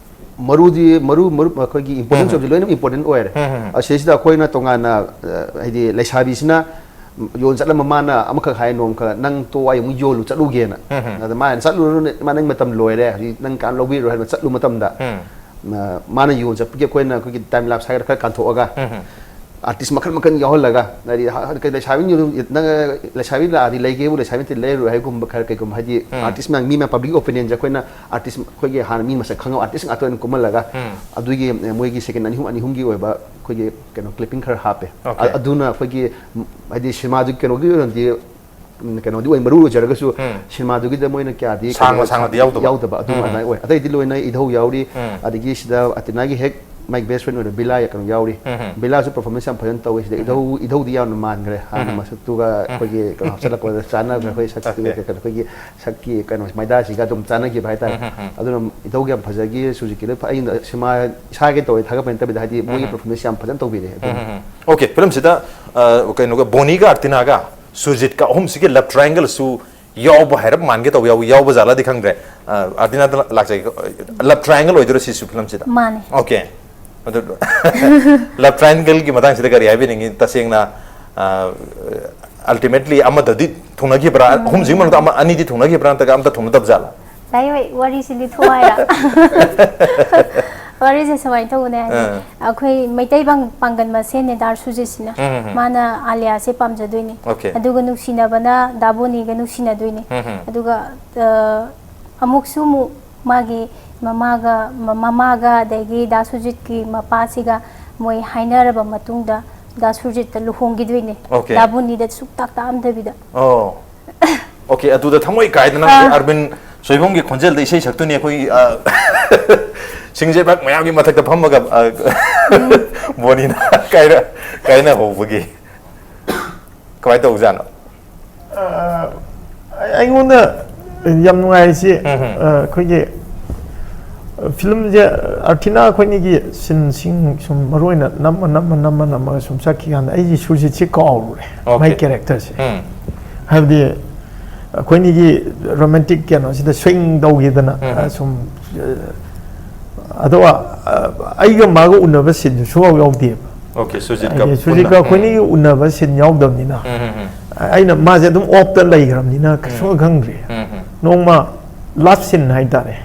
ꯃꯔꯨꯗꯤ, ꯃꯔꯨ, ꯃꯔꯨ, ꯑꯩꯈꯣꯏꯒꯤ ꯏꯝꯄꯣꯔꯇꯦꯟꯁ ꯎꯝ꯫ ꯑꯣꯏꯕꯁꯦ ꯂꯣꯏꯅ ꯏꯝꯄꯣꯔꯇꯦꯟ ꯑꯣꯏꯔꯦ꯫ ꯎꯝ, ꯎꯝ, ꯎꯝ꯫ ꯑꯁꯤꯁꯤꯗ ꯑꯩꯈꯣꯏꯅ ꯇꯣꯉꯥꯟꯅ, ꯑ, ꯍꯥꯏꯗꯤ ꯂꯩꯁꯥꯕꯤꯁꯤꯅ ꯌꯣꯟ ꯆꯠꯂꯝꯕ, ꯃꯥꯅ ꯑꯃꯈꯛ ꯍꯥꯏ, "ꯅꯣꯡꯃꯈꯛ ꯅꯪ ꯇꯣ, ꯑꯩ ꯑꯃꯨꯛ ꯌꯣꯜꯂꯨ ꯆꯠꯂꯨꯒꯦꯅ"꯫ ꯎꯝ, ꯎꯝ꯫ ꯑꯗ ꯃꯥꯅ, "ꯆꯠꯂꯨꯔꯅꯨ, ꯏꯃꯥ, ꯅꯪ ꯃꯇꯝ ꯂꯣꯏꯔꯦ, ꯍꯧꯖꯤꯛ ꯅꯪ ꯀꯅꯥꯝ ꯂꯧꯕꯤꯔꯣꯏ" ꯍꯥꯏꯅ ꯆꯠꯂꯨ ꯃꯇꯝꯗ, ꯎꯝ꯫ ꯑ, ꯃꯥꯅ ꯌꯣꯟ ꯆꯠꯄꯒꯤ ꯑꯩꯈꯣꯏꯅ ꯑꯩꯈꯣꯏꯒꯤ ꯇꯥꯏꯝ ꯂꯥꯞꯁ ꯍꯥꯏꯒꯗ꯭ꯔꯥ, ꯈꯔ ꯀꯥꯟꯊꯣꯛꯑꯒ, ꯎꯝ, ꯎꯝ꯫ ꯑꯥꯔꯇꯤꯁ ꯃꯈꯜ ꯃꯈꯜ ꯌꯥꯎꯍꯜꯂꯒ, ꯍꯥꯏꯗꯤ ꯍ- ꯍ- ꯀꯩ ꯂꯩꯁꯥꯕꯤ, ꯅꯪ ꯂꯩꯁꯥꯕꯤ ꯂꯥꯛꯑꯗꯤ ꯂꯩꯒꯦꯕꯨ ꯂꯩꯁꯥꯕꯤ ꯅꯠꯇꯦ ꯂꯩꯔꯣꯏ ꯍꯥꯏꯒꯨꯝꯕ ꯈꯔ, ꯀꯩꯒꯨꯝꯕ ꯍꯥꯏꯗꯤ, ꯎꯝ꯫ ꯑꯥꯔꯇꯤꯁ ꯃꯌꯥꯝ, ꯃꯤ ꯃꯌꯥꯝ, ꯄꯕ꯭ꯂꯤꯛ ꯑꯣꯄꯤꯅꯤꯌꯟꯁꯦ ꯑꯩꯈꯣꯏꯅ ꯑꯥꯔꯇꯤꯁ ꯑꯩꯈꯣꯏꯒꯤ ꯍꯥꯟꯅ ꯃꯤ ꯃꯁꯛ ꯈꯪꯉꯕ ꯑꯥꯔꯇꯤꯁ ꯉꯥꯛꯇ ꯑꯣꯏꯅ ꯀꯨꯝꯍꯜꯂꯒ, ꯎꯝ꯫ ꯑꯗꯨꯒꯤ, ꯑ, ꯃꯣꯏꯒꯤ ꯁꯦꯀꯦꯟ ꯑꯅꯤ ꯑꯍꯨꯝ, ꯑꯅꯤ ꯑꯍꯨꯝꯒꯤ ꯑꯣꯏꯕ ꯑꯩꯈꯣꯏꯒꯤ ꯀꯩꯅꯣ ꯀ꯭ꯂꯤꯞꯄꯤꯡ ꯈꯔ ꯍꯥꯞꯄꯦ꯫ ꯑꯣꯀꯦ꯫ ꯑ- ꯑꯗꯨꯅ ꯑꯩꯈꯣꯏꯒꯤ, ꯎꯝ, ꯍꯥꯏꯗꯤ ꯁꯤꯅꯦꯃꯥꯗꯨ ꯀꯩꯅꯣꯒꯤ ꯑꯣꯏꯅꯗꯤ, ꯎꯝ, ꯀꯩꯅꯣꯗꯤ ꯑꯣꯏ, ꯃꯔꯨ ꯑꯣꯏꯖꯔꯒꯁꯨ ꯎꯝ꯫ ꯁꯤꯅꯦꯃꯥꯗꯨꯒꯤꯗ ꯃꯣꯏꯅ ꯀꯌꯥꯗꯤ ꯁꯥꯡꯅ, ꯀꯩꯅꯣ ꯁꯥꯡꯅꯗꯤ ꯌꯥꯎꯗꯕ꯫ ꯌꯥꯎꯗꯕ ꯑꯗꯨꯝ ꯎꯝ꯫ ꯑꯗꯨꯃꯥꯏꯅ ꯑꯣꯏ꯫ ꯑꯇꯩꯗꯤ ꯂꯣꯏꯅ ꯏꯙꯧ ꯌꯥꯎꯔꯤ, ꯎꯝ꯫ ꯑꯗꯒꯤ ꯁꯤꯗ ꯑꯇꯤꯅꯥꯒꯤ ꯍꯦꯛ ꯃꯥꯏ ꯕꯦꯁ ꯐ꯭ꯔꯦꯟ ꯑꯣꯏꯕ ꯕꯤꯂꯥ ꯀꯩꯅꯣ ꯌꯥꯎꯔꯤ꯫ ꯎꯝ꯫ ꯕꯤꯂꯥꯁꯨ ꯄꯔꯐꯣꯔꯃꯦꯟꯁ ꯌꯥꯝ ꯐꯖꯅ ꯇꯧꯋꯤ꯫ ꯁꯤꯗ ꯎꯝ꯫ ꯏꯙꯧ, ꯏꯙꯧꯗꯤ ꯌꯥꯝꯅ ꯃꯥꯟꯈ꯭ꯔꯦ ꯍꯥꯟꯅ ꯎꯝ꯫ ꯃꯁꯛꯇꯨꯒ ꯎꯝ꯫ ꯑꯩꯈꯣꯏꯒꯤ ꯀꯩꯅꯣ ꯍꯥꯞꯆꯜꯂꯛꯄꯗ ꯆꯥꯟꯅꯈ꯭ꯔꯦ꯫ ꯑꯩꯈꯣꯏ ꯁꯛꯇꯨꯒ ꯑꯣꯀꯦ꯫ ꯀꯩꯅꯣ ꯑꯩꯈꯣꯏꯒꯤ ꯁꯛꯀꯤ ꯀꯩꯅꯣ ꯃꯥꯏꯗꯥꯁꯤꯒ ꯑꯗꯨꯝ ꯆꯥꯟꯅꯈꯤꯕ ꯍꯥꯏꯇꯥꯔꯦ꯫ ꯎꯝ, ꯎꯝ, ꯎꯝ꯫ ꯑꯗꯨꯅ ꯏꯙꯧꯒꯤ ꯌꯥꯝ ꯐꯖꯈꯤ, ꯁꯨꯖꯤꯠꯀꯤꯗ ꯐ-, ꯑꯩꯅ ꯁꯤꯃꯥ ꯏꯁꯥꯒꯤ ꯇꯧꯋꯦ ꯊꯥꯒꯠꯄ ꯅꯠꯇꯕꯤꯗ, ꯍꯥꯏꯗꯤ ꯃꯣꯏꯒꯤ ꯎꯝ, ꯎꯝ꯫ ꯄꯔꯐꯣꯔꯃꯦꯟꯁ ꯌꯥꯝ ꯐꯖꯅ ꯇꯧꯕꯤꯔꯦ꯫ ꯎꯝ, ꯑꯗꯨꯅ ꯎꯝ, ꯎꯝ꯫ ꯑꯣꯀꯦ, ꯐꯤꯂꯝꯁꯤꯗ, ꯑ, ꯀꯩꯅꯣꯒ ꯕꯣꯅꯤꯒ ꯑꯥꯔꯇꯤꯅꯥꯒ ꯁꯨꯖꯤꯠꯀ ꯑꯍꯨꯝꯁꯤꯒꯤ ꯂꯞ ꯇ꯭ꯔꯥꯏꯡꯒꯜꯁꯨ ꯌꯥꯎꯕ ꯍꯥꯏꯔꯞ ꯃꯥꯟꯒꯦ ꯇꯧꯕ, ꯌꯥꯎ-, ꯌꯥꯎꯕ ꯖꯥꯠꯂꯗꯤ ꯈꯪꯗ꯭ꯔꯦ꯫ ꯑ, ꯑꯥꯔꯇꯤꯅꯥꯗ ꯂꯥꯛꯆꯒꯦ꯫ ꯂꯞ ꯇ꯭ꯔꯥꯏꯡꯒꯜ ꯑꯣꯏꯗꯣꯏꯔꯣ ꯁꯤꯁꯨ ꯐꯤꯂꯝꯁꯤꯗ? ꯃꯥꯅꯦ꯫ ꯑꯣꯀꯦ꯫ ꯑꯗꯨ ꯂꯞ ꯇ꯭ꯔꯥꯏꯡꯒꯜꯒꯤ ꯃꯇꯥꯡꯁꯤꯗ ꯀꯔꯤ ꯍꯥꯏꯕꯤꯅꯤꯡꯉꯤ? ꯇꯁꯦꯡꯅ, ꯑ, ꯑꯜꯇꯤꯃꯦꯠꯂꯤ ꯑꯃꯗꯗꯤ ꯊꯨꯡꯅꯈꯤꯕ꯭ꯔꯥ? ꯎꯝ꯫ ꯑꯍꯨꯝꯁꯤꯒꯤ ꯃꯅꯨꯡꯗ ꯑꯃ, ꯑꯅꯤꯗꯤ ꯊꯨꯡꯅꯈꯤꯕ꯭ꯔꯥ? ꯅꯠꯇ꯭ꯔꯒ ꯑꯝꯇ ꯊꯨꯡꯅꯗꯕ ꯖꯥꯠꯂꯥ? ꯗꯥꯏ ꯍꯣꯏ, ꯋꯥꯔꯤꯁꯤ ꯂꯤꯊꯣꯛꯑꯣ ꯍꯥꯏꯔ? ꯋꯥꯔꯤꯁꯦ ꯁꯨꯃꯥꯏꯅ ꯇꯧꯕꯅꯦ, ꯍꯥꯏꯗꯤ, ꯑꯥ꯫ ꯑꯩꯈꯣꯏ ꯃꯩꯇꯩ ꯄꯥꯡ-, ꯄꯥꯡꯒꯜ ꯃꯁꯦꯟꯅꯦ ꯗꯥ ꯁꯨꯔꯖꯤꯠꯁꯤꯅ꯫ ꯎꯝ, ꯎꯝ, ꯎꯝ꯫ ꯃꯥꯅ ꯑꯥꯂꯤꯌꯥꯁꯦ ꯄꯥꯝꯖꯗꯣꯏꯅꯦ꯫ ꯑꯣꯀꯦ꯫ ꯑꯗꯨꯒ ꯅꯨꯡꯁꯤꯅꯕꯅ ꯗꯥ ꯕꯣꯅꯤꯒ ꯅꯨꯡꯁꯤꯅꯗꯣꯏꯅꯦ꯫ ꯎꯝ, ꯎꯝ꯫ ꯑꯗꯨꯒ, ꯑ, ꯑꯃꯨꯛꯁꯨ ꯑꯃꯨꯛ ꯃꯥꯒꯤ ꯃꯃꯥꯒ, ꯃ-, ꯃꯃꯥꯒ ꯑꯗꯒꯤ ꯗꯥ ꯁꯨꯔꯖꯤꯠꯀꯤ ꯃꯄꯥꯁꯤꯒ ꯃꯣꯏ ꯍꯥꯏꯅꯔꯕ ꯃꯇꯨꯡꯗ ꯗꯥ ꯁꯨꯔꯖꯤꯠꯇ ꯂꯨꯍꯣꯡꯈꯤꯗꯣꯏꯅꯦ꯫ ꯑꯣꯀꯦ꯫ ꯗꯥ ꯕꯣꯅꯤꯗ ꯁꯨꯛꯇꯥꯛ ꯇꯥꯛꯑꯝꯗꯕꯤꯗ꯫ ꯑꯣ꯫ ꯑꯣꯀꯦ, ꯑꯗꯨꯗ ꯊꯃꯣꯏ ꯀꯥꯏꯗꯅ ꯑꯥ꯫ ꯍꯧꯖꯤꯛ ꯑꯔꯕꯤꯟ ꯁꯣꯏꯕꯝꯒꯤ ꯈꯣꯟꯖꯦꯜꯗ ꯏꯁꯩ ꯁꯛꯇꯣꯏꯅꯤ ꯑꯩꯈꯣꯏ, ꯑ, ꯁꯤꯡꯖꯦꯕꯛ ꯃꯌꯥꯝꯒꯤ ꯃꯊꯛꯇ ꯐꯝꯃꯒ, ꯑ, ꯎꯝ꯫ ꯕꯣꯅꯤꯅ ꯀꯥꯏꯅ, ꯀꯥꯏꯅ ꯍꯧꯕꯒꯤ꯫ ꯀꯃꯥꯏꯅ ꯇꯧꯕꯖꯥꯠꯅꯣ? ꯑ, ꯑꯩꯉꯣꯟꯗ ꯌꯥꯝ ꯅꯨꯡꯉꯥꯏꯔꯤꯁꯤ, ꯎꯝ, ꯎꯝ꯫ ꯑ, ꯑꯩꯈꯣꯏꯒꯤ, ꯑ, ꯐꯤꯂꯝꯁꯦ, ꯑꯥꯔꯇꯤꯅꯥ ꯑꯩꯈꯣꯏꯅꯤꯒꯤ ꯁꯤꯟꯁꯤꯡ ꯁꯨꯝ ꯃꯔꯨ ꯑꯣꯏꯅ ꯅꯝꯃ, ꯅꯝꯃ, ꯅꯝꯃ, ꯅꯝꯃꯒ ꯁꯨꯝ ꯆꯠꯈꯤ ꯀꯥꯟꯗ ꯑꯩꯒꯤ ꯁꯨꯔꯖꯤꯠꯁꯦ ꯀꯥꯎꯔꯨꯔꯦ, ꯃꯥꯏ ꯑꯣꯀꯦ꯫ ꯀꯦꯔꯦꯛꯇꯔꯁꯦ꯫ ꯎꯝ꯫ ꯍꯥꯏꯕꯗꯤ ꯑꯩꯈꯣꯏꯅꯤꯒꯤ ꯔꯣꯃꯥꯟꯇꯤꯛ ꯀꯩꯅꯣꯁꯤꯗ ꯁ꯭ꯋꯤꯡ ꯇꯧꯈꯤꯗꯅ, ꯎꯝ, ꯎꯝ꯫ ꯑ, ꯁꯨꯝ, ꯑ, ꯑꯗꯣ, ꯑ, ꯑꯩꯒ ꯃꯥꯒ ꯎꯅꯕ ꯁꯤꯟꯁꯨ ꯁꯨꯡꯌꯥꯎ ꯌꯥꯎꯗꯦꯕ꯫ ꯑꯣꯀꯦ, ꯁꯨꯖꯤꯠꯀ ꯍꯥꯏꯗꯤ ꯁꯨꯖꯤꯠꯀ ꯄꯨꯟꯅ꯫ ꯑꯩꯈꯣꯏꯅꯤꯒꯤ ꯎꯝ꯫ ꯎꯅꯕ ꯁꯤꯟ ꯌꯥꯎꯗꯕꯅꯤꯅ, ꯎꯝ, ꯎꯝ, ꯎꯝ꯫ ꯑꯩꯅ ꯃꯥꯁꯦ ꯑꯗꯨꯝ ꯑꯣꯐꯇ ꯂꯩꯈ꯭ꯔꯕꯅꯤꯅ ꯀꯩꯁꯨ ꯎꯝ꯫ ꯈꯪꯗ꯭ꯔꯤ꯫ ꯎꯝ, ꯎꯝ꯫ ꯅꯣꯡꯃ ꯂꯥꯁ ꯁꯤꯟ ꯍꯥꯏꯇꯥꯔꯦ,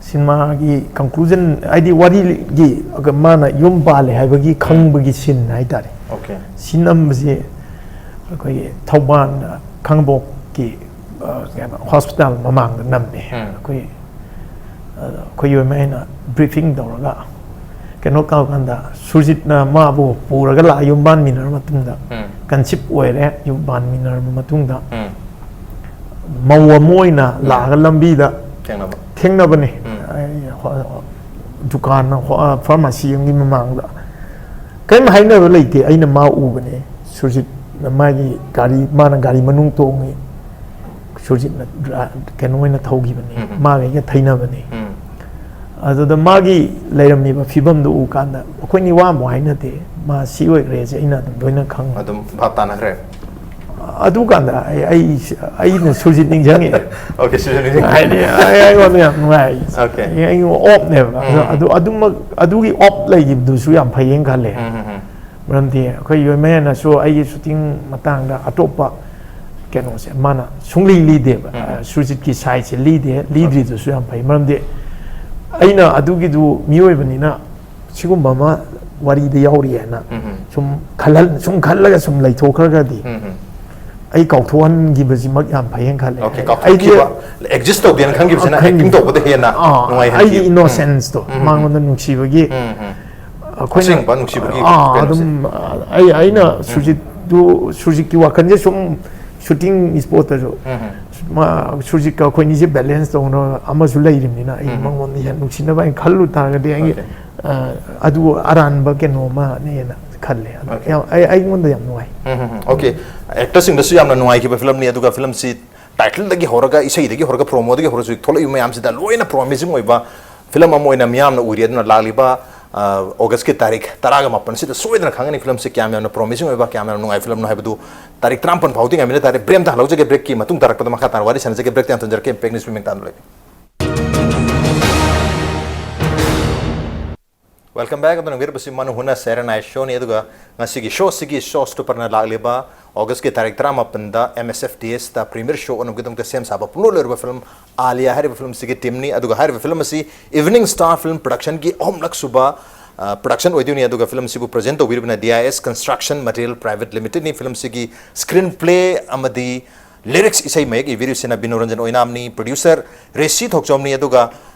ꯁꯤꯅꯦꯃꯥꯒꯤ conclusion, ꯍꯥꯏꯗꯤ ꯋꯥꯔꯤꯒꯤ ꯃꯥꯅ ꯌꯨꯝ ꯄꯥꯜꯂꯦ ꯍꯥꯏꯕꯒꯤ ꯈꯪꯕꯒꯤ scene ꯍꯥꯏꯇꯥꯔꯦ꯫ ꯑꯣꯀꯦ꯫ ꯁꯤ ꯅꯝꯕꯁꯦ ꯑꯩꯈꯣꯏꯒꯤ ꯊꯧꯕꯥꯜ ꯈꯥꯡꯉꯕꯣꯛꯀꯤ ꯑ, ꯀꯩꯅꯣ ꯍꯣꯁꯄꯤꯇꯥꯜ ꯃꯃꯥꯡꯗ ꯅꯝꯃꯦ꯫ ꯎꯝ꯫ ꯑꯩꯈꯣꯏ ꯑ, ꯑꯩꯈꯣꯏ ꯌꯣꯏꯃ ꯑꯩꯅ briefing ꯇꯧꯔꯒ ꯀꯩꯅꯣ ꯇꯧꯔꯀꯥꯟꯗ ꯁꯨꯔꯖꯤꯠꯅ ꯃꯥꯕꯨ ꯄꯨꯔꯒ ꯂꯥꯛꯑ ꯌꯨꯝ ꯄꯥꯟꯃꯤꯟꯅꯔ ꯃꯇꯨꯡꯗ ꯎꯝ꯫ conceive ꯑꯣꯏꯔꯦ꯫ ꯌꯨꯝ ꯄꯥꯟꯃꯤꯟꯅꯔꯕ ꯃꯇꯨꯡꯗ ꯎꯝ꯫ ꯃꯧ ꯑꯃ ꯑꯣꯏꯅ ꯂꯥꯛꯑꯒ ꯂꯝꯕꯤꯗ ꯊꯦꯡꯅꯕ꯫ ꯊꯦꯡꯅꯕꯅꯦ꯫ ꯎꯝ꯫ ꯑꯩ ꯍꯣ-, ꯗꯨꯀꯥꯟ ꯍꯣ-, pharmacy ꯑꯃꯒꯤ ꯃꯃꯥꯡꯗ꯫ ꯀꯔꯤꯝ ꯍꯥꯏꯅꯕ ꯂꯩꯇꯦ꯫ ꯑꯩꯅ ꯃꯥ ꯎꯕꯅꯦ꯫ ꯁꯨꯔꯖꯤꯠꯅ ꯃꯥꯒꯤ ꯒꯥꯔꯤ, ꯃꯥꯅ ꯒꯥꯔꯤ ꯃꯅꯨꯡ ꯇꯣꯡꯉꯤ꯫ ꯁꯨꯔꯖꯤꯠꯅ ꯗ꯭ꯔꯥ-, ꯀꯩꯅꯣ ꯑꯣꯏꯅ ꯊꯧꯈꯤꯕꯅꯤ꯫ ꯎꯝ꯫ ꯃꯥꯒ ꯑꯩꯒ ꯊꯩꯅꯕꯅꯤ꯫ ꯎꯝ꯫ ꯑꯗꯨꯗ ꯃꯥꯒꯤ ꯂꯩꯔꯝꯃꯤꯕ ꯐꯤꯕꯝꯗꯨ ꯎꯀꯥꯟꯗ ꯑꯩꯈꯣꯏꯅꯤ ꯋꯥ ꯑꯃꯨꯛ ꯍꯥꯏꯅꯗꯦ꯫ ꯃꯥ ꯁꯤ ꯑꯣꯏꯈ꯭ꯔꯦꯁꯦ ꯑꯩꯅ ꯑꯗꯨꯝ ꯂꯣꯏꯅ ꯈꯪꯉꯦ꯫ ꯑꯗꯨꯝ ꯚꯥꯞ ꯇꯥꯅꯈ꯭ꯔꯦ꯫ ꯑꯗꯨꯀꯥꯟꯗ ꯑꯩ, ꯑꯩ, ꯑꯩꯅ ꯁꯨꯔꯖꯤꯠ ꯅꯤꯡꯁꯤꯡꯉꯛꯑꯦ꯫ ꯑꯣꯀꯦ, ꯁꯨꯔꯖꯤꯠ ꯅꯤꯡꯁꯤꯡꯉꯦ꯫ ꯍꯥꯏꯗꯤ ꯑꯩ, ꯑꯩꯉꯣꯟꯗ ꯌꯥꯝ ꯅꯨꯡꯉꯥꯏ꯫ ꯑꯣꯀꯦ꯫ ꯑꯩ, ꯑꯩ ꯑꯣꯞꯅꯦꯕ꯫ ꯑꯗꯣ ꯎꯝ꯫ ꯑꯗꯨ, ꯑꯗꯨꯃꯛ, ꯑꯗꯨꯒꯤ ꯑꯣꯞ ꯂꯩꯈꯤꯕꯗꯨꯁꯨ ꯌꯥꯝ ꯐꯩꯌꯦꯅ ꯈꯜꯂꯦ꯫ ꯎꯝ, ꯎꯝ, ꯎꯝ꯫ ꯃꯔꯝꯗꯤ ꯑꯩꯈꯣꯏ ꯌꯣꯏꯃꯌꯥꯅꯁꯨ ꯑꯩꯒꯤ shooting ꯃꯇꯥꯡꯗ ꯑꯇꯣꯞꯄ ꯀꯩꯅꯣꯁꯦ ꯃꯥꯅ ꯁꯨꯡꯂꯤ ꯂꯤꯗꯦꯕ꯫ ꯎꯝ꯫ ꯁꯨꯔꯖꯤꯠꯀꯤ sideꯁꯦ ꯂꯤꯗꯦ, ꯂꯤꯗ꯭ꯔꯤꯗꯨꯁꯨ ꯌꯥꯝ ꯐꯩ꯫ ꯃꯔꯝꯗꯤ ꯑꯩꯅ ꯑꯗꯨꯒꯤꯗꯨ ꯃꯤꯑꯣꯏꯕꯅꯤꯅ ꯁꯤꯒꯨꯝꯕ ꯑꯃ ꯋꯥꯔꯤꯗ ꯌꯥꯎꯔꯤꯑꯅ ꯎꯝ, ꯎꯝ꯫ ꯁꯨꯝ ꯈꯜꯍꯟ-, ꯁꯨꯝ ꯈꯜꯂꯒ ꯁꯨꯝ ꯂꯩꯊꯣꯛꯈ꯭ꯔꯒꯗꯤ ꯎꯝ, ꯎꯝ꯫ ꯑꯩ ꯀꯥꯎꯊꯣꯛꯍꯟꯈꯤꯕꯁꯤꯃꯛ ꯌꯥꯝ ꯐꯩꯌꯦꯅ ꯈꯜꯂꯦ꯫ ꯑꯣꯀꯦ, ꯑꯩ-, ꯀꯥꯎꯊꯣꯛꯈꯤꯕ, ꯑꯩꯗꯤ exist ꯇꯧꯗꯦꯅ ꯈꯟꯈꯤꯕꯁꯤꯅ ꯈꯟ-, acting ꯇꯧꯕꯗ ꯍꯦꯟꯅ ꯑꯥ, ꯅꯨꯡꯉꯥꯏꯍꯟꯈꯤ꯫ ꯑꯩꯒꯤ ꯎꯝ꯫ innocenceꯇꯣ ꯎꯝ, ꯎꯝ, ꯃꯉꯣꯟꯗ ꯎꯝ꯫ ꯅꯨꯡꯁꯤꯕꯒꯤ ꯎꯝ, ꯎꯝ꯫ ꯑꯩꯈꯣꯏꯅ ꯑꯁꯦꯡꯕ ꯅꯨꯡꯁꯤꯕꯒꯤ ꯑꯥ, ꯀꯩꯅꯣꯁꯦ꯫ ꯑꯗꯨꯝ ꯑꯩ, ꯑꯩꯅ ꯁꯨꯔꯖꯤꯠꯇꯨ, ꯁꯨꯔꯖꯤꯠꯀꯤ ꯋꯥꯈꯜꯁꯦ ꯁꯨꯝ shooting spotꯇꯁꯨ ꯎꯝ, ꯎꯝ꯫ ꯃꯥ, ꯁꯨꯔꯖꯤꯠꯀ ꯑꯩꯈꯣꯏꯅꯤꯁꯦ balance ꯇꯧꯅꯕ ꯑꯃꯁꯨ ꯂꯩꯔꯤꯕꯅꯤꯅ ꯑꯩ ꯎꯝ꯫ ꯃꯉꯣꯟꯗ ꯍꯦꯟꯅ ꯅꯨꯡꯁꯤꯅꯕ ꯍꯥꯏꯅ ꯈꯜꯂꯨ ꯇꯥꯔꯒꯗꯤ ꯑꯩꯒꯤ, ꯑꯣꯀꯦ꯫ ꯑ, ꯑꯗꯨ ꯑꯔꯥꯟꯕ ꯀꯩꯅꯣ ꯑꯃꯅꯦꯅ ꯈꯜꯂꯦ꯫ ꯑꯗꯣ ꯑꯣꯀꯦ꯫ ꯌꯥꯝ, ꯑꯩ, ꯑꯩꯉꯣꯟꯗ ꯌꯥꯝ ꯅꯨꯡꯉꯥꯏ꯫ ꯎꯝ, ꯎꯝ, ꯎꯝ꯫ ꯑꯣꯀꯦ꯫ Actorꯁꯤꯡꯗꯁꯨ ꯌꯥꯝꯅ ꯅꯨꯡꯉꯥꯏꯈꯤꯕ filmꯅꯤ, ꯑꯗꯨꯒ filmꯁꯤ titleꯗꯒꯤ ꯍꯧꯔꯒ, ꯏꯁꯩꯗꯒꯤ ꯍꯧꯔꯒ, promoꯗꯒꯤ ꯍꯧꯔꯒ ꯍꯧꯖꯤꯛ ꯊꯣꯛꯂꯛꯏꯕ ꯃꯌꯥꯝꯁꯤꯗ ꯂꯣꯏꯅ promising ꯑꯣꯏꯕ film ꯑꯃ ꯑꯣꯏꯅ ꯃꯤꯌꯥꯝꯅ ꯎꯔꯤ꯫ ꯑꯗꯨꯅ ꯂꯥꯛꯂꯤꯕ, ꯑ, Augustꯀꯤ ꯇꯥꯔꯤꯛ ꯇꯔꯥꯒ ꯃꯥꯄꯟꯁꯤꯗ ꯁꯣꯏꯗꯅ ꯈꯪꯒꯅꯤ filmꯁꯤ ꯀꯌꯥꯝ ꯌꯥꯝꯅ promising ꯑꯣꯏꯕ, ꯀꯌꯥꯝ ꯌꯥꯝꯅ ꯅꯨꯡꯉꯥꯏꯕ filmꯅꯣ ꯍꯥꯏꯕꯗꯨ꯫ ꯇꯥꯔꯤꯛ ꯇꯔꯥꯃꯥꯄꯟ ꯐꯥꯎꯗꯤ ꯉꯥꯏꯃꯤꯟꯅ ꯇꯥꯔꯦ꯫ Break ꯑꯝꯇ ꯍꯜꯍꯧꯖꯒꯦ, breakꯀꯤ ꯃꯇꯨꯡ ꯇꯥꯔꯛꯄꯗ ꯃꯈꯥ ꯇꯥꯅ ꯋꯥꯔꯤ ꯁꯥꯟꯅꯖꯒꯦ꯫ Breakꯇ ꯌꯥꯝ ꯊꯨꯖꯔꯛꯀꯦ, Impact News ꯃꯤꯠꯌꯦꯡ ꯇꯥꯅ ꯂꯩꯕꯤꯌꯨ꯫ Welcome back. ꯑꯗꯨꯅ ꯋꯤꯔꯕꯁꯤ ꯃꯅꯨ ꯍꯨꯅ ꯁꯦꯔꯦꯟ ꯑꯥꯏ ꯁꯣꯅꯤ꯫ ꯑꯗꯨꯒ ꯉꯁꯤꯒꯤ ꯁꯣꯁꯤꯒꯤ ꯁꯣ ꯁ꯭ꯇꯣꯄꯔꯅ ꯂꯥꯛꯂꯤꯕ ꯑꯣꯒꯁꯀꯤ ꯇꯥꯔꯤꯛ ꯇꯔꯥꯃꯥꯄꯟꯗ ꯑꯦꯝ ꯑꯦꯁ ꯑꯦꯐ ꯇꯤ ꯑꯦꯁꯇ ꯄ꯭ꯔꯤꯃꯤꯌꯔ ꯁꯣ ꯑꯣꯏꯅꯕꯒꯤꯗꯃꯛꯇ ꯁꯦꯝ ꯁꯥꯕ ꯄꯨꯡꯂꯣꯏ ꯂꯣꯏꯔꯕ ꯐꯤꯂꯝ ꯑꯥꯂꯤꯌꯥ ꯍꯥꯏꯔꯤꯕ ꯐꯤꯂꯝꯁꯤꯒꯤ ꯇꯤꯝꯅꯤ꯫ ꯑꯗꯨꯒ ꯍꯥꯏꯔꯤꯕ ꯐꯤꯂꯝ ꯑꯁꯤ ꯏꯚꯤꯅꯤꯡ ꯁ꯭ꯇꯥꯔ ꯐꯤꯂꯝ ꯄ꯭ꯔꯗꯛꯁꯟꯒꯤ ꯑꯍꯨꯝꯂꯛ ꯁꯨꯕ ꯄ꯭ꯔꯗꯛꯁꯟ ꯑꯣꯏꯗꯣꯏꯅꯤ꯫ ꯑꯗꯨꯒ ꯐꯤꯂꯝꯁꯤꯕꯨ ꯄ꯭ꯔꯖꯦꯟ ꯇꯧꯕꯤꯔꯤꯕꯅ D I S construction material private ꯂꯤꯃꯤꯇꯦꯗꯅꯤ꯫ ꯐꯤꯂꯝꯁꯤꯒꯤ ꯁ꯭ꯀ꯭ꯔꯤꯟ ꯄ꯭ꯂꯦ ꯑꯃꯗꯤ ꯂꯤꯔꯤꯛꯁ, ꯏꯁꯩ ꯃꯌꯦꯛ ꯏꯕꯤꯔꯤꯕꯁꯤꯅ ꯕꯤꯅꯨ ꯔꯟꯖꯟ ꯑꯣꯏꯅꯥꯝꯅꯤ꯫ ꯄ꯭ꯔꯗ꯭ꯌꯨꯁꯔ ꯔꯦꯁꯤ ꯊꯣꯛꯆꯣꯝꯅꯤ꯫ ꯑꯗꯨꯒ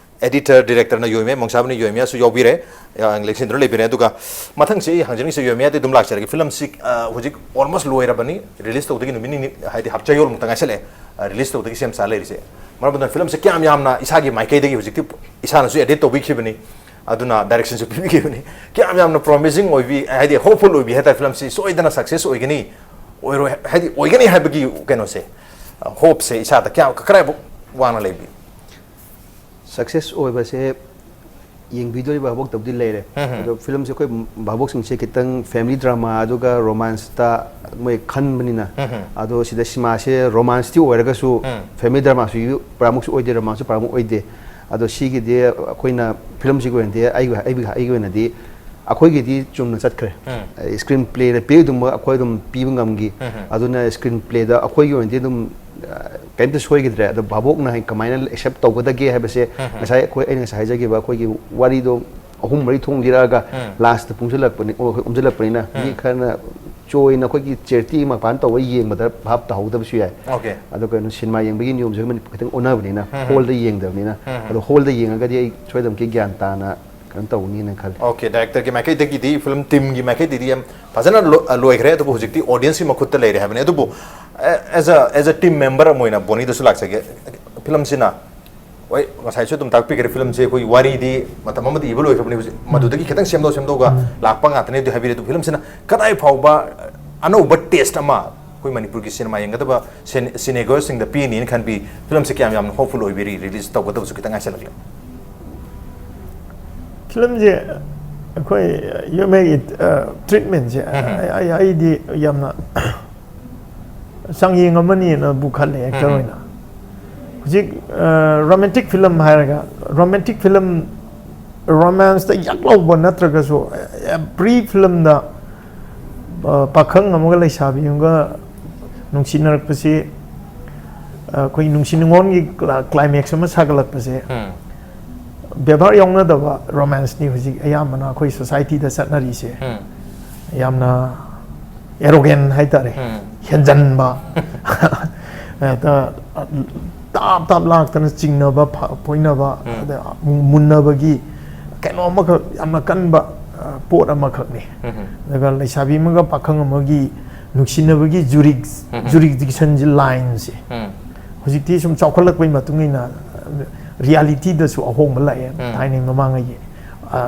ꯑꯦꯗꯤꯇꯔ ꯗꯤꯔꯦꯛꯇꯔꯅ ꯌꯣꯏꯃ ꯃꯣꯡꯁꯥꯕꯅꯤ꯫ ꯌꯣꯏꯃꯁꯨ ꯌꯥꯎꯕꯤꯔꯦ꯫ ꯑ, ꯂꯦꯡꯁꯤꯟꯗꯨꯅ ꯂꯩꯕꯤꯔꯦ꯫ ꯑꯗꯨꯒ ꯃꯊꯪꯁꯤ ꯑꯩ ꯍꯪꯖꯅꯤꯡꯉꯤꯁꯦ, ꯌꯣꯏꯃꯗꯤ ꯑꯗꯨꯝ ꯂꯥꯛꯆꯔꯒꯦ꯫ ꯐꯤꯂꯝꯁꯤ, ꯑ, ꯍꯧꯖꯤꯛ ꯑꯣꯜꯃꯣꯁ ꯂꯣꯏꯔꯕꯅꯤ꯫ ꯔꯤꯂꯤꯁ ꯇꯧꯗꯒꯤ ꯅꯨꯃꯤꯠ ꯅꯤꯅꯤ, ꯍꯥꯏꯗꯤ ꯍꯞꯇꯥ ꯌꯣꯜꯃꯨꯛꯇ ꯉꯥꯏꯁꯜꯂꯛꯑꯦ, ꯑ, ꯔꯤꯂꯤꯁ ꯇꯧꯗꯒꯤ ꯁꯦꯝ ꯁꯥ ꯂꯩꯔꯤꯁꯦ꯫ ꯃꯔꯝ ꯑꯗꯨꯅ ꯐꯤꯂꯝꯁꯤ ꯀꯌꯥꯝ ꯌꯥꯝꯅ ꯏꯁꯥꯒꯤ ꯃꯥꯏꯀꯩꯗꯒꯤ ꯍꯧꯖꯤꯛꯇꯤ ꯏꯁꯥꯅꯁꯨ ꯑꯦꯗꯤꯠ ꯇꯧꯕꯤꯈꯤꯕꯅꯤ, ꯑꯗꯨꯅ ꯗꯥꯏꯔꯦꯛꯁꯟꯁꯨ ꯄꯤꯕꯤꯈꯤꯕꯅꯤ꯫ ꯀꯌꯥꯝ ꯌꯥꯝꯅ ꯄ꯭ꯔꯣꯃꯤꯁꯤꯡ ꯑꯣꯏꯕꯤ, ꯍꯥꯏꯗꯤ ꯍꯣꯞꯐꯨꯜ ꯑꯣꯏꯕꯤ ꯍꯥꯏꯇꯥꯔꯦ, ꯐꯤꯂꯝꯁꯤ ꯁꯣꯏꯗꯅ ꯁꯛꯁꯦꯁ ꯑꯣꯏꯒꯅꯤ, ꯑꯣꯏꯔꯣꯏ, ꯍꯥꯏꯗꯤ ꯑꯣꯏꯒꯅꯤ ꯍꯥꯏꯕꯒꯤ ꯀꯩꯅꯣꯁꯦ, ꯑ, ꯍꯣꯞꯁꯦ ꯏꯁꯥꯗ ꯀꯌꯥꯝ, ꯀꯗꯥꯏꯐꯥꯎ ꯋꯥꯡꯅ ꯂꯩꯕꯤ? ꯁꯛꯁꯦꯁ ꯑꯣꯏꯕꯁꯦ ꯌꯦꯡꯕꯤꯗꯣꯔꯤꯕ ꯚꯥꯕꯣꯛꯇꯕꯨꯗꯤ ꯂꯩꯔꯦ꯫ ꯎꯝ꯫ ꯑꯗꯣ ꯐꯤꯂꯝꯁꯦ ꯑꯩꯈꯣꯏ ꯚꯥꯕꯣꯛꯁꯤꯡꯁꯦ ꯈꯤꯇꯪ ꯐꯦꯃꯤꯂꯤ ꯗ꯭ꯔꯃꯥ ꯑꯗꯨꯒ ꯔꯣꯃꯥꯟꯁꯇ ꯃꯣꯏ ꯈꯟꯕꯅꯤꯅ, ꯎꯝ꯫ ꯑꯗꯣ ꯁꯤꯗ ꯁꯤꯃꯥꯁꯦ ꯔꯣꯃꯥꯟꯁꯇꯤ ꯑꯣꯏꯔꯒꯁꯨ ꯎꯝ꯫ ꯐꯦꯃꯤꯂꯤ ꯗ꯭ꯔꯃꯥꯁꯨ ꯄꯨꯔꯥꯃꯨꯛꯁꯨ ꯑꯣꯏꯗꯦ, ꯔꯣꯃꯥꯟꯁꯁꯨ ꯄꯨꯔꯥꯃꯨꯛ ꯑꯣꯏꯗꯦ꯫ ꯑꯗꯣ ꯁꯤꯒꯤꯗꯤ ꯑꯩꯈꯣꯏꯅ ꯐꯤꯂꯝꯁꯤꯒꯤ ꯑꯣꯏꯅꯗꯤ ꯑꯩꯒꯤ ꯑꯩꯒꯤ ꯑꯩꯒꯤ ꯑꯣꯏꯅꯗꯤ ꯑꯩꯈꯣꯏꯒꯤꯗꯤ ꯆꯨꯝꯅ ꯆꯠꯈ꯭ꯔꯦ꯫ ꯎꯝ꯫ ꯁ꯭ꯀ꯭ꯔꯤꯟ ꯄ꯭ꯂꯦꯅ ꯄꯤꯔꯤꯗꯨꯃꯛ ꯑꯩꯈꯣꯏ ꯑꯗꯨꯝ ꯄꯤꯕ ꯉꯝꯈꯤ꯫ ꯎꯝ꯫ ꯑꯗꯨꯅ ꯁ꯭ꯀ꯭ꯔꯤꯟ ꯄ꯭ꯂꯦꯗ ꯑꯩꯈꯣꯏꯒꯤ ꯑꯣꯏꯅꯗꯤ ꯑꯗꯨꯝ, ꯑ, ꯀꯩꯝꯇ ꯁꯣꯏꯈꯤꯗ꯭ꯔꯦ꯫ ꯑꯗꯣ ꯚꯥꯕꯣꯛꯅ ꯍꯌꯦꯡ ꯀꯃꯥꯏꯅ ꯑꯦꯛꯁꯦꯞ ꯇꯧꯒꯗꯒꯦ ꯍꯥꯏꯕꯁꯦ ꯎꯝ꯫ ꯉꯁꯥꯏ ꯑꯩꯈꯣꯏ, ꯑꯩꯅ ꯉꯁꯥꯏ ꯍꯥꯏꯖꯈꯤꯕ ꯑꯩꯈꯣꯏꯒꯤ ꯋꯥꯔꯤꯗꯣ ꯑꯍꯨꯝ ꯃꯔꯤ ꯊꯣꯡ ꯂꯤꯔꯛꯑꯒ ꯎꯝ꯫ ꯂꯥꯁꯇ ꯄꯨꯡꯁꯤꯜꯂꯛꯄꯅꯤ, ꯑꯣ, ꯎꯝꯖꯤꯜꯂꯛꯄꯅꯤꯅ ꯃꯤ ꯎꯝ꯫ ꯈꯔꯅ ꯆꯣꯏꯅ ꯑꯩꯈꯣꯏꯒꯤ ꯆꯦꯔꯤꯇꯤ ꯃꯄꯥꯟ ꯇꯧꯕ ꯌꯦꯡꯕꯗ ꯚꯥꯞ ꯇꯥꯍꯧꯗꯕꯁꯨ ꯌꯥꯏ꯫ ꯑꯣꯀꯦ꯫ ꯑꯗꯣ ꯀꯩꯅꯣ, ꯁꯤꯅꯦꯃꯥ ꯌꯦꯡꯕꯒꯤ ꯅꯤꯌꯣꯝꯁꯦ ꯈꯤꯇꯪ ꯑꯣꯟꯅꯕꯅꯤꯅ, ꯎꯝ꯫ ꯍꯣꯜꯗ ꯌꯦꯡꯗꯕꯅꯤꯅ꯫ ꯎꯝ꯫ ꯑꯗꯣ ꯍꯣꯜꯗ ꯌꯦꯡꯉꯒꯗꯤ ꯑꯩ ꯁꯣꯏꯗꯅꯃꯛꯀꯤ ꯒ꯭ꯌꯥꯟ ꯇꯥꯅ ꯀꯩꯅꯣ ꯇꯧꯅꯤꯅ ꯈꯜꯂꯤ꯫ ꯑꯣꯀꯦ, ꯗꯥꯏꯔꯦꯛꯇꯔꯒꯤ ꯃꯥꯏꯀꯩꯗꯒꯤꯗꯤ, ꯐꯤꯂꯝ ꯇꯤꯝꯒꯤ ꯃꯥꯏꯀꯩꯗꯒꯤꯗꯤ ꯌꯥꯝ ꯐꯖꯅ ꯂꯣ-, ꯑ, ꯂꯣꯏꯈ꯭ꯔꯦ, ꯑꯗꯨꯕꯨ ꯍꯧꯖꯤꯛꯇꯤ ꯑꯣꯗꯤꯌꯟꯁꯀꯤ ꯃꯈꯨꯠꯇ ꯂꯩꯔꯦ ꯍꯥꯏꯕꯅꯤ꯫ ꯑꯗꯨꯕꯨ, ꯑ, as a, as a team member ꯑꯃ ꯑꯣꯏꯅ ꯕꯣꯅꯤꯗꯁꯨ ꯂꯥꯛꯆꯒꯦ꯫ ꯐꯤꯂꯝꯁꯤꯅ, ꯍꯣꯏ, ꯉꯁꯥꯏꯁꯨ ꯑꯗꯨꯝ ꯇꯥꯛꯄꯤꯈ꯭ꯔꯦ, ꯐꯤꯂꯝꯁꯦ ꯑꯩꯈꯣꯏꯒꯤ ꯋꯥꯔꯤꯗꯤ ꯃꯇꯝ ꯑꯃꯗ ꯏꯕ ꯂꯣꯏꯈ꯭ꯔꯕꯅꯤ꯫ ꯍꯧꯖꯤꯛ ꯃꯗꯨꯗꯒꯤ ꯈꯤꯇꯪ ꯁꯦꯝꯗꯣꯛ ꯁꯦꯝꯗꯣꯛꯑꯒ ꯂꯥꯛꯄ ꯉꯥꯛꯇꯅꯦ ꯑꯗꯨ ꯍꯥꯏꯕꯤꯔꯦ꯫ ꯑꯗꯨ ꯐꯤꯂꯝꯁꯤꯅ ꯀꯗꯥꯏ ꯐꯥꯎꯕ ꯑꯅꯧꯕ ꯇꯦꯁ ꯑꯃ ꯑꯩꯈꯣꯏ ꯃꯅꯤꯄꯨꯔꯒꯤ ꯁꯤꯅꯦꯃꯥ ꯌꯦꯡꯒꯗꯕ ꯁꯤꯅꯦ-, ꯁꯤꯅꯦꯒꯣꯌꯔꯁꯤꯡꯗ ꯄꯤꯅꯤꯅ ꯈꯟꯕꯤ? ꯐꯤꯂꯝꯁꯦ ꯀꯌꯥꯝ ꯌꯥꯝꯅ ꯍꯣꯞꯐꯨꯜ ꯑꯣꯏꯕꯤꯔꯤ, ꯔꯤꯂꯤꯁ ꯇꯧꯒꯗꯕꯁꯨ ꯈꯤꯇꯪ ꯉꯥꯏꯁꯜꯂꯛꯂꯦ? ꯐꯤꯂꯝꯁꯦ ꯑꯩꯈꯣꯏ ꯌꯣꯃꯦꯒꯤ ꯇ꯭ꯔꯤꯠꯃꯦꯟꯁꯦ ꯎꯝ꯫ ꯑꯩ ꯑꯩꯗꯤ ꯌꯥꯝꯅ ꯆꯥꯡꯌꯦꯡ ꯑꯃꯅꯤꯅꯕꯨ ꯈꯜꯂꯦ ꯑꯦꯛꯇꯔ ꯎꯝ꯫ ꯑꯣꯏꯅ꯫ ꯍꯧꯖꯤꯛ ꯔꯣꯃꯦꯟꯇꯤꯛ ꯐꯤꯂꯝ ꯍꯥꯏꯔꯒ, ꯔꯣꯃꯦꯟꯇꯤꯛ ꯐꯤꯂꯝ ꯔꯣꯃꯥꯟꯁꯇ ꯌꯥꯛ ꯂꯧꯕ ꯅꯠꯇ꯭ꯔꯒꯁꯨ, ꯑꯦꯕ꯭ꯔꯤ ꯐꯤꯂꯝꯗ ꯄꯥꯈꯪ ꯑꯃꯒ ꯂꯩꯁꯥꯕꯤ ꯑꯃꯒ ꯅꯨꯡꯁꯤꯅꯔꯛꯄꯁꯤ, ꯑꯩꯈꯣꯏ ꯅꯨꯡꯁꯤ ꯅꯨꯡꯉꯣꯟꯒꯤ ꯀ꯭ꯂꯥꯏꯃꯦꯛꯁ ꯑꯃ ꯁꯥꯒꯠꯂꯛꯄꯁꯦ, ꯎꯝ ꯕꯦꯕꯥꯔ ꯌꯥꯎꯅꯗꯕ ꯔꯣꯃꯥꯟꯁꯅꯤ ꯍꯧꯖꯤꯛ ꯑꯌꯥꯝꯕꯅ ꯑꯩꯈꯣꯏ ꯁꯣꯁꯥꯏꯇꯤꯗ ꯆꯠꯅꯔꯤꯁꯦ꯫ ꯎꯝ ꯌꯥꯝꯅ ꯑꯦꯔꯣꯒꯦꯟ ꯍꯥꯏꯇꯥꯔꯦ, ꯎꯝ ꯍꯦꯟꯖꯟꯕ, ꯍꯦꯛꯇ ꯇꯥꯞ ꯇꯥꯞ ꯂꯥꯛꯇꯅ ꯆꯤꯡꯅꯕ, ꯐ- ꯐꯣꯏꯅꯕ, ꯎꯝ꯫ ꯑꯗ ꯃꯨꯟꯅꯕꯒꯤ ꯀꯩꯅꯣ ꯑꯃꯈꯛ, ꯌꯥꯝꯅ ꯀꯟꯕ ꯑ, ꯄꯣꯠ ꯑꯃꯈꯛꯅꯤ꯫ ꯎꯝ ꯑꯗꯨꯒ ꯂꯩꯁꯥꯕꯤ ꯑꯃꯒ ꯄꯥꯈꯪ ꯑꯃꯒꯤ ꯅꯨꯡꯁꯤꯅꯕꯒꯤ ꯖꯨꯔꯤꯛ ꯎꯝ꯫ ꯖꯨꯔꯤꯛꯗꯤꯛꯁꯟꯁꯤ, ꯂꯥꯏꯟꯁꯦ, ꯎꯝ ꯍꯧꯖꯤꯛꯇꯤ ꯁꯨꯝ ꯆꯥꯎꯈꯠꯂꯛꯄꯒꯤ ꯃꯇꯨꯡ ꯏꯟꯅ ꯔꯤꯌꯥꯂꯤꯇꯤꯗꯁꯨ ꯑꯍꯣꯡꯕ ꯂꯥꯛꯑꯦ꯫ ꯎꯝ꯫ ꯊꯥꯏꯅ ꯃꯃꯥꯡꯉꯩꯒꯤ, ꯑ,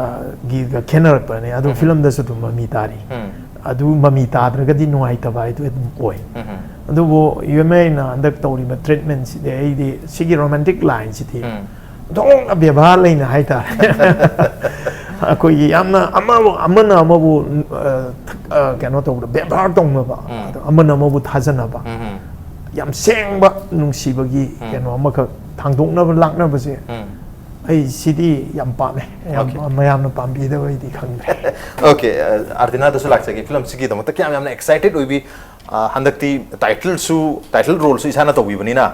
ꯒꯤꯒ ꯈꯦꯠꯅꯔꯛꯄꯅꯦ꯫ ꯑꯗꯨ ꯎꯝ꯫ ꯐꯤꯂꯝꯗꯁꯨ ꯑꯗꯨꯝ ꯃꯃꯤ ꯇꯥꯔꯤ꯫ ꯎꯝ ꯑꯗꯨ ꯃꯃꯤ ꯇꯥꯗ꯭ꯔꯒꯗꯤ ꯅꯨꯡꯉꯥꯏꯇꯕ ꯍꯥꯏꯗꯨ ꯑꯗꯨꯝ ꯑꯣꯏ꯫ ꯎꯝ ꯑꯗꯨꯕꯨ ꯌꯨ ꯑꯦꯝ ꯑꯦꯅ ꯍꯟꯗꯛ ꯇꯧꯔꯤꯕ ꯇ꯭ꯔꯤꯠꯃꯦꯟꯁꯤꯗꯤ, ꯑꯩꯗꯤ ꯁꯤꯒꯤ ꯔꯣꯃꯥꯟꯇꯤꯛ ꯂꯥꯏꯟꯁꯤꯗꯤ ꯎꯝ ꯑꯣꯟꯊꯣꯛꯅ ꯕꯦꯕꯥꯔ ꯂꯩꯅ ꯍꯥꯏꯇꯥꯔꯦ꯫ ꯑꯩꯈꯣꯏꯒꯤ ꯌꯥꯝꯅ ꯑꯃꯕꯨ, ꯑꯃꯅ ꯑꯃꯕꯨ, ꯑ, ꯊ- ꯑ, ꯀꯩꯅꯣ ꯇꯧꯕꯗ ꯕꯦꯕꯥꯔ ꯇꯧꯅꯕ, ꯎꯝ꯫ ꯑꯗꯣ ꯑꯃꯅ ꯑꯃꯕꯨ ꯊꯥꯖꯅꯕ, ꯎꯝ ꯌꯥꯝ ꯁꯦꯡꯕ ꯅꯨꯡꯁꯤꯕꯒꯤ ꯎꯝ꯫ ꯀꯩꯅꯣ ꯑꯃꯈꯛ ꯊꯥꯡꯗꯣꯛꯅꯕ ꯂꯥꯛꯅꯕꯁꯦ, ꯎꯝ ꯑꯩ ꯁꯤꯗꯤ ꯌꯥꯝ ꯄꯥꯝꯃꯦ꯫ ꯌꯥꯝ Okay. ꯃꯌꯥꯝꯅ ꯄꯥꯝꯕꯤꯗꯕꯩꯗꯤ ꯈꯪꯗ꯭ꯔꯦ꯫ ꯑꯣꯀꯦ, ꯑꯥꯔꯗꯤꯅꯥꯗꯁꯨ ꯂꯥꯛꯆꯒꯦ꯫ ꯐꯤꯂꯝꯁꯤꯒꯤꯗꯃꯛꯇ ꯀꯌꯥꯝ ꯌꯥꯝꯅ ꯑꯦꯛꯁꯥꯏꯇꯦꯠ ꯑꯣꯏꯕꯤ? ꯑ, ꯍꯟꯗꯛꯇꯤ ꯇꯥꯏꯇꯜꯁꯨ, ꯇꯥꯏꯇꯜ ꯔꯣꯜꯁꯨ ꯏꯁꯥꯅ ꯇꯧꯕꯤꯕꯅꯤꯅ,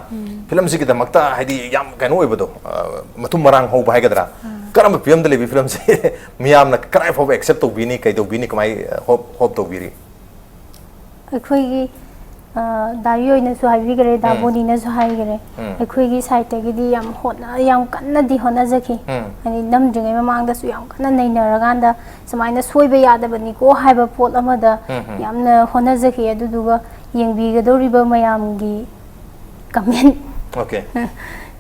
ꯐꯤꯂꯝꯁꯤꯒꯤꯗꯃꯛꯇ ꯍꯥꯏꯗꯤ ꯌꯥꯝ ꯀꯩꯅꯣ ꯑꯣꯏꯕꯗꯣ, ꯑ, ꯃꯊꯨꯝ ꯃꯔꯥꯡ ꯍꯧꯕ ꯍꯥꯏꯒꯗ꯭ꯔꯥ, ꯀꯔꯝꯕ ꯐꯤꯂꯝꯗ ꯂꯩꯕꯤ ꯐꯤꯂꯝꯁꯦ ꯃꯤꯌꯥꯝꯅ ꯀꯗꯥꯏ ꯐꯥꯎꯕ ꯑꯦꯛꯁꯦꯞ ꯇꯧꯕꯤꯅꯤ, ꯀꯩ ꯇꯧꯕꯤꯅꯤ, ꯀꯃꯥꯏ, ꯑ, ꯍꯣꯞ ꯍꯣꯞ ꯇꯧꯕꯤꯔꯤ? ꯑꯩꯈꯣꯏꯒꯤ ꯑ, ꯗꯥꯕꯤ ꯑꯣꯏꯅꯁꯨ ꯍꯥꯏꯕꯤꯈꯔꯦ, ꯗꯥ ꯎꯝ꯫ ꯕꯣꯅꯤꯅꯁꯨ ꯍꯥꯏꯈꯔꯦ꯫ ꯎꯝ꯫ ꯑꯩꯈꯣꯏꯒꯤ ꯁꯥꯏꯠꯇꯒꯤꯗꯤ ꯌꯥꯝ ꯍꯣꯠꯅ ꯌꯥꯝ ꯀꯟꯅꯗꯤ ꯍꯣꯠꯅꯖꯈꯤ꯫ ꯎꯝ꯫ ꯍꯥꯏꯗꯤ ꯅꯝꯗ꯭ꯔꯤꯉꯩ ꯃꯃꯥꯡꯗꯁꯨ ꯌꯥꯝ ꯀꯟꯅ ꯅꯩꯅꯔꯀꯥꯟꯗ ꯁꯨꯃꯥꯏꯅ ꯁꯣꯏꯕ ꯌꯥꯗꯕꯅꯤꯀꯣ ꯍꯥꯏꯕ ꯄꯣꯠ ꯑꯃꯗ ꯎꯝ, ꯎꯝ꯫ ꯌꯥꯝꯅ ꯍꯣꯠꯅꯖꯈꯤ꯫ ꯑꯗꯨꯗꯨꯒ ꯌꯦꯡꯕꯤꯒꯗꯧꯔꯤꯕ ꯃꯌꯥꯝꯒꯤ ꯀꯃꯦꯟ ꯑꯣꯀꯦ꯫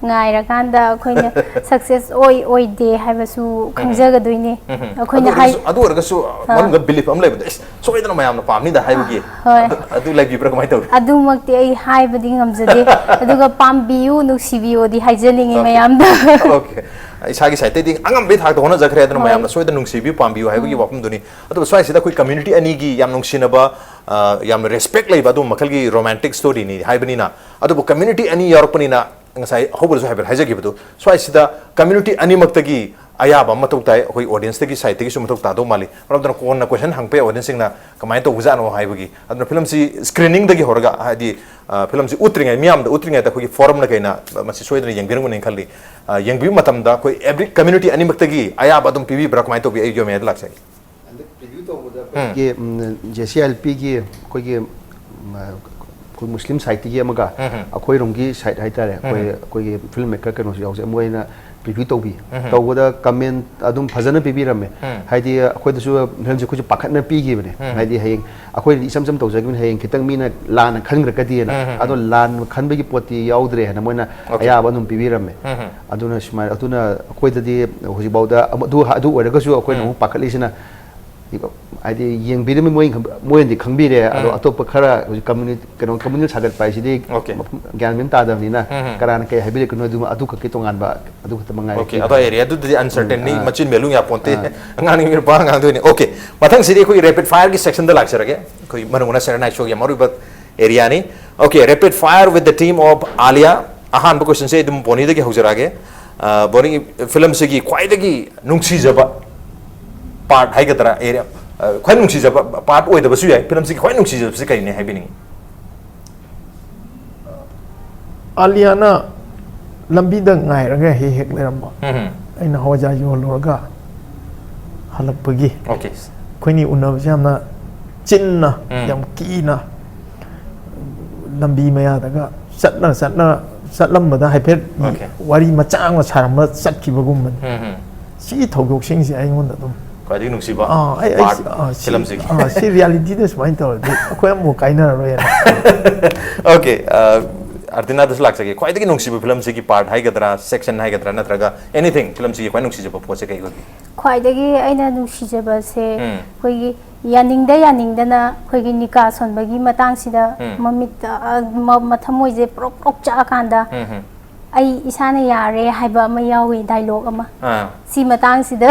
ꯉꯥꯏꯔꯀꯥꯟꯗ ꯑꯩꯈꯣꯏꯅ ꯁꯛꯁꯦꯁ ꯑꯣꯏ ꯑꯣꯏꯗꯦ ꯍꯥꯏꯕꯁꯨ ꯈꯪꯖꯒꯗꯣꯏꯅꯦ꯫ ꯎꯝ, ꯎꯝ꯫ ꯑꯩꯈꯣꯏꯅ ꯑꯗꯨ ꯍꯥꯏ ꯑꯣꯏꯔꯒꯁꯨ, ꯑꯗꯨ ꯑꯣꯏꯔꯒꯁꯨ ꯑ, ꯃꯅꯨꯡꯗ ꯕꯤꯂꯤꯐ ꯑꯃ ꯂꯩꯕꯗꯣ, "ꯑꯦꯁ, ꯁꯣꯏꯗꯅ ꯃꯌꯥꯝꯅ ꯄꯥꯝꯅꯤꯗ" ꯍꯥꯏꯕꯒꯤ꯫ ꯍꯣꯏ꯫ ꯑꯗꯨ, ꯑꯗꯨ ꯂꯩꯕꯤꯕ꯭ꯔꯥ, ꯀꯃꯥꯏꯅ ꯇꯧꯏ? ꯑꯗꯨꯃꯛꯇꯤ ꯑꯩ ꯍꯥꯏꯕꯗꯤ ꯉꯝꯖꯗꯦ꯫ ꯑꯗꯨꯒ "ꯄꯥꯝꯕꯤꯌꯨ, ꯅꯨꯡꯁꯤꯕꯤꯌꯨꯗꯤ" ꯍꯥꯏꯖꯅꯤꯡꯉꯤ ꯑꯣꯀꯦ꯫ ꯃꯌꯥꯝꯗ꯫ ꯑꯣꯀꯦ꯫ ꯏꯁꯥꯒꯤ ꯁꯥꯏꯠꯇꯒꯤ ꯑꯉꯝꯕꯒꯤ ꯊꯥꯛꯇ ꯍꯣꯠꯅꯖꯈ꯭ꯔꯦ, ꯑꯗꯨꯅ ꯍꯣꯏ꯫ ꯃꯌꯥꯝꯅ ꯁꯣꯏꯗꯅ ꯅꯨꯡꯁꯤꯕꯤꯌꯨ, ꯄꯥꯝꯕꯤꯌꯨ ꯍꯥꯏꯕꯒꯤ ꯋꯥꯐꯝꯗꯨꯅꯤ꯫ ꯑꯗꯨꯒ ꯁ꯭ꯋꯥꯏꯁꯤꯗ ꯑꯩꯈꯣꯏ ꯀꯝꯃ꯭ꯌꯨꯅꯤꯇꯤ ꯑꯅꯤꯒꯤ ꯌꯥꯝ ꯅꯨꯡꯁꯤꯅꯕ, ꯑ, ꯌꯥꯝꯅ ꯔꯦꯁꯄꯦꯛ ꯂꯩꯕ ꯑꯗꯨꯒꯨꯝꯕ ꯃꯈꯜꯒꯤ ꯔꯣꯃꯥꯟꯇꯤꯛ ꯁ꯭ꯇꯣꯔꯤꯅꯤ ꯍꯥꯏꯕꯅꯤꯅ, ꯑꯗꯨꯕꯨ ꯀꯝꯃ꯭ꯌꯨꯅꯤꯇꯤ ꯑꯅꯤ ꯌꯥꯎꯔꯛꯄꯅꯤꯅ, ꯉꯁꯥꯏ ꯑꯍꯧꯕꯗꯁꯨ ꯍꯥꯏꯐꯦꯠ ꯍꯥꯏꯖꯈꯤꯕꯗꯨ, ꯁ꯭ꯋꯥꯏꯁꯤꯗ ꯀꯝꯃ꯭ꯌꯨꯅꯤꯇꯤ ꯑꯅꯤꯃꯛꯇꯒꯤ ꯑꯌꯥꯕ ꯑꯃ ꯃꯊꯧ ꯇꯥꯏ, ꯑꯩꯈꯣꯏ audience ꯇꯒꯤ side ꯇꯒꯤꯁꯨ ꯃꯊꯧ ꯇꯥꯗꯧ ꯃꯥꯜꯂꯤ꯫ ꯃꯔꯝ ꯑꯗꯨꯅ ꯀꯣꯟꯅ question ꯍꯪꯉꯛꯄ ꯌꯥꯏ audience ꯁꯤꯡꯅ ꯀꯃꯥꯏꯅ ꯇꯧꯕꯖꯥꯠꯅꯣ ꯍꯥꯏꯕꯒꯤ꯫ ꯑꯗꯨꯅ film ꯁꯤ screening ꯗꯒꯤ ꯍꯧꯔꯒ, ꯍꯥꯏꯗꯤ, ꯑ, film ꯁꯤ ꯎꯠꯇ꯭ꯔꯤꯉꯩ, ꯃꯤꯌꯥꯝꯗ ꯎꯠꯇ꯭ꯔꯤꯉꯩꯗ ꯑꯩꯈꯣꯏꯒꯤ forum ꯅ ꯀꯩꯅ ꯃꯁꯤ ꯁꯣꯏꯗꯅ ꯌꯦꯡꯕꯤꯔꯝꯒꯅꯤ ꯈꯜꯂꯤ꯫ ꯑ, ꯌꯦꯡꯕꯤꯕ ꯃꯇꯝꯗ ꯑꯩꯈꯣꯏ every community ꯑꯅꯤꯃꯛꯇꯒꯤ ꯑꯌꯥꯕ ꯑꯗꯨꯝ ꯄꯤꯕꯤꯕ꯭ꯔꯥ, ꯀꯃꯥꯏꯅ ꯇꯧꯕꯤ? ꯑꯩ ꯌꯣꯃꯦꯗ ꯂꯥꯛꯆꯒꯦ꯫ ꯍꯟꯗꯛ preview ꯇꯧꯕꯗ ꯑꯩꯈꯣꯏꯒꯤ, ꯎꯝ, ꯖꯦ ꯁꯤ ꯑꯦꯜ ꯄꯤ ꯒꯤ ꯑꯩꯈꯣꯏꯒꯤ, ꯎꯝ, ꯑꯩꯈꯣꯏ ꯃꯨꯁꯂꯤꯝ side ꯇꯒꯤ ꯑꯃꯒ, ꯎꯝ꯫ ꯑꯩꯈꯣꯏꯔꯣꯝꯒꯤ side ꯍꯥꯏꯇꯥꯔꯦ, ꯑꯩꯈꯣꯏ, ꯎꯝ꯫ ꯑꯩꯈꯣꯏꯒꯤ film maker ꯀꯩꯅꯣꯁꯨ ꯌꯥꯎꯖꯩ, ꯃꯣꯏꯅ preview ꯇꯧꯕꯤ꯫ ꯎꯝ꯫ ꯇꯧꯕꯗ comment ꯑꯗꯨꯝ ꯐꯖꯅ ꯄꯤꯕꯤꯔꯝꯃꯦ꯫ ꯎꯝ꯫ ꯍꯥꯏꯗꯤ ꯑꯩꯈꯣꯏꯗꯁꯨ film ꯁꯦ ꯑꯩꯈꯣꯏꯁꯨ ꯄꯥꯈꯠꯅ ꯄꯤꯈꯤꯕꯅꯦ꯫ ꯎꯝ꯫ ꯍꯥꯏꯗꯤ ꯍꯌꯦꯡ ꯑꯩꯈꯣꯏꯅꯗꯤ ꯏꯆꯝ ꯆꯝ ꯇꯧꯖꯈꯤꯕꯅꯤ, ꯍꯌꯦꯡ ꯈꯤꯇꯪ ꯃꯤꯅ ꯂꯥꯟꯅ ꯈꯟꯈ꯭ꯔꯒꯗꯤꯅ꯫ ꯎꯝ, ꯎꯝ, ꯑꯗꯣ ꯎꯝ꯫ ꯂꯥꯟ ꯈꯟꯕꯒꯤ ꯄꯣꯠꯇꯤ ꯌꯥꯎꯗ꯭ꯔꯦ ꯍꯥꯏꯅ ꯃꯣꯏꯅ Okay. ꯑꯌꯥꯕ ꯑꯗꯨꯝ ꯄꯤꯕꯤꯔꯝꯃꯦ꯫ ꯎꯝ, ꯎꯝ꯫ ꯑꯗꯨꯅ ꯁꯨꯃꯥꯏꯅ, ꯑꯗꯨꯅ ꯑꯩꯈꯣꯏꯗꯗꯤ ꯍꯧꯖꯤꯛꯐꯥꯎꯗ ꯑꯃ-, ꯑꯗꯨ, ꯑꯗꯨ ꯑꯣꯏꯔꯒꯁꯨ ꯑꯩꯈꯣꯏꯅ ꯎꯝ꯫ ꯑꯃꯨꯛ ꯄꯥꯈꯠꯂꯤꯁꯤꯅ, ꯍꯥꯏꯗꯤ ꯌꯦꯡꯕꯤꯔꯝꯃꯤ ꯃꯣꯏ, ꯃꯣꯏꯅꯗꯤ ꯈꯪꯕꯤꯔꯦ, ꯑꯗꯣ ꯎꯝ꯫ ꯑꯇꯣꯞꯄ ꯈꯔ ꯍꯧꯖꯤꯛ community, ꯀꯩꯅꯣ, communal ꯁꯥꯒꯠꯄ ꯍꯥꯏꯁꯤꯗꯤ Okay. ꯃꯐꯝ ꯒ꯭ꯌꯥꯟ ꯃꯦꯟ ꯇꯥꯗꯕꯅꯤꯅ ꯎꯝ, ꯎꯝ꯫ ꯀꯅꯥꯅ ꯀꯩ ꯍꯥꯏꯕꯤꯔꯛꯀꯅꯣ ꯑꯗꯨꯃ, ꯑꯗꯨ ꯈꯛꯀꯤ ꯇꯣꯉꯥꯟꯕ, ꯑꯗꯨ ꯈꯛꯇ ꯃꯉꯥꯏꯔꯦ꯫ Okay, ꯑꯗꯣ area ꯗꯨꯗꯤ uncertain ꯅꯤ, ꯑꯥ꯫ ꯃꯆꯤꯟ ꯃꯦꯂꯨꯡ ꯌꯥꯄꯣꯟꯇꯦ꯫ ꯑꯥ꯫ ꯑꯉꯥꯡꯅꯤ ꯅꯨꯄꯥ ꯑꯉꯥꯡꯗꯣꯏꯅꯤ꯫ Okay, ꯃꯊꯪꯁꯤꯗꯤ ꯑꯩꯈꯣꯏꯒꯤ rapid fire ꯒꯤ section ꯗ ꯂꯥꯛꯆꯔꯒꯦ꯫ ꯑꯩꯈꯣꯏ ꯃꯔꯨ ꯑꯣꯏꯅ Saturday Night Show ꯒꯤ ꯃꯔꯨꯑꯣꯏꯕ area ꯅꯤ꯫ Okay, rapid fire with the team of Alia. ꯑꯍꯥꯟꯕ question ꯁꯦ ꯑꯗꯨꯝ ꯕꯣꯅꯤꯗꯒꯤ ꯍꯧꯖꯔꯛꯑꯒꯦ꯫ ꯑ, ꯕꯣꯅꯤ, film ꯁꯤꯒꯤ ꯈ꯭ꯋꯥꯏꯗꯒꯤ ꯅꯨꯡꯁꯤꯖꯕ part ꯍꯥꯏꯒꯗ꯭ꯔꯥ, area, ꯑ, ꯈ꯭ꯋꯥꯏ ꯅꯨꯡꯁꯤꯖꯕ part ꯑꯣꯏꯗꯕꯁꯨ ꯌꯥꯏ, film ꯁꯤꯒꯤ ꯈ꯭ꯋꯥꯏ ꯅꯨꯡꯁꯤꯖꯕꯁꯤ ꯀꯔꯤꯅꯤ ꯍꯥꯏꯕꯤꯅꯤꯡꯉꯤ? ꯑꯥꯂꯤꯌꯥꯅ ꯂꯝꯕꯤꯗ ꯉꯥꯏꯔꯒ ꯍꯦꯛ ꯍꯦꯛ ꯂꯩꯔꯝꯕ꯫ ꯎꯝ꯫ ꯑꯩꯅ ꯍꯋꯥꯏꯖꯥꯔ ꯌꯣꯜꯂꯨꯔꯒ ꯍꯜꯂꯛꯄꯒꯤ꯫ Okay. ꯑꯩꯈꯣꯏꯅꯤ ꯎꯅꯕꯁꯦ ꯌꯥꯝꯅ ꯆꯤꯟꯅ, ꯎꯝ꯫ ꯌꯥꯝ ꯀꯤꯅ ꯂꯝꯕꯤ ꯃꯌꯥꯗꯒ ꯆꯠꯅ ꯆꯠꯅ ꯆꯠꯂꯝꯕꯗ ꯍꯥꯏꯐꯦꯠ Okay. ꯋꯥꯔꯤ ꯃꯆꯥ ꯑꯃ ꯁꯥꯔꯝꯕ ꯆꯠꯈꯤꯕꯒꯨꯝꯕꯅꯤ꯫ ꯎꯝ, ꯎꯝ꯫ ꯁꯤꯒꯤ ꯊꯧꯗꯣꯛꯁꯤꯡꯁꯦ ꯑꯩꯉꯣꯟꯗ ꯑꯗꯨꯝ ꯈ꯭ꯋꯥꯏꯗꯒꯤ ꯅꯨꯡꯁꯤꯕ ꯑꯥ, ꯑꯩ, ꯑꯩ, part ꯑꯥ, ꯁꯤ, film ꯁꯤꯒꯤ꯫ ꯑꯥ, ꯁꯤ reality ꯗ ꯁꯨꯃꯥꯏꯅ ꯇꯧꯔꯗꯤ ꯑꯩꯈꯣꯏ ꯑꯃꯨꯛ ꯀꯥꯏꯅꯔꯔꯣꯏꯅ꯫ Okay, ꯑ, ꯑꯥꯔꯇꯤꯅꯥꯗꯁꯨ ꯂꯥꯛꯆꯒꯦ꯫ ꯈ꯭ꯋꯥꯏꯗꯒꯤ ꯅꯨꯡꯁꯤꯕ film ꯁꯤꯒꯤ part ꯍꯥꯏꯒꯗ꯭ꯔꯥ, section ꯍꯥꯏꯒꯗ꯭ꯔꯥ, ꯅꯠꯇ꯭ꯔꯒ anything, film ꯁꯤꯒꯤ ꯈ꯭ꯋꯥꯏ ꯅꯨꯡꯁꯤꯖꯕ ꯄꯣꯠꯁꯦ ꯀꯩ ꯑꯣꯏꯒꯦ? ꯈ꯭ꯋꯥꯏꯗꯒꯤ ꯑꯩꯅ ꯅꯨꯡꯁꯤꯖꯕꯁꯦ ꯎꯝ꯫ ꯑꯩꯈꯣꯏꯒꯤ ꯌꯥꯅꯤꯡꯗ ꯌꯥꯅꯤꯡꯗꯅ ꯑꯩꯈꯣꯏꯒꯤ ꯅꯤꯀꯥ ꯁꯣꯟꯕꯒꯤ ꯃꯇꯥꯡꯁꯤꯗ ꯎꯝ꯫ ꯃꯃꯤꯠꯇ, ꯑ, ꯃ-, ꯃꯊꯃꯣꯏꯁꯦ ꯄ꯭ꯔꯣꯛ ꯄ꯭ꯔꯣꯛ ꯆꯥꯛꯑꯀꯥꯟꯗ ꯎꯝ, ꯎꯝ꯫ "ꯑꯩ ꯏꯁꯥꯅ ꯌꯥꯔꯦ" ꯍꯥꯏꯕ ꯑꯃ ꯌꯥꯎꯋꯤ, dialogue ꯑꯃ꯫ ꯑꯥ꯫ ꯁꯤ ꯃꯇꯥꯡꯁꯤꯗ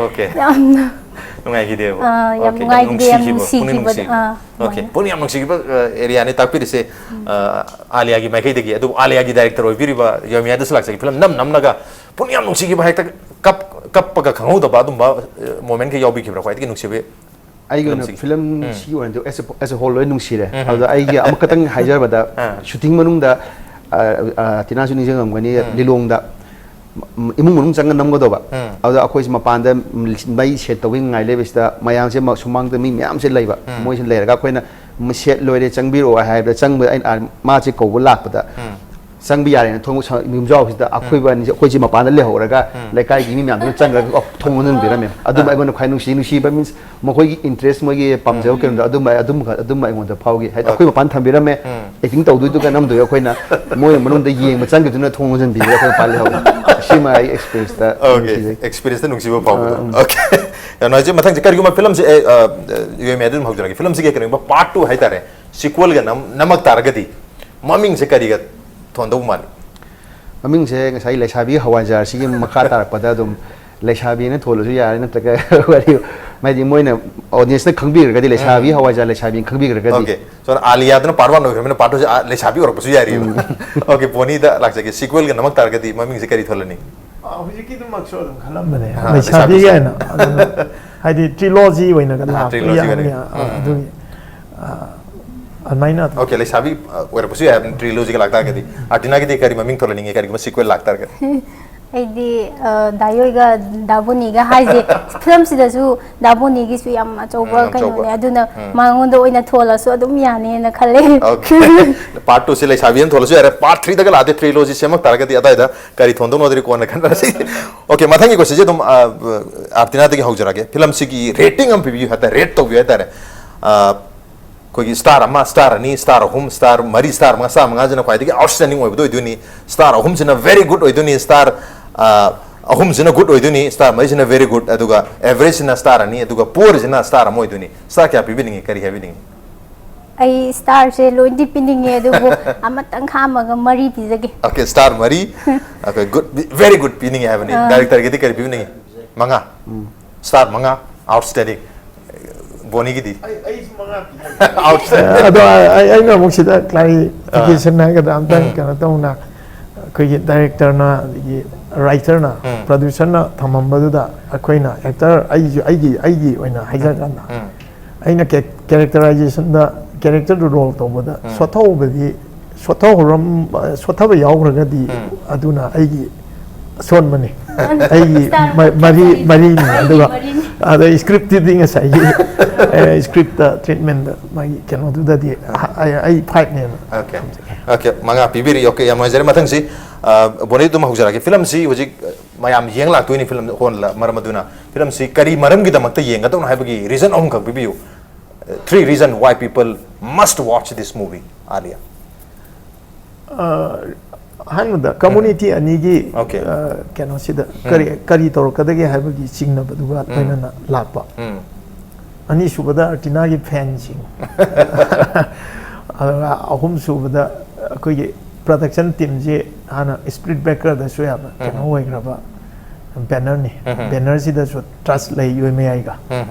Okay. ꯌꯥꯝꯅ ꯅꯨꯡꯉꯥꯏꯈꯤꯗꯦꯕ? ꯑꯥ, ꯌꯥꯝ Okay, ꯅꯨꯡꯉꯥꯏꯈꯤꯗꯦ, ꯌꯥꯝ ꯅꯨꯡꯁꯤꯈꯤꯕ, ꯄꯨꯛꯅꯤꯡ ꯅꯨꯡꯁꯤꯈꯤꯕꯗꯣ꯫ ꯅꯨꯡꯁꯤ꯫ ꯑꯥ, Okay, ꯃꯥꯅꯦ꯫ ꯄꯨꯛꯅꯤꯡ ꯌꯥꯝ ꯅꯨꯡꯁꯤꯈꯤꯕ ꯑꯦꯔꯤꯌꯥꯅꯤ ꯇꯥꯛꯄꯤꯔꯤꯁꯦ꯫ ꯑꯥ, ꯑꯥꯂꯤꯌꯥꯒꯤ ꯃꯥꯏꯀꯩꯗꯒꯤ, ꯑꯗꯨꯕꯨ ꯑꯥꯂꯤꯌꯥꯒꯤ ꯗꯥꯏꯔꯦꯛꯇꯔ ꯑꯣꯏꯕꯤꯔꯤꯕ ꯌꯣꯃꯤꯌꯥꯗꯁꯨ ꯂꯥꯛꯆꯒꯦ꯫ ꯐꯤꯂꯝ ꯅꯝ ꯅꯝꯅꯒ ꯄꯨꯛꯅꯤꯡ ꯌꯥꯝ ꯅꯨꯡꯁꯤꯈꯤꯕ, ꯍꯦꯛꯇ ꯀꯞ ꯀꯞꯄꯒ ꯈꯪꯍꯧꯗꯕ ꯑꯗꯨꯝꯕ ꯃꯣꯃꯦꯟ ꯈꯩ ꯌꯥꯎꯕꯤꯈꯤꯕ꯭ꯔꯥ? ꯈ꯭ꯋꯥꯏꯗꯒꯤ ꯅꯨꯡꯁꯤꯕ ꯑꯩꯒꯤ ꯑꯣꯏꯅ ꯐꯤꯂꯝꯁꯤꯒꯤ? ꯐꯤꯂꯝ ꯎꯝ꯫ ꯁꯤꯒꯤ ꯑꯣꯏꯅꯗꯤ ꯑꯦꯁ ꯑꯦ ꯍꯣꯜ ꯂꯣꯏ ꯅꯨꯡꯁꯤꯔꯦ꯫ ꯎꯝ꯫ ꯑꯗꯨꯗ ꯑꯩꯒꯤ ꯑꯃꯈꯛꯇꯪ ꯍꯥꯏꯖꯔꯕꯗ, ꯑꯥ꯫ ꯁꯨꯇꯤꯡ ꯃꯅꯨꯡꯗ ꯑ, ꯑ, ꯇꯤꯅꯥꯁꯨ ꯅꯤꯡꯁꯤꯡꯉꯝꯒꯅꯤ, ꯎꯝ꯫ ꯂꯤꯂꯣꯡꯗ ꯏꯃꯨꯡ ꯃꯅꯨꯡ ꯆꯪꯉ ꯅꯝꯒꯗꯧꯕ꯫ ꯎꯝ꯫ ꯑꯗꯨꯗ ꯑꯩꯈꯣꯏꯁꯦ ꯃꯄꯥꯟꯗ ꯃꯩ ꯁꯦꯠ ꯇꯧꯕꯒꯤ ꯉꯥꯏ ꯂꯩꯕꯁꯤꯗ ꯃꯌꯥꯝꯁꯦ ꯃ-, ꯁꯨꯃꯥꯡꯗ ꯃꯤ ꯃꯌꯥꯝꯁꯦ ꯂꯩꯕ꯫ ꯎꯝ꯫ ꯃꯣꯏꯁꯦ ꯂꯩꯔꯒ ꯑꯩꯈꯣꯏꯅ "ꯁꯦꯠ ꯂꯣꯏꯔꯦ, ꯆꯪꯕꯤꯔꯛꯑꯣ" ꯍꯥꯏꯕꯗ ꯆꯪꯕꯗ ꯑꯩꯅ, ꯑ, ꯃꯥꯁꯦ ꯀꯧꯕ ꯂꯥꯛꯄꯗ ꯎꯝ꯫ ꯆꯪꯕ ꯌꯥꯔꯦꯅ ꯊꯣꯡ ꯁ-, ꯌꯨꯝꯖꯥꯎꯁꯤꯗ ꯑꯩꯈꯣꯏ ꯑꯅꯤꯁꯦ, ꯑꯩꯈꯣꯏꯁꯦ ꯃꯄꯥꯟꯗ ꯂꯩꯍꯧꯔꯒ ꯎꯝ꯫ ꯂꯩꯀꯥꯏꯒꯤ ꯃꯤ ꯃꯌꯥꯝꯗꯨꯅ ꯆꯪꯈ꯭ꯔꯒ, "ꯑꯣ, ꯊꯣꯡ ꯂꯣꯟꯁꯤꯟꯕꯤꯔꯝꯃꯦ"꯫ ꯑꯗꯨꯝꯕ ꯑꯩꯉꯣꯟꯗ ꯈ꯭ꯋꯥꯏ ꯅꯨꯡꯁꯤ, ꯅꯨꯡꯁꯤꯕ ꯃꯤꯟꯁ ꯃꯈꯣꯏꯒꯤ ꯏꯟꯇꯔꯦꯁ, ꯃꯣꯏꯒꯤ ꯄꯥꯝꯖꯕ ꯀꯩꯅꯣꯗꯣ ꯑꯗꯨꯝꯕ, ꯑꯗꯨꯝꯕ, ꯑꯗꯨꯝꯕ ꯑꯩꯉꯣꯟꯗ ꯐꯥꯎꯈꯤ꯫ ꯍꯥꯏꯗꯤ ꯑꯩꯈꯣꯏ ꯃꯄꯥꯟ ꯊꯝꯕꯤꯔꯝꯃꯦ, ꯎꯝ꯫ ꯑꯦꯛꯇꯤꯡ ꯇꯧꯗꯣꯏꯗꯨꯒ ꯅꯝꯗꯣꯏ ꯑꯩꯈꯣꯏꯅ ꯃꯣꯏ ꯃꯅꯨꯡꯗ ꯌꯦꯡꯕ ꯆꯪꯈꯤꯗꯨꯅ ꯊꯣꯡ ꯂꯣꯟꯁꯤꯟꯕꯤꯔꯒ ꯑꯩꯈꯣꯏ ꯃꯄꯥꯟ ꯂꯩꯍꯧꯕ꯫ ꯁꯤꯃ ꯑꯩ ꯑꯦꯛꯁꯄꯤꯔꯤꯌꯦꯟꯁꯇ Okay, ꯅꯨꯡꯁꯤꯖꯩ꯫ ꯑꯦꯛꯁꯄꯤꯔꯤꯌꯦꯟꯁꯇ ꯅꯨꯡꯁꯤꯕ ꯐꯥꯎꯕꯗꯣ꯫ ꯑꯥ, ꯎꯝ꯫ Okay, ꯌꯥꯝ ꯅꯨꯡꯉꯥꯏꯖꯩ꯫ ꯃꯊꯪꯁꯦ ꯀꯔꯤꯒꯨꯝꯕ ꯐꯤꯂꯝꯁꯦ, ꯑꯦ, ꯑ, ꯌꯣꯏꯃꯩ ꯑꯗꯨꯝ ꯍꯧꯖꯔꯒꯦ꯫ ꯐꯤꯂꯝꯁꯤꯒꯤ ꯀꯔꯤꯒꯨꯝꯕ ꯄꯥꯔꯠ ꯇꯨ ꯍꯥꯏꯇꯥꯔꯦ, ꯁꯤꯀ꯭ꯋꯦꯜꯒ ꯅꯝ-, ꯅꯝꯃꯛ ꯇꯥꯔꯒꯗꯤ ꯃꯃꯤꯡꯁꯦ ꯀꯔꯤꯒ ꯊꯣꯟꯗꯧ ꯃꯥꯜꯂꯤ? ꯃꯃꯤꯡꯁꯦ ꯉꯁꯥꯏ ꯂꯩꯁꯥꯕꯤ ꯍꯋꯥꯏꯖꯥꯔꯁꯤꯒꯤ ꯃꯈꯥ ꯇꯥꯔꯛꯄꯗ ꯑꯗꯨꯝ ꯂꯩꯁꯥꯕꯤꯅ ꯊꯣꯜꯂꯁꯨ ꯌꯥꯔꯦ, ꯅꯠꯇ꯭ꯔꯒ ꯋꯥꯔꯤ, ꯍꯥꯏꯗꯤ ꯃꯣꯏꯅ ꯑꯣꯗꯤꯌꯟꯁꯅ ꯈꯪꯕꯤꯔꯒꯗꯤ, ꯂꯩꯁꯥꯕꯤ ꯍꯋꯥꯏꯖꯥꯔ ꯂꯩꯁꯥꯕꯤꯅ ꯈꯪꯕꯤꯈ꯭ꯔꯒꯗꯤ꯫ Okay, so ꯑꯥꯂꯤꯌꯥꯗꯨꯅ ꯄꯥꯔꯠ ꯋꯥꯟ ꯑꯣꯏꯈ꯭ꯔꯕꯅꯤꯅ ꯄꯥꯔꯠ ꯇꯨꯁꯦ, ꯑꯥ, ꯂꯩꯁꯥꯕꯤ ꯑꯣꯏꯔꯛꯄꯁꯨ ꯌꯥꯔꯤꯕ꯫ Okay, ꯕꯣꯅꯤꯗ ꯂꯥꯛꯆꯒꯦ꯫ ꯁꯤꯀ꯭ꯋꯦꯜꯒ ꯅꯝꯃꯛ ꯇꯥꯔꯒꯗꯤ ꯃꯃꯤꯡꯁꯦ ꯀꯔꯤ ꯊꯣꯜꯂꯅꯤ? ꯑ, ꯍꯧꯖꯤꯛꯀꯤꯗꯨꯃꯛꯁꯨ ꯑꯗꯨꯝ ꯈꯜꯂꯝꯕꯅꯦ, ꯑꯥ, ꯂꯩꯁꯥꯕꯤꯒꯤ ꯂꯩꯁꯥꯕꯤꯁꯦ꯫ ꯍꯥꯏꯅ꯫ ꯑꯗꯨꯅ ꯍꯥꯏꯗꯤ ꯇ꯭ꯔꯤꯂꯣꯖꯤ ꯑꯣꯏꯅꯒ ꯑꯥ, ꯂꯥꯛꯄ ꯇ꯭ꯔꯤꯂꯣꯖꯤ ꯌꯥꯅꯤ꯫ ꯑꯣꯏꯅ꯫ ꯑ, ꯎꯝ, ꯑꯗꯨꯒꯤ, ꯑ, ꯑꯗꯨꯃꯥꯏꯅ ꯑꯗꯨꯝ꯫ Okay, ꯂꯩꯁꯥꯕꯤ, ꯑ, ꯑꯣꯏꯔꯛꯄꯁꯨ ꯌꯥꯏ ꯍꯥꯏꯕꯅꯤ, ꯇ꯭ꯔꯤꯂꯣꯖꯤꯒ ꯂꯥꯛꯇꯥꯔꯒꯗꯤ꯫ ꯑꯥꯔꯇꯤꯅꯥꯒꯤꯗꯤ ꯀꯔꯤ ꯃꯃꯤꯡ ꯊꯣꯜꯍꯟꯅꯤꯡꯉꯦ, ꯀꯔꯤꯒꯨꯝꯕ ꯁꯤꯀ꯭ꯋꯦꯜ ꯂꯥꯛꯇꯥꯔꯒꯗꯤ? ꯑꯩꯗꯤ, ꯑ, ꯗꯥꯏꯌꯣꯏꯒ ꯗꯥꯕꯣꯅꯤꯒ ꯍꯥꯏꯁꯦ, ꯐꯤꯂꯝꯁꯤꯗꯁꯨ ꯗꯥꯕꯣꯅꯤꯒꯤꯁꯨ ꯌꯥꯝ ꯑꯆꯧꯕ ꯎꯝ, ꯑꯆꯧꯕ꯫ ꯀꯩꯅꯣꯅꯦ, ꯑꯗꯨꯅ ꯎꯝ꯫ ꯃꯉꯣꯟꯗ ꯑꯣꯏꯅ ꯊꯣꯜꯂꯁꯨ ꯑꯗꯨꯝ ꯌꯥꯅꯤꯅ ꯈꯜꯂꯦ꯫ Okay, ꯄꯥꯔꯠ ꯇꯨꯁꯦ ꯂꯩꯁꯥꯕꯤ ꯑꯃ ꯊꯣꯜꯂꯁꯨ ꯌꯥꯔꯦ, ꯄꯥꯔꯠ ꯊ꯭ꯔꯤꯗꯒ ꯂꯥꯛꯑꯗꯤ, ꯇ꯭ꯔꯤꯂꯣꯖꯤ ꯁꯦꯝꯃꯛ ꯇꯥꯔꯒꯗꯤ ꯑꯗꯥꯏꯗ ꯀꯔꯤ ꯊꯣꯟꯗꯧꯅꯣꯗꯤ ꯀꯣꯟꯅ ꯈꯟꯅꯔꯁꯤ꯫ Okay, ꯃꯊꯪꯒꯤ ꯀꯣꯏꯁꯟꯁꯦ ꯑꯗꯨꯝ, ꯑ, ꯑꯥꯔꯇꯤꯅꯥꯗꯒꯤ ꯍꯧꯖꯔꯛꯑꯒꯦ꯫ ꯐꯤꯂꯝꯁꯤꯒꯤ ꯔꯦꯇꯤꯡ ꯑꯃ ꯄꯤꯕꯤꯌꯨ ꯍꯥꯏꯇꯥꯔꯦ, ꯔꯦꯠ ꯇꯧꯕꯤꯌꯨ ꯍꯥꯏꯇꯥꯔꯦ꯫ ꯑ, ꯑꯩꯈꯣꯏꯒꯤ ꯁ꯭ꯇꯥꯔ ꯑꯃ, ꯁ꯭ꯇꯥꯔ ꯑꯅꯤ, ꯁ꯭ꯇꯥꯔ ꯑꯍꯨꯝ, ꯁ꯭ꯇꯥꯔ ꯃꯔꯤ, ꯁ꯭ꯇꯥꯔ ꯃꯉꯥ, ꯁ꯭ꯇꯥꯔ ꯃꯉꯥꯁꯤꯅ ꯈ꯭ꯋꯥꯏꯗꯒꯤ ꯑꯥꯎꯠꯁ꯭ꯇꯦꯟꯗꯤꯡ ꯑꯣꯏꯕꯗꯣ ꯑꯣꯏꯗꯣꯏꯅꯤ, ꯁ꯭ꯇꯥꯔ ꯑꯍꯨꯝꯁꯤꯅ ꯚꯦꯔꯤ ꯒꯨꯗ ꯑꯣꯏꯗꯣꯏꯅꯤ, ꯁ꯭ꯇꯥꯔ, ꯑ, ꯑꯍꯨꯝꯁꯤꯅ ꯒꯨꯗ ꯑꯣꯏꯗꯣꯏꯅꯤ, ꯁ꯭ꯇꯥꯔ ꯃꯔꯤꯁꯤꯅ ꯚꯦꯔꯤ ꯒꯨꯗ, ꯑꯗꯨꯒ ꯑꯦꯚꯔꯦꯖꯁꯤꯅ ꯁ꯭ꯇꯥꯔ ꯑꯅꯤ, ꯑꯗꯨꯒ ꯄꯨꯋꯔꯁꯤꯅ ꯁ꯭ꯇꯥꯔ ꯑꯃ ꯑꯣꯏꯗꯣꯏꯅꯤ꯫ ꯁ꯭ꯇꯥꯔ ꯀꯌꯥ ꯄꯤꯕꯤꯅꯤꯡꯉꯤ, ꯀꯔꯤ ꯍꯥꯏꯕꯤꯅꯤꯡꯉꯤ? ꯑꯩ ꯁ꯭ꯇꯥꯔꯁꯦ ꯂꯣꯏꯅꯗꯤ ꯄꯤꯅꯤꯡꯉꯦ, ꯑꯗꯨꯕꯨ ꯑꯃꯇꯪ ꯈꯥꯝꯃꯒ ꯃꯔꯤ ꯄꯤꯖꯒꯦ꯫ Okay, ꯁ꯭ꯇꯥꯔ ꯃꯔꯤ, okay, ꯒꯨꯗ, ꯚꯦꯔꯤ ꯒꯨꯗ ꯄꯤꯅꯤꯡꯉꯦ ꯍꯥꯏꯕꯅꯤ꯫ ꯑꯥ꯫ ꯗꯥꯏꯔꯦꯛꯇꯔꯒꯤꯗꯤ ꯀꯔꯤ ꯄꯤꯕꯤꯅꯤꯡꯉꯤ? ꯃꯉꯥ꯫ ꯁ꯭ꯇꯥꯔ ꯃꯉꯥ꯫ Outstanding. ꯕꯣꯅꯤꯒꯤꯗꯤ? ꯑꯩ ꯑꯩꯁꯨ ꯃꯉꯥ ꯄꯤꯖꯒꯦ꯫ Outstanding. ꯑꯗꯣ ꯑꯩ- ꯑꯩꯅ ꯑꯃꯨꯛ ꯁꯤꯗ ꯀ꯭ꯂꯥꯔꯤꯐꯤꯀꯦꯁꯟ ꯍꯥꯏꯒꯗ꯭ꯔꯥ ꯑꯝꯇꯪ ꯀꯩꯅꯣ ꯇꯧꯅ, ꯑꯩꯈꯣꯏꯒꯤ ꯗꯥꯏꯔꯦꯛꯇꯔꯅ, ꯑꯗꯒꯤ ꯔꯥꯏꯇꯔꯅ, ꯎꯝ. ꯄ꯭ꯔꯗ꯭ꯌꯨꯁꯔꯅ ꯊꯝꯃꯝꯕꯗꯨꯗ ꯑꯩꯈꯣꯏꯅ ꯑꯦꯛꯇꯔ, ꯑꯩꯁꯨ ꯑꯩꯒꯤ ꯑꯩꯒꯤ ꯑꯣꯏꯅ ꯍꯥꯏꯖꯔꯀꯥꯟꯗ, ꯎꯝ. ꯑꯩꯅ ꯀꯦꯔꯦꯛꯇꯔꯥꯏꯖꯦꯁꯟꯗ, ꯀꯦꯔꯦꯛꯇꯔꯗꯨ ꯔꯣꯜ ꯇꯧꯕꯗ ꯁꯣꯠꯊꯍꯧꯕꯗꯤ, ꯁꯣꯠꯊꯍꯧꯔꯝ ꯁꯣꯠꯊꯕ ꯌꯥꯎꯈ꯭ꯔꯒꯗꯤ, ꯑꯗꯨꯅ ꯑꯩꯒꯤ ꯑꯁꯣꯟꯕꯅꯤ꯫ ꯑꯩꯒꯤ Star ꯃ- ꯃꯔꯤ ꯃꯆꯥꯅꯤ꯫ ꯃꯔꯤꯅꯤ꯫ ꯑꯩꯒꯤ ꯑꯗꯨꯒ ꯃꯔꯤꯅꯤ꯫ ꯑꯗ ꯁ꯭ꯀ꯭ꯔꯤꯞꯇꯨꯗꯤ ꯉꯁꯥꯏꯒꯤ ꯁ꯭ꯀ꯭ꯔꯤꯞꯇ ꯇ꯭ꯔꯤꯠꯃꯦꯟꯗ ꯃꯥꯒꯤ ꯀꯩꯅꯣꯗꯨꯗꯗꯤ ꯑꯩ- ꯑꯩ ꯐꯥꯏꯚꯅꯦꯕ꯫ Okay. Okay, ꯃꯉꯥ ꯄꯤꯕꯤꯔꯤ꯫ Okay, ꯌꯥꯝ ꯅꯨꯡꯉꯥꯏꯖꯔꯦ꯫ ꯃꯊꯪꯁꯤ, ꯑ, ꯕꯣꯅꯤ ꯑꯗꯨꯝ ꯍꯧꯖꯔꯛꯑꯒꯦ꯫ ꯐꯤꯂꯝꯁꯤ ꯍꯧꯖꯤꯛ, ꯑ, ꯃꯌꯥꯝ ꯌꯦꯡ ꯂꯥꯛꯇꯣꯏꯅꯤ ꯍꯣꯜꯗ꯫ ꯃꯔꯝ ꯑꯗꯨꯅ ꯐꯤꯂꯝꯁꯤ ꯀꯔꯤ ꯃꯔꯝꯒꯤꯗꯃꯛꯇ ꯌꯦꯡꯒꯗꯧꯅꯣ ꯍꯥꯏꯕꯒꯤ ꯔꯤꯖꯟ ꯑꯍꯨꯝꯈꯛ ꯄꯤꯕꯤꯌꯨ꯫ Three reason why people must watch this movie, Alia. ꯑ, ꯑꯍꯥꯟꯕꯗ ꯀꯝꯃꯨꯅꯤꯇꯤ ꯑꯅꯤꯒꯤ, Okay. ꯑ, ꯀꯩꯅꯣꯁꯤꯗ ꯀꯔꯤ ꯀꯔꯤ ꯇꯧꯔꯛꯀꯗꯒꯦ ꯍꯥꯏꯕꯒꯤ ꯆꯤꯡꯅꯕꯗꯨꯒ ꯂꯣꯏꯅꯅ ꯂꯥꯛꯄ꯫ ꯎꯝ. ꯑꯅꯤꯁꯨꯕꯗ ꯑꯥꯔꯇꯤꯅꯥꯒꯤ ꯐꯦꯟꯁꯤꯡ꯫ ꯑꯗꯨꯒ ꯑꯍꯨꯝꯁꯨꯕꯗ ꯑꯩꯈꯣꯏꯒꯤ ꯄ꯭ꯔꯗꯛꯁꯟ ꯇꯤꯝꯁꯤ ꯍꯥꯟꯅ ꯁ꯭ꯄꯤꯔꯤꯠ ꯕ꯭ꯔꯦꯀꯔꯗꯁꯨ ꯌꯥꯝꯅ ꯀꯩꯅꯣ ꯑꯣꯏꯈ꯭ꯔꯕ ꯕꯦꯅꯔꯅꯤ꯫ ꯕꯦꯅꯔꯁꯤꯗꯁꯨ ꯇ꯭ꯔꯁ ꯂꯩ ꯌꯣꯏꯃꯌꯥꯏꯒ꯫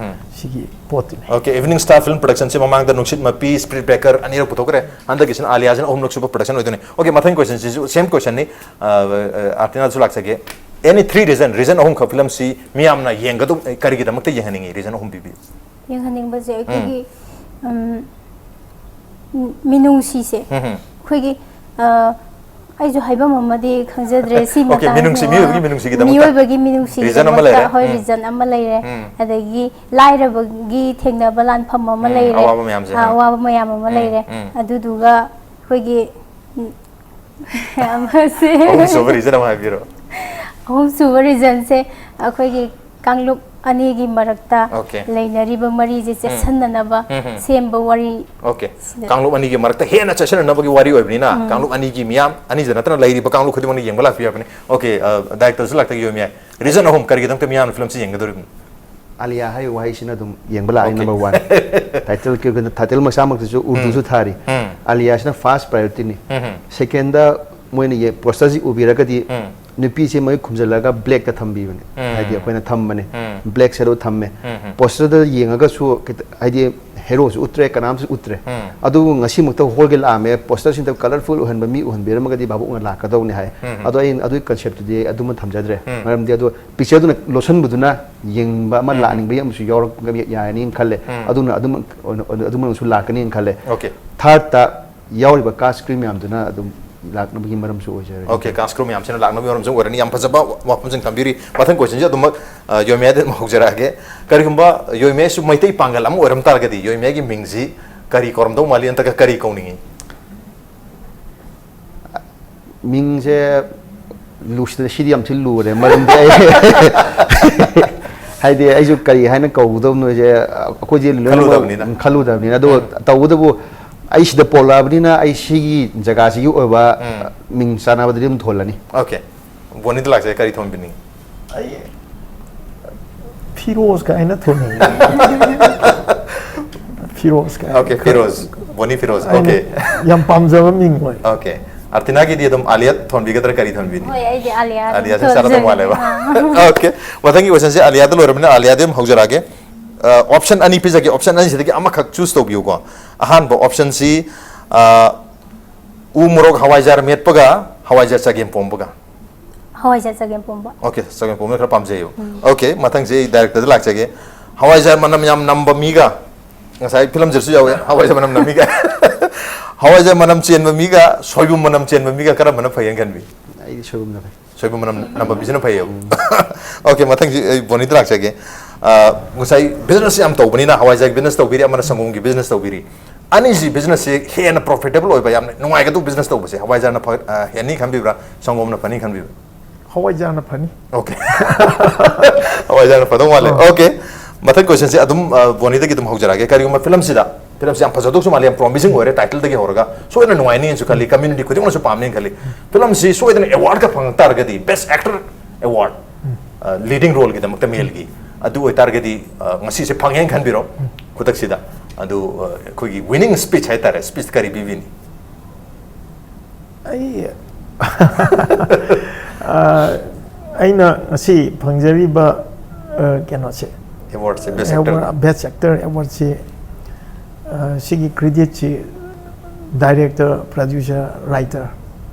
ꯁꯤꯒꯤ ꯄꯣꯠꯇꯨꯅꯤ꯫ Okay, Evening Star Film Production ꯁꯤ ꯃꯃꯥꯡꯗ ꯅꯨꯡꯁꯤꯠ ꯃꯄꯤ, Spirit Breaker ꯑꯅꯤꯔꯛ ꯄꯨꯊꯣꯛꯈ꯭ꯔꯦ꯫ ꯍꯟꯗꯛꯀꯤꯁꯤꯅ ꯑꯥꯂꯤꯌꯥꯁꯤꯅ ꯑꯍꯨꯝꯂꯛ ꯁꯨꯕ production ꯑꯣꯏꯗꯣꯏꯅꯤ꯫ Okay, ꯃꯊꯪ question ꯁꯤꯁꯨ same question ꯅꯤ꯫ ꯑ, ꯑ, ꯑꯥꯔꯇꯤꯅꯥꯁꯨ ꯂꯥꯛꯆꯒꯦ꯫ Any three reason, reason ꯑꯍꯨꯝꯈꯛ ꯐꯤꯂꯝꯁꯤ ꯃꯤꯌꯥꯝꯅ ꯌꯦꯡꯒꯗꯧ-, ꯀꯔꯤꯒꯤꯗꯃꯛꯇ ꯌꯦꯡꯍꯟꯅꯤꯡꯉꯤ? Reason ꯑꯍꯨꯝ ꯄꯤꯕꯤꯌꯨ꯫ ꯌꯦꯡꯍꯟꯅꯤꯡꯕꯁꯦ ꯑꯩꯈꯣꯏꯒꯤ, ꯎꯝ, ꯃꯤꯅꯨꯡꯁꯤꯁꯦ꯫ ꯎꯝ. ꯑꯩꯈꯣꯏꯒꯤ, ꯑ, ꯑꯩꯁꯨ ꯍꯥꯏꯐꯝ ꯑꯃꯗꯤ ꯈꯪꯖꯗ꯭ꯔꯦ꯫ ꯁꯤ Okay, ꯃꯇꯥꯡꯁꯦ, ꯃꯤꯅꯨꯡꯁꯤ, ꯑ, ꯃꯤꯑꯣꯏꯕꯒꯤ ꯃꯤꯅꯨꯡꯁꯤꯒꯤꯗꯃꯛꯇ꯫ ꯃꯤꯑꯣꯏꯕꯒꯤ Reason ꯑꯃ ꯃꯤꯅꯨꯡꯁꯤꯒꯤꯗꯃꯛꯇ, ꯂꯩꯔꯦ꯫ ꯍꯣꯏ, ꯎꯝ. ꯔꯤꯖꯟ ꯑꯃ ꯂꯩꯔꯦ꯫ ꯎꯝ. ꯑꯗꯒꯤ ꯂꯥꯏꯔꯕꯒꯤ ꯊꯦꯡꯅꯕ ꯂꯥꯟꯐꯝ ꯑꯃ ꯎꯝ, ꯂꯩꯔꯦ꯫ ꯑꯋꯥꯕ ꯃꯌꯥꯝꯁꯦ, ꯑ, ꯍꯥ? ꯑꯋꯥꯕ ꯃꯌꯥꯝ ꯑꯃ ꯎꯝ, ꯂꯩꯔꯦ꯫ ꯎꯝ. ꯑꯗꯨꯗꯨꯒ ꯑꯩꯈꯣꯏꯒꯤ, ꯎꯝ, ꯑꯃꯁꯦ, ꯑꯍꯨꯝꯁꯨꯕ reason ꯑꯃ ꯍꯥꯏꯕꯤꯔꯣ꯫ ꯑꯍꯨꯝꯁꯨꯕ ꯔꯤꯖꯟꯁꯦ ꯑꯩꯈꯣꯏꯒꯤ ꯀꯥꯡꯂꯨꯞ ꯑꯅꯤꯒꯤ ꯃꯔꯛꯇ Okay. ꯂꯩꯅꯔꯤꯕ ꯃꯔꯤꯁꯦ ꯆꯦꯠꯁꯟꯅꯅꯕ ꯎꯝ, ꯎꯝ. ꯁꯦꯝꯕ ꯋꯥꯔꯤ꯫ Okay. ꯁꯤꯗ꯫ ꯀꯥꯡꯂꯨꯞ ꯑꯅꯤꯒꯤ ꯃꯔꯛꯇ ꯍꯦꯟꯅ ꯆꯦꯠꯁꯤꯟꯅꯅꯕꯒꯤ ꯋꯥꯔꯤ ꯑꯣꯏꯕꯅꯤꯅ, ꯀꯥꯡꯂꯨꯞ ꯑꯅꯤꯒꯤ ꯃꯤꯌꯥꯝ, ꯑꯅꯤꯗ ꯅꯠꯇꯅ ꯂꯩꯔꯤꯕ ꯀꯥꯡꯂꯨꯞ ꯈꯨꯗꯤꯡꯃꯛꯅ ꯌꯦꯡꯕ ꯂꯥꯛꯄꯤꯔꯕꯅꯤ꯫ Okay, ꯑ, ꯗꯥꯏꯔꯦꯛꯇꯔꯁꯨ ꯂꯥꯛꯇ ꯌꯣꯏꯃ ꯌꯥꯏ꯫ Reason ꯑꯍꯨꯝ, ꯀꯔꯤꯒꯤꯗꯃꯛꯇ ꯃꯤꯌꯥꯝꯅ ꯐꯤꯂꯝꯁꯤ ꯌꯦꯡꯒꯗꯧꯔꯤꯕꯅꯣ? ꯑꯥꯂꯤꯌꯥ ꯍꯥꯏꯔꯤꯕ ꯋꯥꯍꯩꯁꯤꯅ ꯑꯗꯨꯝ ꯌꯦꯡꯕ ꯂꯥꯛꯑꯅꯤ, Okay. number one. Title ꯀꯤ ꯑꯣꯏꯅ, title ꯃꯆꯥꯃꯛꯇꯁꯨ ꯎꯔꯗꯨꯁꯨ ꯊꯥꯔꯤ꯫ ꯎꯝ. ꯑꯥꯂꯤꯌꯥꯁꯤꯅ first priority ꯅꯤ꯫ ꯎꯝ. Second ꯗ ꯃꯣꯏꯅ ꯌꯦ-, poster ꯁꯤ ꯎꯕꯤꯔꯒꯗꯤ ꯎꯝ. ꯅꯨꯄꯤꯁꯦ ꯃꯣꯏ ꯈꯨꯝꯖꯤꯜꯂꯒ ꯕ꯭ꯂꯦꯛꯇ ꯊꯝꯕꯤꯕꯅꯦ꯫ ꯎꯝ꯫ ꯍꯥꯏꯗꯤ ꯑꯩꯈꯣꯏꯅ ꯊꯝꯕꯅꯦ꯫ ꯎꯝ꯫ ꯕ꯭ꯂꯦꯛ ꯁꯦꯗꯣ ꯊꯝꯃꯦ꯫ ꯎꯝ, ꯎꯝ꯫ ꯄꯣꯁꯇꯔꯗ ꯌꯦꯡꯉꯒꯁꯨ ꯈꯤꯇ-, ꯍꯥꯏꯗꯤ ꯍꯦꯔꯣꯁꯨ ꯎꯠꯇ꯭ꯔꯦ, ꯀꯅꯥꯝꯁꯨ ꯎꯠꯇ꯭ꯔꯦ꯫ ꯎꯝ꯫ ꯑꯗꯨꯕꯨ ꯉꯁꯤꯃꯛꯇ ꯍꯣꯜꯒꯤ ꯂꯥꯛꯑꯝꯃꯦ, ꯄꯣꯁꯇꯔꯁꯤꯡꯗ ꯀꯂꯔꯐꯨꯜ ꯑꯣꯏꯍꯟꯕ ꯃꯤ ꯎꯍꯟꯕꯤꯔꯝꯃꯒꯗꯤ ꯚꯥꯕꯣꯛꯅ ꯂꯥꯛꯀꯗꯧꯅꯦ ꯍꯥꯏ꯫ ꯎꯝ, ꯎꯝ꯫ ꯑꯗꯣ ꯑꯩ ꯑꯗꯨꯒꯤ ꯀꯟꯁꯦꯞꯇꯨꯗꯤ ꯑꯩ ꯑꯗꯨꯃ ꯊꯝꯖꯗ꯭ꯔꯦ꯫ ꯎꯝ꯫ ꯃꯔꯝꯗꯤ ꯑꯗꯣ ꯄꯤꯛꯆꯔꯗꯨꯅ ꯂꯣꯠꯁꯟꯕꯗꯨꯅ ꯌꯦꯡꯕ ꯑꯃ ꯎꯝ꯫ ꯂꯥꯛꯅꯤꯡꯕꯒꯤ ꯑꯃꯁꯨ ꯌꯥꯎꯔꯛꯄ ꯌꯥꯏꯅꯤ ꯈꯜꯂꯦ꯫ ꯎꯝ꯫ ꯑꯗꯨꯅ ꯑꯗꯨꯃꯛ ꯑꯣꯏꯅ-, ꯑꯗꯨꯃꯛꯁꯨ ꯂꯥꯛꯀꯅꯤ ꯈꯜꯂꯦ꯫ Okay꯫ ꯊꯥꯔꯠꯇ ꯌꯥꯎꯔꯤꯕ ꯀꯥꯁ ꯀ꯭ꯔꯤꯝ ꯃꯌꯥꯝꯗꯨꯅ ꯑꯗꯨꯝ ꯂꯥꯛꯅꯕꯒꯤ ꯃꯔꯝꯁꯨ ꯑꯣꯏꯖꯔꯦ꯫ Okay, ꯀꯥꯁ ꯀ꯭ꯔꯤꯝ ꯃꯌꯥꯝꯁꯤꯅ ꯂꯥꯛꯅꯕꯒꯤ ꯃꯔꯝꯁꯨ ꯑꯣꯏꯔꯅꯤ꯫ ꯌꯥꯝ ꯐꯖꯕ ꯋꯥꯐꯝꯁꯤꯡ ꯊꯝꯕꯤꯔꯤ꯫ ꯃꯊꯪ ꯀꯣꯏꯁꯟꯁꯤ ꯑꯗꯨꯃꯛ, ꯑ, ꯌꯣꯏꯃꯩꯗ ꯑꯗꯨꯝ ꯍꯧꯖꯔꯛꯑꯒꯦ꯫ ꯀꯔꯤꯒꯨꯝꯕ ꯌꯣꯏꯃꯩꯁꯨ ꯃꯩꯇꯩ ꯄꯥꯡꯒꯜ ꯑꯃ ꯑꯣꯏꯔꯝ ꯇꯥꯔꯒꯗꯤ ꯌꯣꯏꯃꯩꯒꯤ ꯃꯤꯡꯁꯤ ꯀꯔꯤ ꯀꯧꯔꯝꯗꯧ ꯃꯥꯜꯂꯤ, ꯅꯠꯇ꯭ꯔꯒ ꯀꯔꯤ ꯀꯧꯅꯤꯡꯉꯤ? ꯃꯤꯡꯁꯦ ꯂꯨꯁꯤꯗ-, ꯁꯤꯗꯤ ꯌꯥꯝ ꯊꯤꯅ ꯂꯨꯔꯦ, ꯃꯔꯝꯗꯤ ꯑꯩ ꯍꯥꯏꯗꯤ ꯑꯩꯁꯨ ꯀꯔꯤ ꯍꯥꯏꯅ ꯀꯧꯒꯗꯕꯅꯣꯁꯦ ꯑꯩꯈꯣꯏꯗꯤ ꯂꯣꯏꯅꯃꯛ ꯈꯜꯂꯨꯗꯕꯅꯤꯅ꯫ ꯈꯜꯂꯨꯗꯕꯅꯤꯅ꯫ ꯑꯗꯣ ꯇꯧꯕꯇꯕꯨ ꯑꯩ ꯁꯤꯗ ꯄꯣꯛꯂꯛꯑꯕꯅꯤꯅ ꯑꯩ ꯁꯤꯒꯤ ꯖꯒꯥꯁꯤꯒꯤ ꯑꯣꯏꯕ ꯎꯝ꯫ ꯃꯤꯡ ꯆꯥꯟꯅꯕꯗꯗꯤ ꯑꯗꯨꯝ ꯊꯣꯜꯂꯅꯤ꯫ Okay꯫ ꯕꯣꯅꯤꯗ ꯂꯥꯛꯆꯒꯦ, ꯀꯔꯤ ꯊꯣꯟꯕꯤꯅꯤꯡꯉꯤ? ꯑꯩ ꯐꯤꯔꯣꯖ ꯀꯥꯏꯅ ꯊꯣꯟꯅꯤꯡꯉꯤ꯫ ꯐꯤꯔꯣꯖ ꯀꯥꯏꯅ꯫ Okay, ꯐꯤꯔꯣꯖ꯫ ꯕꯣꯅꯤ ꯐꯤꯔꯣꯖ꯫ ꯑꯩꯅ Okay꯫ ꯌꯥꯝ ꯄꯥꯝꯖꯕ ꯃꯤꯡ ꯑꯣꯏ꯫ Okay꯫ ꯑꯥꯔꯇꯤꯅꯥꯒꯤ ꯑꯗꯨꯝ ꯑꯥꯂꯤꯌꯥ ꯊꯣꯟꯕꯤꯒꯗ꯭ꯔꯥ, ꯀꯔꯤ ꯊꯣꯟꯕꯤꯅꯤ? ꯍꯣꯏ, ꯑꯩꯗꯤ ꯑꯥꯂꯤꯌꯥ ꯑꯗꯨꯝ ꯑꯥꯂꯤꯌꯥꯁꯦ ꯆꯥꯔꯗꯧ ꯊꯣꯟꯖꯒꯦ꯫ ꯃꯥꯜꯂꯦꯕ꯫ ꯑꯥ꯫ Okay꯫ ꯃꯊꯪꯒꯤ ꯀꯣꯏꯁꯟꯁꯦ ꯑꯥꯂꯤꯌꯥꯗ ꯂꯣꯏꯔꯕꯅꯤꯅ ꯑꯥꯂꯤꯌꯥꯗꯤ ꯑꯗꯨꯝ ꯍꯧꯖꯔꯛꯑꯒꯦ꯫ ꯑ, option ꯑꯅꯤ ꯄꯤꯖꯒꯦ꯫ Option ꯑꯅꯤꯁꯤꯗꯒꯤ ꯑꯃꯈꯛ choose ꯇꯧꯕꯤꯌꯨꯀꯣ꯫ ꯑꯍꯥꯟꯕ optionꯁꯤ, ꯑ, ꯎ ꯃꯣꯔꯣꯛ ꯍꯋꯥꯏꯖꯥꯔ ꯃꯦꯠꯄꯒ ꯍꯋꯥꯏꯖꯥꯔ ꯆꯒꯦꯝ ꯄꯣꯝꯕꯒ꯫ ꯍꯋꯥꯏꯖꯥꯔ ꯆꯒꯦꯝ ꯄꯣꯝꯕ꯫ Okay, ꯆꯒꯦꯝ ꯄꯣꯝꯕꯅ ꯈꯔ ꯄꯥꯝꯖꯩꯌꯦꯕ꯫ Okay, ꯃꯊꯪꯁꯦ ꯑꯩ directorꯗ ꯂꯥꯛꯆꯒꯦ꯫ ꯍꯋꯥꯏꯖꯥꯔ ꯃꯅꯝ ꯌꯥꯝ ꯅꯝꯕ ꯃꯤꯒ, ꯉꯁꯥꯏ ꯐꯤꯂꯝꯁꯤꯗꯁꯨ ꯌꯥꯎꯋꯦ, ꯍꯋꯥꯏꯖꯥꯔ ꯃꯅꯝ ꯅꯝꯃꯤꯒ꯫ ꯍꯋꯥꯏꯖꯥꯔ ꯃꯅꯝ ꯆꯦꯟꯕ ꯃꯤꯒ ꯁꯣꯏꯕꯨꯝ ꯃꯅꯝ ꯆꯦꯟꯕ ꯃꯤꯒ ꯀꯔꯝꯕꯅ ꯐꯩꯌꯦꯅ ꯈꯟꯕꯤ? ꯑꯩꯗꯤ ꯁꯣꯏꯕꯨꯝꯅ ꯐꯩ꯫ ꯁꯣꯏꯕꯨꯝ ꯃꯅꯝ ꯅꯝꯕ ꯃꯤꯁꯤꯅ ꯐꯩꯌꯦꯕ꯫ Okay, ꯃꯊꯪꯁꯤ ꯑꯩ ꯕꯣꯅꯤꯗ ꯂꯥꯛꯆꯒꯦ꯫ ꯑ, ꯉꯁꯥꯏ business ꯌꯥꯝ ꯇꯧꯕꯅꯤꯅ ꯍꯋꯥꯏꯖꯥꯔꯒꯤ business ꯇꯧꯕꯤꯔꯤ, ꯑꯃꯅ ꯁꯪꯒꯣꯝꯒꯤ business ꯇꯧꯕꯤꯔꯤ꯫ ꯑꯅꯤꯁꯤ businessꯁꯦ ꯍꯦꯟꯅ profitable ꯑꯣꯏꯕ, ꯌꯥꯝꯅ ꯅꯨꯡꯉꯥꯏꯒꯗꯧꯕ business ꯇꯧꯕꯁꯦ ꯍꯋꯥꯏꯖꯥꯔꯅ ꯐ-, ꯑ, ꯍꯦꯟꯅꯤ ꯈꯟꯕꯤꯕ꯭ꯔꯥ, ꯁꯪꯒꯣꯝꯅ ꯐꯅꯤ ꯈꯟꯕꯤꯕ꯭ꯔꯥ? ꯍꯋꯥꯏꯖꯥꯔꯅ ꯐꯅꯤ꯫ Okay꯫ ꯍꯋꯥꯏꯖꯥꯔꯅ ꯐꯗꯧ ꯃꯥꯜꯂꯦ꯫ Okay꯫ ꯃꯊꯪ questionꯁꯦ ꯑꯗꯨꯝ, ꯑ, ꯕꯣꯅꯤꯗꯒꯤ ꯑꯗꯨꯝ ꯍꯧꯖꯔꯛꯑꯒꯦ꯫ ꯀꯔꯤꯒꯨꯝꯕ ꯐꯤꯂꯝꯁꯤꯗ, ꯐꯤꯂꯝꯁꯤ ꯌꯥꯝ ꯐꯖꯗꯧꯁꯨ ꯃꯥꯜꯂꯦ, ꯌꯥꯝ promising ꯑꯣꯏꯔꯦ, titleꯗꯒꯤ ꯍꯧꯔꯒ ꯁꯣꯏꯗꯅ ꯅꯨꯡꯉꯥꯏꯅꯤꯅꯁꯨ ꯈꯜꯂꯤ, community ꯈꯨꯗꯤꯡꯃꯛꯅꯁꯨ ꯄꯥꯝꯅꯤꯅ ꯈꯜꯂꯤ꯫ ꯐꯤꯂꯝꯁꯤ ꯁꯣꯏꯗꯅ awardꯀ ꯐꯪꯉꯛ ꯇꯥꯔꯒꯗꯤ, Best Actor award, ꯑ, leading roleꯒꯤꯗꯃꯛꯇ maleꯒꯤ, ꯑꯗꯨ ꯑꯣꯏꯇꯥꯔꯒꯗꯤ, ꯑ, ꯉꯁꯤꯁꯦ ꯐꯪꯉꯦꯅ ꯈꯟꯕꯤꯔꯣ ꯈꯨꯗꯛꯁꯤꯗ꯫ ꯑꯗꯨ, ꯑ, ꯑꯩꯈꯣꯏꯒꯤ winning speech ꯍꯥꯏꯇꯥꯔꯦ, speech ꯀꯔꯤ ꯄꯤꯕꯤꯅꯤ? ꯑꯩ ꯑ, ꯑꯩꯅ ꯉꯁꯤ ꯐꯪꯖꯔꯤꯕ, ꯑ, ꯀꯩꯅꯣꯁꯦ, ꯑꯦꯋꯥꯔꯗꯁꯦ, ꯕꯦꯁ ꯑꯦꯛꯇꯔ꯫ ꯕꯦꯁ ꯑꯦꯛꯇꯔ ꯑꯦꯋꯥꯔꯗꯁꯤ, ꯑ, ꯁꯤꯒꯤ ꯀ꯭ꯔꯦꯗꯤꯠꯁꯤ ꯗꯥꯏꯔꯦꯛꯇꯔ, ꯄ꯭ꯔꯗ꯭ꯌꯨꯁꯔ, ꯔꯥꯏꯇꯔ,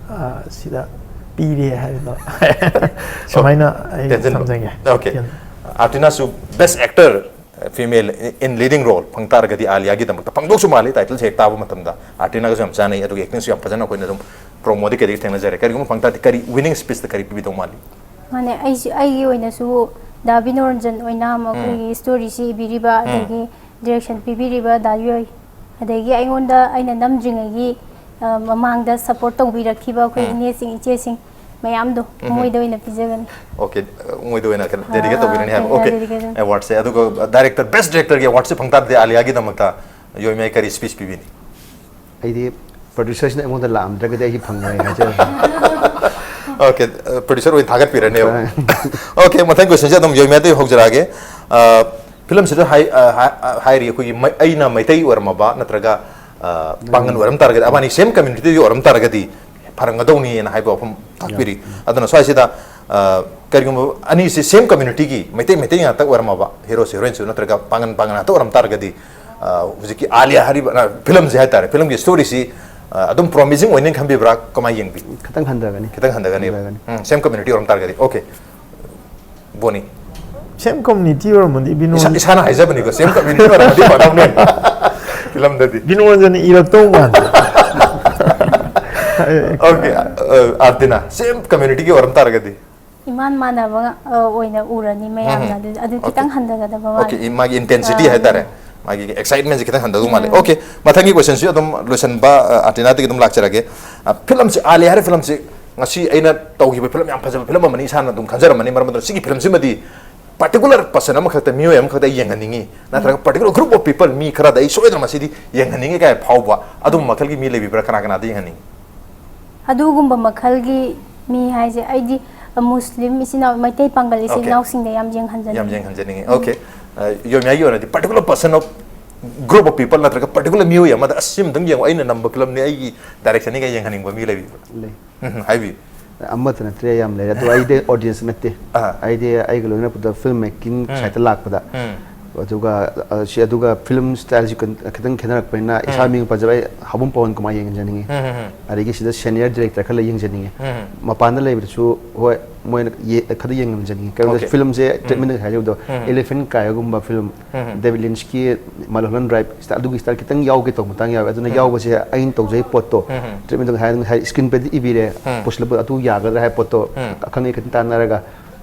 ꯑ, ꯁꯤꯗ ꯄꯤꯔꯦ ꯍꯥꯏꯕꯗꯣ ꯁꯨꯃꯥꯏꯅ ꯑꯩ ꯇꯦꯟꯁꯤꯜꯂꯨ꯫ ꯊꯝꯖꯒꯦ꯫ ꯑꯣꯀꯦ꯫ ꯑꯥꯔꯇꯤꯅꯥꯁꯨ ꯕꯦꯁ ꯑꯦꯛꯇꯔ ꯐꯤꯃꯦꯜ ꯏꯟ ꯂꯤꯗꯤꯡ ꯔꯣꯜ ꯐꯪ ꯇꯥꯔꯒꯗꯤ ꯑꯥꯂꯤꯌꯥꯒꯤꯗꯃꯛꯇ ꯐꯪꯗꯧꯁꯨ ꯃꯥꯜꯂꯤ, ꯇꯥꯏꯇꯜꯁꯦ ꯍꯦꯛ ꯇꯥꯕ ꯃꯇꯝꯗ ꯑꯥꯔꯇꯤꯅꯥꯒꯁꯨ ꯌꯥꯝ ꯆꯥꯟꯅꯩ, ꯑꯗꯨꯒ ꯑꯦꯛꯇꯤꯡꯁꯨ ꯌꯥꯝ ꯐꯖꯅ ꯑꯩꯈꯣꯏꯅ ꯑꯗꯨꯝ ꯄ꯭ꯔꯣꯃꯣꯗꯤ ꯀꯩꯗꯒꯤ ꯊꯦꯡꯅꯖꯔꯦ꯫ ꯀꯔꯤꯒꯨꯝꯕ ꯐꯪ ꯇꯥꯔꯗꯤ ꯀꯔꯤ ꯋꯤꯅꯤꯡ ꯁ꯭ꯄꯤꯆꯇ ꯀꯔꯤ ꯄꯤꯕꯤꯗꯧ ꯃꯥꯜꯂꯤ? ꯃꯥꯅꯦ, ꯑꯩꯁꯨ, ꯑꯩꯒꯤ ꯑꯣꯏꯅꯁꯨ ꯗꯥ ꯕꯤꯅꯣꯔꯟꯖꯟ ꯑꯣꯏꯅꯥꯝ ꯑꯩꯈꯣꯏꯒꯤ ꯁ꯭ꯇꯣꯔꯤꯁꯤ ꯏꯕꯤꯔꯤꯕ, ꯑꯗꯒꯤ ꯗꯤꯔꯦꯛꯁꯟ ꯄꯤꯕꯤꯔꯤꯕ ꯗꯥ ꯌꯣꯏ, ꯑꯗꯒꯤ ꯑꯩꯉꯣꯟꯗ ꯑꯩꯅ ꯅꯝꯗ꯭ꯔꯤꯉꯩꯒꯤ, ꯑ, ꯃꯃꯥꯡꯗ ꯁꯞꯄꯣꯔꯠ ꯇꯧꯕꯤꯔꯛꯈꯤꯕ ꯑꯩꯈꯣꯏ ꯏꯅꯦꯁꯤꯡ, ꯏꯆꯦꯁꯤꯡ ꯃꯌꯥꯝꯗꯣ ꯃꯣꯏꯗ ꯑꯣꯏꯅ ꯄꯤꯖꯒꯅꯤ꯫ ꯑꯣꯀꯦ, ꯃꯣꯏꯗ ꯑꯣꯏꯅ ꯀꯩꯅꯣ ꯗꯦꯗꯤꯀꯦꯠ ꯑꯥ, ꯇꯧꯕꯤꯔꯅꯤ ꯍꯥꯏꯕ꯫ ꯀꯩꯅꯣ ꯑꯣꯀꯦ, ꯗꯦꯗꯤꯀꯦꯠ ꯇꯧ- ꯑꯦꯋꯥꯔꯗꯁꯦ꯫ ꯑꯗꯨꯒ ꯗꯥꯏꯔꯦꯛꯇꯔ, ꯕꯦꯁ ꯗꯥꯏꯔꯦꯛꯇꯔꯒꯤ ꯑꯦꯋꯥꯔꯗꯁꯦ ꯐꯪ ꯇꯥꯔꯗꯤ ꯑꯥꯂꯤꯌꯥꯒꯤꯗꯃꯛꯇ ꯌꯣꯏꯃꯥꯏ ꯀꯔꯤ ꯁ꯭ꯄꯤꯆ ꯄꯤꯕꯤꯅꯤ? ꯑꯩꯗꯤ ꯄ꯭ꯔꯗ꯭ꯌꯨꯁꯔꯁꯤꯅ ꯑꯩꯉꯣꯟꯗ ꯂꯥꯛꯑꯝꯗ꯭ꯔꯒꯗꯤ ꯑꯩ ꯐꯪꯉꯣꯏ ꯍꯥꯏꯖꯔꯤ꯫ ꯑꯣꯀꯦ, ꯄ꯭ꯔꯗ꯭ꯌꯨꯁꯔ ꯑꯣꯏꯅ ꯊꯥꯒꯠꯄꯤꯔꯅꯦꯕ꯫ ꯑꯣꯀꯦ, ꯃꯊꯪ ꯀꯣꯏꯁꯟꯁꯦ ꯑꯗꯨꯝ ꯌꯣꯏꯃꯥꯗꯒꯤ ꯍꯧꯖꯔꯛꯑꯒꯦ꯫ ꯑ, ꯐꯤꯂꯝꯁꯤꯗ ꯍꯥꯏ-, ꯑ, ꯍꯥꯏ-, ꯑ, ꯍꯥꯏꯔꯤ ꯑꯩꯈꯣꯏꯒꯤ ꯃꯩ-, ꯑꯩꯅ ꯃꯩꯇꯩ ꯑꯣꯏꯔꯝꯃꯕ ꯅꯠꯇ꯭ꯔꯒ, ꯑ, ꯄꯥꯡꯒꯟ ꯑꯣꯏꯔꯝ ꯇꯥꯔꯒꯗꯤ, ꯑꯕꯥꯅꯤ ꯁꯦꯝ ꯀꯝꯃ꯭ꯌꯨꯅꯤꯇꯤꯗꯒꯤ ꯑꯣꯏꯔꯝ ꯇꯥꯔꯒꯗꯤ ꯐꯔꯝꯒꯗꯧꯅꯤꯅ ꯍꯥꯏꯕ ꯋꯥꯐꯝ ꯇꯥꯛꯄꯤꯔꯤ꯫ ꯑꯗꯨꯅ ꯁ꯭ꯋꯥꯏꯁꯤꯗ, ꯑ, ꯀꯔꯤꯒꯨꯝꯕ ꯑꯅꯤꯁꯤ ꯁꯦꯝ ꯀꯝꯃ꯭ꯌꯨꯅꯤꯇꯤꯒꯤ ꯃꯩꯇꯩ, ꯃꯩꯇꯩ ꯉꯥꯛꯇ ꯑꯣꯏꯔꯝꯃꯕ ꯍꯤꯔꯣꯁꯨ ꯍꯤꯔꯣꯏꯟꯁꯨ ꯅꯠꯇ꯭ꯔꯒ ꯄꯥꯡꯒꯟ, ꯄꯥꯡꯒꯟ ꯉꯥꯛꯇ ꯑꯣꯏꯔꯝ ꯇꯥꯔꯒꯗꯤ, ꯑ, ꯍꯧꯖꯤꯛꯀꯤ ꯑꯥꯂꯤꯌꯥ ꯍꯥꯏꯔꯤꯕ, ꯑ, ꯐꯤꯂꯝꯁꯦ ꯍꯥꯏꯇꯥꯔꯦ, ꯐꯤꯂꯝꯒꯤ ꯁ꯭ꯇꯣꯔꯤꯁꯤ, ꯑ, ꯑꯗꯨꯝ ꯄ꯭ꯔꯣꯃꯤꯁꯤꯡ ꯑꯣꯏꯅꯤ ꯈꯟꯕꯤꯕ꯭ꯔꯥ? ꯀꯃꯥꯏꯅ ꯌꯦꯡꯕꯤ? ꯈꯤꯇꯪ ꯍꯟꯊꯒꯅꯤ꯫ ꯈꯤꯇꯪ ꯍꯟꯊꯒꯅꯦꯕ꯫ ꯍꯟꯊꯒꯅꯤ꯫ ꯎꯝ, ꯁꯦꯝ ꯀꯝꯃ꯭ꯌꯨꯅꯤꯇꯤ ꯑꯣꯏꯔꯝ ꯇꯥꯔꯒꯗꯤ꯫ ꯑꯣꯀꯦ꯫ ꯕꯣꯅꯤ꯫ ꯁꯦꯝ ꯀꯝꯃ꯭ꯌꯨꯅꯤꯇꯤ ꯑꯣꯏꯔꯝꯃꯗꯤ ꯕꯤꯅꯣ ꯏꯁꯥ-, ꯏꯁꯥꯅ ꯍꯥꯏꯖꯕꯅꯤꯀꯣ, ꯁꯦꯝ ꯀꯝꯃ꯭ꯌꯨꯅꯤꯇꯤ ꯑꯣꯏꯔꯝꯃꯗꯤ ꯐꯗꯧꯅꯦ꯫ ꯐꯤꯂꯝꯗꯗꯤ꯫ ꯕꯤꯅꯣꯔꯟꯖꯟ ꯏꯔꯛꯇꯧ ꯃꯥꯟꯗꯦ꯫ ꯑꯣꯀꯦ, ꯑ, ꯑꯥꯔꯇꯤꯅꯥ, ꯁꯦꯝ ꯀꯝꯃ꯭ꯌꯨꯅꯤꯇꯤꯒꯤ ꯑꯣꯏꯔꯝ ꯇꯥꯔꯒꯗꯤ? ꯏꯃꯥꯟ ꯃꯥꯟꯅꯕ, ꯑ, ꯑꯣꯏꯅ ꯎꯔꯅꯤ ꯃꯌꯥꯝꯅ꯫ ꯑꯗꯨ, ꯑꯗꯨ ꯈꯤꯇꯪ ꯍꯟꯊꯒꯗꯕ ꯃꯥꯜꯂꯦ꯫ ꯑꯣꯀꯦ, ꯃꯥꯒꯤ ꯏꯟꯇꯦꯟꯁꯤꯇꯤ ꯑꯥ꯫ ꯍꯥꯏꯇꯥꯔꯦ, ꯃꯥꯒꯤ ꯑꯦꯛꯁꯥꯏꯠꯃꯦꯟꯁꯦ ꯈꯤꯇꯪ ꯍꯟꯊꯗꯧ ꯃꯥꯜꯂꯦ꯫ ꯑꯣꯀꯦ, ꯃꯊꯪꯒꯤ ꯀꯣꯏꯁꯟꯁꯤ ꯑꯗꯨꯝ ꯂꯣꯏꯁꯟꯕ, ꯑ, ꯑꯥꯔꯇꯤꯅꯥꯗꯒꯤ ꯑꯗꯨꯝ ꯂꯥꯛꯆꯔꯒꯦ꯫ ꯑ, ꯐꯤꯂꯝꯁꯤ, ꯑꯥꯂꯤꯌꯥ ꯍꯥꯏꯔꯤꯕ ꯐꯤꯂꯝꯁꯤ ꯉꯁꯤ ꯑꯩꯅ ꯇꯧꯈꯤꯕ ꯐꯤꯂꯝ ꯌꯥꯝ ꯐꯖꯕ ꯐꯤꯂꯝ ꯑꯃꯅꯤ, ꯏꯁꯥꯅ ꯑꯗꯨꯝ ꯈꯟꯖꯔꯝꯃꯅꯤ꯫ ꯃꯔꯝ ꯑꯗꯨꯅ ꯁꯤꯒꯤ ꯐꯤꯂꯝꯁꯤꯃꯗꯤ ꯄꯥꯔꯇꯤꯀꯨꯂꯔ ꯄꯔꯁꯟ ꯑꯃꯈꯛꯇ, ꯃꯤꯑꯣꯏ ꯑꯃꯈꯛꯇ ꯑꯩ ꯌꯦꯡꯍꯟꯅꯤꯡꯉꯤ, ꯅꯠꯇ꯭ꯔꯒ ꯄꯥꯔꯇꯤꯀꯨꯂꯔ ꯒ꯭ꯔꯨꯞ ꯑꯣꯐ ꯄꯤꯄꯜ, ꯃꯤ ꯈꯔꯗ ꯑꯩ ꯁꯣꯏꯗꯅ ꯃꯁꯤꯗꯤ ꯌꯦꯡꯍꯟꯅꯤꯡꯉꯤ ꯀꯥꯏꯅ ꯐꯥꯎꯕ ꯑꯗꯨꯝꯕ ꯃꯈꯜꯒꯤ ꯃꯤ ꯂꯩꯕꯤꯕ꯭ꯔꯥ? ꯀꯅꯥ ꯀꯅꯥꯗ ꯌꯦꯡꯍꯟꯅꯤꯡꯉꯤ? ꯑꯗꯨꯒꯨꯝꯕ ꯃꯈꯜꯒꯤ ꯃꯤ ꯍꯥꯏꯁꯦ, ꯑꯩꯗꯤ ꯃꯨꯁꯂꯤꯝ ꯏꯆꯤꯟ ꯏꯅꯥꯎ, ꯃꯩꯇꯩ ꯄꯥꯡꯒꯜ ꯏꯆꯤꯟ ꯑꯣꯀꯦ꯫ ꯏꯅꯥꯎꯁꯤꯡꯗ ꯌꯥꯝ ꯌꯦꯡꯍꯟꯖꯅꯤꯡꯉꯤ꯫ ꯌꯥꯝ ꯌꯦꯡꯍꯟꯖꯅꯤꯡꯉꯤ꯫ ꯑꯣꯀꯦ꯫ ꯑ, ꯌꯣꯏꯃꯥꯒꯤ ꯑꯣꯏꯅꯗꯤ particular person of, group of people ꯅꯠꯇ꯭ꯔꯒ ꯄꯥꯔꯇꯤꯀꯨꯂꯔ ꯃꯤꯑꯣꯏ ꯑꯃꯗ, "ꯑꯁ, ꯁꯤꯃꯇꯪ ꯌꯦꯡꯉꯣ, ꯑꯩꯅ ꯅꯝꯕ ꯐꯤꯂꯝꯅꯤ, ꯑꯩꯒꯤ ꯗꯥꯏꯔꯦꯛꯁꯟꯅꯤ" ꯀꯥꯏꯅ ꯌꯦꯡꯍꯟꯅꯤꯡꯕ ꯃꯤ ꯂꯩꯕꯤꯕ꯭ꯔꯥ? ꯂꯩ꯫ ꯎꯝ, ꯍꯥꯏꯕꯤꯌꯨ꯫ ꯑꯃꯠꯇ ꯅꯠꯇ꯭ꯔꯦ, ꯌꯥꯝ ꯂꯩꯔꯦ꯫ ꯑꯗꯣ ꯑꯩꯗꯤ audience ꯅꯠꯇꯦ꯫ ꯑꯥ꯫ ꯑꯩꯗꯤ ꯑꯩꯒ ꯂꯣꯏꯅꯔꯛꯄꯗ film making ꯎꯝ꯫ Side ꯇ ꯂꯥꯛꯄꯗ꯫ ꯎꯝ꯫ ꯑꯗꯨꯒ, ꯑ, ꯁꯤ, ꯑꯗꯨꯒ film style ꯁꯤ ꯀꯟ-, ꯈꯤꯇꯪ ꯈꯦꯠꯅꯔꯛꯄꯅꯤꯅ ꯏꯁꯥ ꯎꯝ꯫ ꯃꯤꯡ ꯄꯟꯖꯕ ꯑꯩ ꯍꯥꯎꯕꯝ ꯄꯋꯟ ꯀꯨꯃꯥꯔ ꯌꯦꯡꯍꯟꯖꯅꯤꯡꯉꯤ꯫ ꯎꯝ, ꯎꯝ, ꯎꯝ꯫ ꯑꯗꯒꯤ ꯁꯤꯗ senior director ꯈꯔ ꯂꯩ ꯌꯦꯡꯖꯅꯤꯡꯉꯤ꯫ ꯎꯝ꯫ ꯃꯄꯥꯟꯗ ꯂꯩꯕꯗꯁꯨ ꯍꯣꯏ, ꯃꯣꯏꯅ ꯌꯦ-, ꯈꯔ ꯌꯦꯡꯍꯟꯖꯅꯤꯡꯉꯤ꯫ ꯀꯩꯅꯣꯗ Okay. film ꯁꯦ ꯎꯝ꯫ Treatment ꯀ ꯍꯥꯏꯖꯕꯗꯣ, ꯎꯝ꯫ Elephant ꯀꯥꯏꯕꯒꯨꯝꯕ film, ꯎꯝ꯫ David Lynch ꯀꯤ Mulholland Drive style, ꯑꯗꯨꯒꯤ style ꯈꯤꯇꯪ ꯌꯥꯎꯒꯦ ꯇꯧꯕ ꯃꯇꯥꯡ ꯌꯥꯎꯋꯦ꯫ ꯑꯗꯨꯅ ꯎꯝ꯫ ꯌꯥꯎꯕꯁꯦ ꯑꯩꯅ ꯇꯧꯖꯩ ꯄꯣꯠꯇꯣ, ꯎꯝ꯫ Treatment ꯗ ꯍꯥꯏ, ꯍꯥꯏ, screenplay ꯗ ꯏꯕꯤꯔꯦ, ꯎꯝ꯫ ꯄꯨꯁꯤꯜꯂꯛꯄꯗ ꯑꯗꯨ ꯌꯥꯒꯗ꯭ꯔꯥ ꯍꯥꯏꯕ ꯄꯣꯠꯇꯣ ꯎꯝ꯫ ꯑꯈꯪ ꯑꯍꯩ ꯈꯤꯇꯪ ꯇꯥꯟꯅꯔꯒ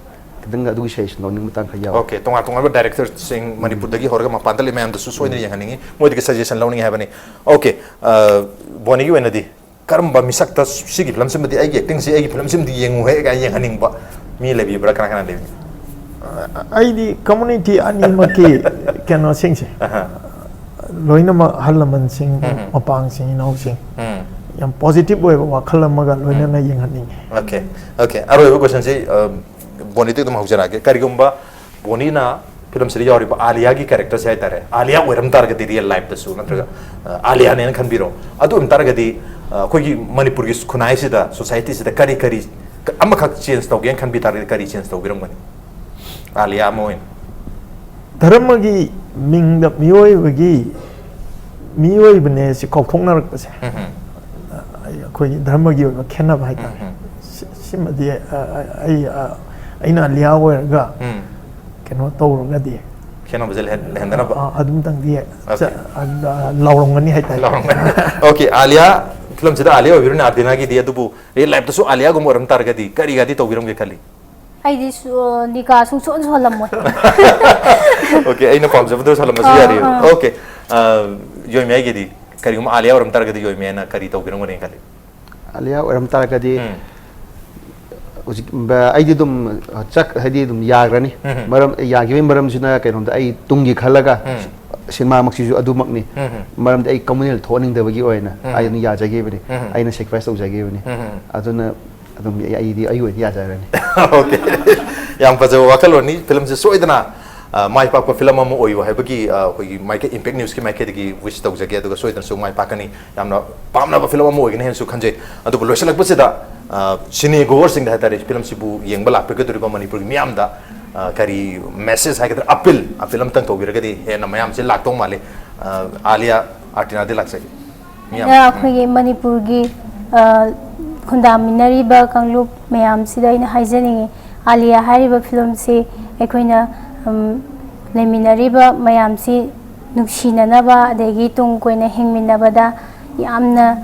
ꯈꯤꯇꯪ ꯑꯗꯨꯒꯤ suggestion ꯂꯧꯅꯤꯡꯕ ꯃꯇꯥꯡ ꯈꯔ ꯌꯥꯎꯋꯦ꯫ Okay, ꯇꯣꯉꯥꯟ ꯇꯣꯉꯥꯟꯕ director ꯁꯤꯡ ꯃꯅꯤꯄꯨꯔꯗꯒꯤ ꯍꯧꯔꯒ ꯃꯄꯥꯟꯗ ꯂꯩ ꯃꯌꯥꯝꯗꯁꯨ ꯁꯣꯏꯗꯅ ꯌꯦꯡꯍꯟꯅꯤꯡꯉꯤ, ꯃꯣꯏꯗꯒꯤ suggestion ꯂꯧꯅꯤꯡꯉꯤ ꯍꯥꯏꯕꯅꯤ꯫ Okay, ꯑ, ꯕꯣꯅꯤꯒꯤ ꯑꯣꯏꯅꯗꯤ ꯀꯔꯝꯕ ꯃꯤꯁꯛꯇ ꯁꯤꯒꯤ film ꯁꯤꯃꯗꯤ, ꯑꯩꯒꯤ acting ꯁꯤ, ꯑꯩꯒꯤ film ꯁꯤꯃꯗꯤ ꯌꯦꯡꯉꯨꯍꯦ ꯀꯥꯏꯅ ꯌꯦꯡꯍꯟꯅꯤꯡꯕ ꯃꯤ ꯂꯩꯕꯤꯕ꯭ꯔꯥ? ꯀꯅꯥ ꯀꯅꯥ ꯂꯩꯕꯤ? ꯑꯩꯗꯤ community ꯑꯅꯤꯃꯛꯀꯤ ꯀꯩꯅꯣꯁꯤꯡꯁꯦ ꯑꯍ꯫ ꯂꯣꯏꯅꯃꯛ ꯑꯍꯜ ꯂꯃꯟꯁꯤꯡ, ꯎꯝ꯫ ꯃꯄꯥꯡꯁꯤꯡ, ꯏꯅꯥꯎꯁꯤꯡ ꯎꯝ꯫ ꯌꯥꯝ positive ꯑꯣꯏꯕ ꯋꯥꯈꯜ ꯑꯃꯒ ꯂꯣꯏꯅꯅ ꯎꯝ꯫ ꯌꯦꯡꯍꯟꯅꯤꯡꯉꯤ꯫ Okay, okay. ꯑꯔꯣꯏꯕ question ꯁꯤ, ꯑ, ꯕꯣꯅꯤꯗꯒꯤ ꯑꯗꯨꯝ ꯍꯧꯖꯔꯛꯑꯒꯦ꯫ ꯀꯔꯤꯒꯨꯝꯕ ꯕꯣꯅꯤꯅ film ꯁꯤꯗ ꯌꯥꯎꯔꯤꯕ ꯑꯥꯂꯤꯌꯥꯒꯤ character ꯁꯦ ꯍꯥꯏꯇꯥꯔꯦ, ꯑꯥꯂꯤꯌꯥ ꯑꯣꯏꯔꯝ ꯇꯥꯔꯒꯗꯤ real life ꯇꯁꯨ, ꯅꯠꯇ꯭ꯔꯒ, ꯑ, ꯑꯥꯂꯤꯌꯥꯅꯦꯅ ꯈꯟꯕꯤꯔꯣ꯫ ꯑꯗꯨ ꯑꯣꯏꯔꯝ ꯇꯥꯔꯒꯗꯤ, ꯑ, ꯑꯩꯈꯣꯏꯒꯤ ꯃꯅꯤꯄꯨꯔꯒꯤ ꯈꯨꯟꯅꯥꯏꯁꯤꯗ, society ꯁꯤꯗ ꯀꯔꯤ ꯀꯔꯤ ꯑꯃꯈꯛ change ꯇꯧꯒꯦꯅ ꯈꯟꯕꯤ ꯇꯥꯔꯒꯗꯤ ꯀꯔꯤ change ꯇꯧꯕꯤꯔꯝꯒꯅꯤ? ꯑꯥꯂꯤꯌꯥ ꯑꯃ ꯑꯣꯏꯅ꯫ ꯙꯔꯃꯒꯤ ꯃꯤꯡꯗ ꯃꯤꯑꯣꯏꯕꯒꯤ, ꯃꯤꯑꯣꯏꯕꯅꯦ ꯁꯤ ꯀꯥꯎꯊꯣꯛꯅꯔꯛꯄꯁꯦ꯫ ꯎꯝ ꯍꯝ꯫ ꯑꯩꯈꯣꯏꯒꯤ ꯙꯔꯃꯒꯤ ꯑꯣꯏꯕ ꯈꯦꯠꯅꯕ ꯍꯥꯏꯇꯥꯔꯦ꯫ ꯎꯝ ꯍꯝ꯫ ꯁꯤ-, ꯁꯤꯃꯗꯤ, ꯑ, ꯑ, ꯑꯩ, ꯑ, ꯑꯩꯅ ꯑꯥꯂꯤꯌꯥ ꯑꯣꯏꯔꯒ ꯎꯝ꯫ ꯀꯩꯅꯣ ꯇꯧꯔꯒꯗꯤ ꯈꯦꯠꯅꯕꯁꯦ ꯂꯩꯍꯟ-, ꯂꯩꯍꯟꯗꯅꯕ? ꯑ, ꯑꯗꯨꯝꯇꯪꯗꯤ Okay꯫ ꯆ-, ꯑ, ꯂꯥꯎꯔꯝꯒꯅꯤ ꯍꯥꯏꯇꯥꯔꯦ꯫ ꯂꯥꯎꯔꯝꯒꯅꯤ꯫ Okay, ꯑꯥꯂꯤꯌꯥ, film ꯁꯤꯗ ꯑꯥꯂꯤꯌꯥ ꯑꯣꯏꯕꯤꯔꯣ, ꯅꯥꯕꯤꯅꯥꯒꯤꯗꯤ, ꯑꯗꯨꯕꯨ real life ꯇꯁꯨ ꯑꯥꯂꯤꯌꯥꯒꯨꯝꯕ ꯑꯣꯏꯔꯝ ꯇꯥꯔꯒꯗꯤ ꯀꯔꯤꯒꯗꯤ ꯇꯧꯕꯤꯔꯝꯒꯦ ꯈꯜꯂꯤ? ꯑꯩꯗꯤ ꯁꯨ-, ꯅꯤꯀꯥ ꯁꯨꯡꯁꯣꯟ ꯁꯣꯜꯂꯝꯃꯣꯏ꯫ Okay, ꯑꯩꯅ ꯄꯥꯝꯖꯕꯗꯣ ꯁꯥꯜꯂꯝꯕꯁꯨ ꯑꯥ, ꯌꯥꯔꯤ꯫ ꯑꯥ꯫ Okay, ꯑ, ꯌꯣꯏꯃ ꯑꯩꯒꯤꯗꯤ ꯀꯔꯤꯒꯨꯝꯕ ꯑꯥꯂꯤꯌꯥ ꯑꯣꯏꯔꯝ ꯇꯥꯔꯒꯗꯤ ꯌꯣꯏꯃ ꯑꯩꯅ ꯀꯔꯤ ꯇꯧꯕꯤꯔꯝꯒꯅꯤ ꯈꯜꯂꯤ? ꯑꯥꯂꯤꯌꯥ ꯑꯣꯏꯔꯝ ꯇꯥꯔꯒꯗꯤ ꯎꯝ꯫ ꯍꯧꯖꯤꯛ, ꯕ-, ꯑꯩꯗꯤ ꯑꯗꯨꯝ, ꯑ, ꯆꯠ-, ꯍꯥꯏꯗꯤ ꯑꯗꯨꯝ ꯌꯥꯈ꯭ꯔꯅꯤ꯫ ꯎꯝ꯫ ꯃꯔꯝ, ꯌꯥꯈꯤꯕꯒꯤ ꯃꯔꯝꯁꯤꯅ ꯀꯩꯅꯣꯝꯗ ꯑꯩ ꯇꯨꯡꯒꯤ ꯈꯜꯂꯒ ꯎꯝ꯫ ꯁꯤꯅꯦꯃꯥꯃꯛꯁꯤꯁꯨ ꯑꯗꯨꯃꯛꯅꯤ꯫ ꯎꯝ꯫ ꯃꯔꯝꯗꯤ ꯑꯩ communal ꯊꯣꯛꯍꯟꯅꯤꯡꯗꯕꯒꯤ ꯑꯣꯏꯅ ꯎꯝ꯫ ꯑꯩ ꯑꯗꯨꯝ ꯌꯥꯖꯈꯤꯕꯅꯤ꯫ ꯎꯝ꯫ ꯑꯩꯅ sacrifice ꯇꯧꯖꯈꯤꯕꯅꯤ꯫ ꯎꯝ꯫ ꯑꯗꯨꯅ ꯑꯗꯨꯝ ꯑꯩꯗꯤ ꯑꯩ ꯑꯣꯏꯅ ꯌꯥꯖꯔꯅꯤ꯫ Okay꯫ ꯌꯥꯝ ꯐꯖꯕ ꯋꯥꯈꯜꯂꯣꯟꯅꯤ꯫ Film ꯁꯦ ꯁꯣꯏꯗꯅ ꯑ, ꯃꯥꯏ ꯄꯥꯛꯄ ꯐꯤꯂꯝ ꯑꯃ ꯑꯣꯏꯌꯨ ꯍꯥꯏꯕꯒꯤ, ꯑ, ꯑꯩꯈꯣꯏꯒꯤ ꯃꯥꯏꯀꯩ, ꯏꯝꯄꯦꯛ ꯅ꯭ꯌꯨꯁꯀꯤ ꯃꯥꯏꯀꯩꯗꯒꯤ ꯋꯤꯁ ꯇꯧꯖꯒꯦ, ꯑꯗꯨꯒ ꯁꯣꯏꯗꯅꯁꯨ ꯃꯥꯏ ꯄꯥꯛꯀꯅꯤ꯫ ꯌꯥꯝꯅ ꯄꯥꯝꯅꯕ ꯐꯤꯂꯝ ꯑꯃ ꯑꯣꯏꯒꯅꯤ ꯍꯥꯏꯅꯁꯨ ꯈꯟꯖꯩ꯫ ꯑꯗꯨꯕꯨ ꯂꯣꯏꯁꯤꯜꯂꯛꯄꯁꯤꯗ, ꯑ, ꯁꯤꯅꯦ ꯒꯣꯋꯔꯁꯤꯡꯗ ꯍꯥꯏꯇꯥꯔꯦ, ꯐꯤꯂꯝꯁꯤꯕꯨ ꯌꯦꯡꯕ ꯂꯥꯛꯄꯤꯒꯗꯧꯔꯤꯕ ꯃꯅꯤꯄꯨꯔꯒꯤ ꯃꯤꯌꯥꯝꯗ, ꯑ, ꯀꯔꯤ ꯃꯦꯁꯦꯖ ꯍꯥꯏꯒꯗ꯭ꯔꯥ, ꯑꯄꯤꯜ, ꯑꯄꯤꯜ ꯑꯃꯇꯪ ꯇꯧꯕꯤꯔꯒꯗꯤ ꯍꯦꯟꯅ ꯃꯌꯥꯝꯁꯦ ꯂꯥꯛꯇꯧ ꯃꯥꯜꯂꯤ꯫ ꯑ, ꯑꯥꯂꯤꯌꯥ ꯑꯥꯔꯇꯤꯅꯥꯗꯤ ꯂꯥꯛꯆꯒꯦ꯫ ꯃꯤꯌꯥꯝ꯫ ꯑꯩꯅ ꯑꯩꯈꯣꯏꯒꯤ ꯃꯅꯤꯄꯨꯔꯒꯤ, ꯑ, ꯈꯨꯟꯗꯥꯃꯤꯟꯅꯔꯤꯕ ꯀꯥꯡꯂꯨꯞ ꯃꯌꯥꯝꯁꯤꯗ ꯑꯩꯅ ꯍꯥꯏꯖꯅꯤꯡꯉꯤ, ꯑꯥꯂꯤꯌꯥ ꯍꯥꯏꯔꯤꯕ ꯐꯤꯂꯝꯁꯤ ꯑꯩꯈꯣꯏꯅ, ꯎꯝ, ꯂꯩꯃꯤꯟꯅꯔꯤꯕ ꯃꯌꯥꯝꯁꯤ ꯅꯨꯡꯁꯤꯅꯅꯕ, ꯑꯗꯒꯤ ꯇꯨꯡ ꯀꯣꯏꯅ ꯍꯤꯡꯃꯤꯟꯅꯕꯗ ꯌꯥꯝꯅ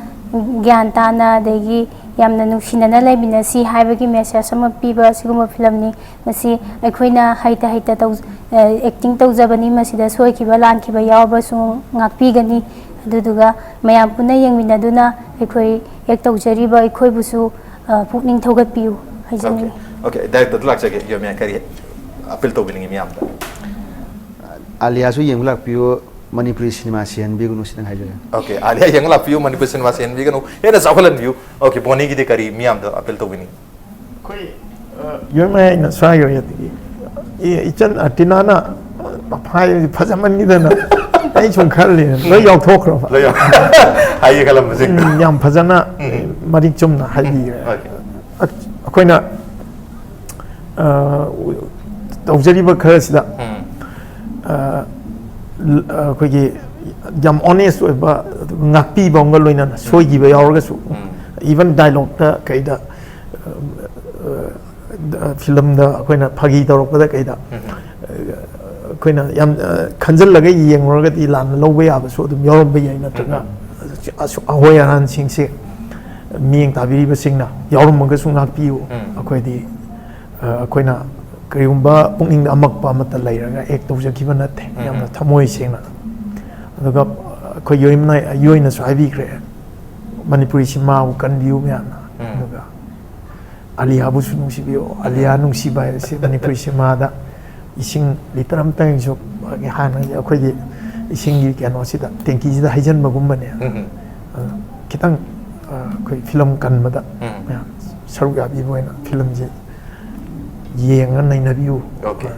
ꯒ꯭ꯌꯥꯟ ꯇꯥꯅ, ꯑꯗꯒꯤ ꯌꯥꯝꯅ ꯅꯨꯡꯁꯤꯅꯅ ꯂꯩꯃꯤꯟꯅꯁꯤ ꯍꯥꯏꯕꯒꯤ ꯃꯦꯁꯦꯖ ꯑꯃ ꯄꯤꯕ ꯑꯁꯤꯒꯨꯝꯕ ꯐꯤꯂꯝꯅꯤ꯫ ꯃꯁꯤ ꯑꯩꯈꯣꯏꯅ ꯍꯩꯇ ꯍꯩꯇ ꯇꯧ-, ꯑ, ꯑꯦꯛꯇꯤꯡ ꯇꯧꯖꯕꯅꯤ, ꯃꯁꯤꯗ ꯁꯣꯏꯈꯤꯕ ꯂꯥꯟꯈꯤꯕ ꯌꯥꯎꯔꯕꯁꯨ ꯉꯥꯛꯄꯤꯒꯅꯤ꯫ ꯑꯗꯨꯗꯨꯒ ꯃꯌꯥꯝ ꯄꯨꯟꯅ ꯌꯦꯡꯃꯤꯟꯅꯗꯨꯅ ꯑꯩꯈꯣꯏ ꯑꯦꯛ ꯇꯧꯖꯔꯤꯕ ꯑꯩꯈꯣꯏꯕꯨꯁꯨ, ꯑ, ꯄꯨꯛꯅꯤꯡ ꯊꯧꯒꯠꯄꯤꯌꯨ ꯍꯥꯏꯖꯅꯤꯡꯏ꯫ ꯑꯣꯀꯦ, ꯗꯥꯏꯔꯦꯛꯇꯔꯗ ꯂꯥꯛꯆꯒꯦ, ꯌꯣꯃꯤꯌꯥ, ꯀꯔꯤ ꯑꯄꯤꯜ ꯇꯧꯕꯤꯅꯤꯡꯉꯤ ꯃꯤꯌꯥꯝꯗ? ꯑꯥꯂꯤꯌꯥꯁꯨ ꯌꯦꯡꯕ ꯂꯥꯛꯄꯤꯌꯨ, ꯃꯅꯤꯄꯨꯔꯤ ꯁꯤꯅꯦꯃꯥ ꯁꯤꯍꯟꯕꯤꯒꯅꯨ, ꯁꯤꯇꯪ ꯍꯥꯏꯖꯒꯦ꯫ ꯑꯣꯀꯦ, ꯑꯥꯂꯤꯌꯥ ꯌꯦꯡꯕ ꯂꯥꯛꯄꯤꯌꯨ, ꯃꯅꯤꯄꯨꯔꯤ ꯁꯤꯅꯦꯃꯥ ꯁꯤꯍꯟꯕꯤꯒꯅꯨ, ꯍꯦꯟꯅ ꯆꯥꯎꯈꯠꯍꯟꯕꯤꯌꯨ꯫ ꯑꯣꯀꯦ, ꯕꯣꯅꯤꯒꯤꯗꯤ ꯀꯔꯤ ꯃꯤꯌꯥꯝꯗ ꯑꯄꯤꯜ ꯇꯧꯕꯤꯅꯤꯡꯉꯤ? ꯑꯩꯈꯣꯏ, ꯑ, ꯌꯣꯏꯃꯥ, ꯑꯩꯅ ꯁ꯭ꯋꯥꯏꯒꯤ ꯑꯣꯏꯅꯗꯤ, ꯏ-, ꯏꯆꯟ ꯑꯥꯔꯇꯤꯅꯥꯅ ꯐꯥꯏꯕꯁꯤ ꯐꯖꯃꯟꯈꯤꯗꯅ ꯑꯩ ꯁꯨꯝ ꯈꯜꯂꯤ, ꯂꯣꯏ ꯌꯥꯎꯊꯣꯛꯈ꯭ꯔꯕ꯫ ꯂꯣꯏ ꯌꯥꯎ-, ꯍꯥꯏꯒꯦ ꯈꯜꯂꯝꯕꯁꯤꯡꯗꯣ꯫ ꯎꯝ, ꯌꯥꯝ ꯐꯖꯅ ꯎꯝ꯫ ꯃꯔꯤꯛ ꯆꯨꯝꯅ ꯍꯥꯏꯕꯤꯈ꯭ꯔꯦ꯫ ꯑꯣꯀꯦ꯫ ꯑ-, ꯑꯩꯈꯣꯏꯅ, ꯑ, ꯇꯧꯖꯔꯤꯕ ꯈꯔꯁꯤꯗ, ꯎꯝ꯫ ꯑ, ꯂ-, ꯑ, ꯑꯩꯈꯣꯏꯒꯤ ꯌꯥꯝ ꯑꯣꯅꯦꯁ ꯑꯣꯏꯕ, ꯉꯥꯛꯄꯤꯕ ꯑꯃꯒ ꯂꯣꯏꯅꯅ ꯁꯣꯏꯈꯤꯕ ꯌꯥꯎꯔꯒꯁꯨ, ꯎꯝ꯫ ꯏꯚꯟ ꯗꯥꯏꯂꯣꯛꯇ ꯀꯩꯗ, ꯑ, ꯑ, ꯐꯤꯂꯝꯗ ꯑꯩꯈꯣꯏꯅ ꯐꯥꯒꯤ ꯇꯧꯔꯛꯄꯗ ꯀꯩꯗ, ꯎꯝ꯫ ꯑ, ꯑꯩꯈꯣꯏꯅ ꯌꯥꯝ, ꯑ, ꯈꯟꯖꯤꯜꯂꯒ ꯌꯦꯡꯂꯨꯔꯒꯗꯤ ꯂꯥꯟꯅ ꯂꯧꯕ ꯌꯥꯕꯁꯨ ꯑꯗꯨꯝ ꯌꯥꯎꯔꯝꯕ ꯌꯥꯏ, ꯅꯠꯇ꯭ꯔꯒ ꯎꯝ꯫ ꯑꯁꯨ-, ꯑꯍꯣꯏ ꯑꯔꯥꯟꯁꯤꯡꯁꯦ ꯃꯤꯠꯌꯦꯡ ꯇꯥꯕꯤꯔꯤꯕꯁꯤꯡꯅ ꯌꯥꯎꯔꯝꯃꯒꯁꯨ ꯉꯥꯛꯄꯤꯌꯨ꯫ ꯎꯝ꯫ ꯑꯩꯈꯣꯏꯗꯤ, ꯑ, ꯑꯩꯈꯣꯏꯅ ꯀꯔꯤꯒꯨꯝꯕ ꯄꯨꯛꯅꯤꯡꯗ ꯑꯃꯛꯄ ꯑꯃꯠꯇ ꯂꯩꯔꯒ ꯑꯦꯛ ꯇꯧꯖꯈꯤꯕ ꯅꯠꯇꯦ, ꯎꯝ꯫ ꯌꯥꯝꯅ ꯊꯃꯣꯏ ꯁꯦꯡꯅ꯫ ꯑꯗꯨꯒ ꯑꯩꯈꯣꯏ ꯌꯣꯏꯃꯅ-, ꯌꯣꯏꯅꯁꯨ ꯍꯥꯏꯕꯤꯈ꯭ꯔꯦ, ꯃꯅꯤꯄꯨꯔꯤ ꯁꯤꯅꯦꯃꯥꯕꯨ ꯀꯟꯕꯤꯌꯨ ꯃꯌꯥꯝꯅ꯫ ꯎꯝ꯫ ꯑꯗꯨꯒ ꯑꯥꯂꯤꯌꯥꯕꯨꯁꯨ ꯅꯨꯡꯁꯤꯕꯤꯌꯨ꯫ ꯑꯥꯂꯤꯌꯥ ꯅꯨꯡꯁꯤꯕ ꯍꯥꯏꯕꯁꯤ ꯃꯅꯤꯄꯨꯔꯤ ꯁꯤꯅꯦꯃꯥꯗ ꯏꯁꯤꯡ ꯂꯤꯇꯔ ꯑꯃꯇꯪꯁꯨ, ꯍꯥꯟꯅꯒꯤ ꯑꯩꯈꯣꯏꯒꯤ ꯏꯁꯤꯡꯒꯤ ꯀꯩꯅꯣꯁꯤꯗ, ꯇꯦꯡꯀꯤꯁꯤꯗ ꯍꯩꯖꯤꯟꯕꯒꯨꯝꯕꯅꯦ꯫ ꯎꯝ꯫ ꯑꯗꯨ ꯈꯤꯇꯪ, ꯑ, ꯑꯩꯈꯣꯏ ꯐꯤꯂꯝ ꯀꯟꯕꯗ ꯎꯝ꯫ ꯃꯌꯥꯝ ꯁꯔꯨꯛ ꯌꯥꯕꯤꯕ ꯑꯣꯏꯅ ꯐꯤꯂꯝꯁꯤ ꯌꯦꯡꯉ ꯅꯩꯅꯕꯤꯌꯨ꯫ Okay.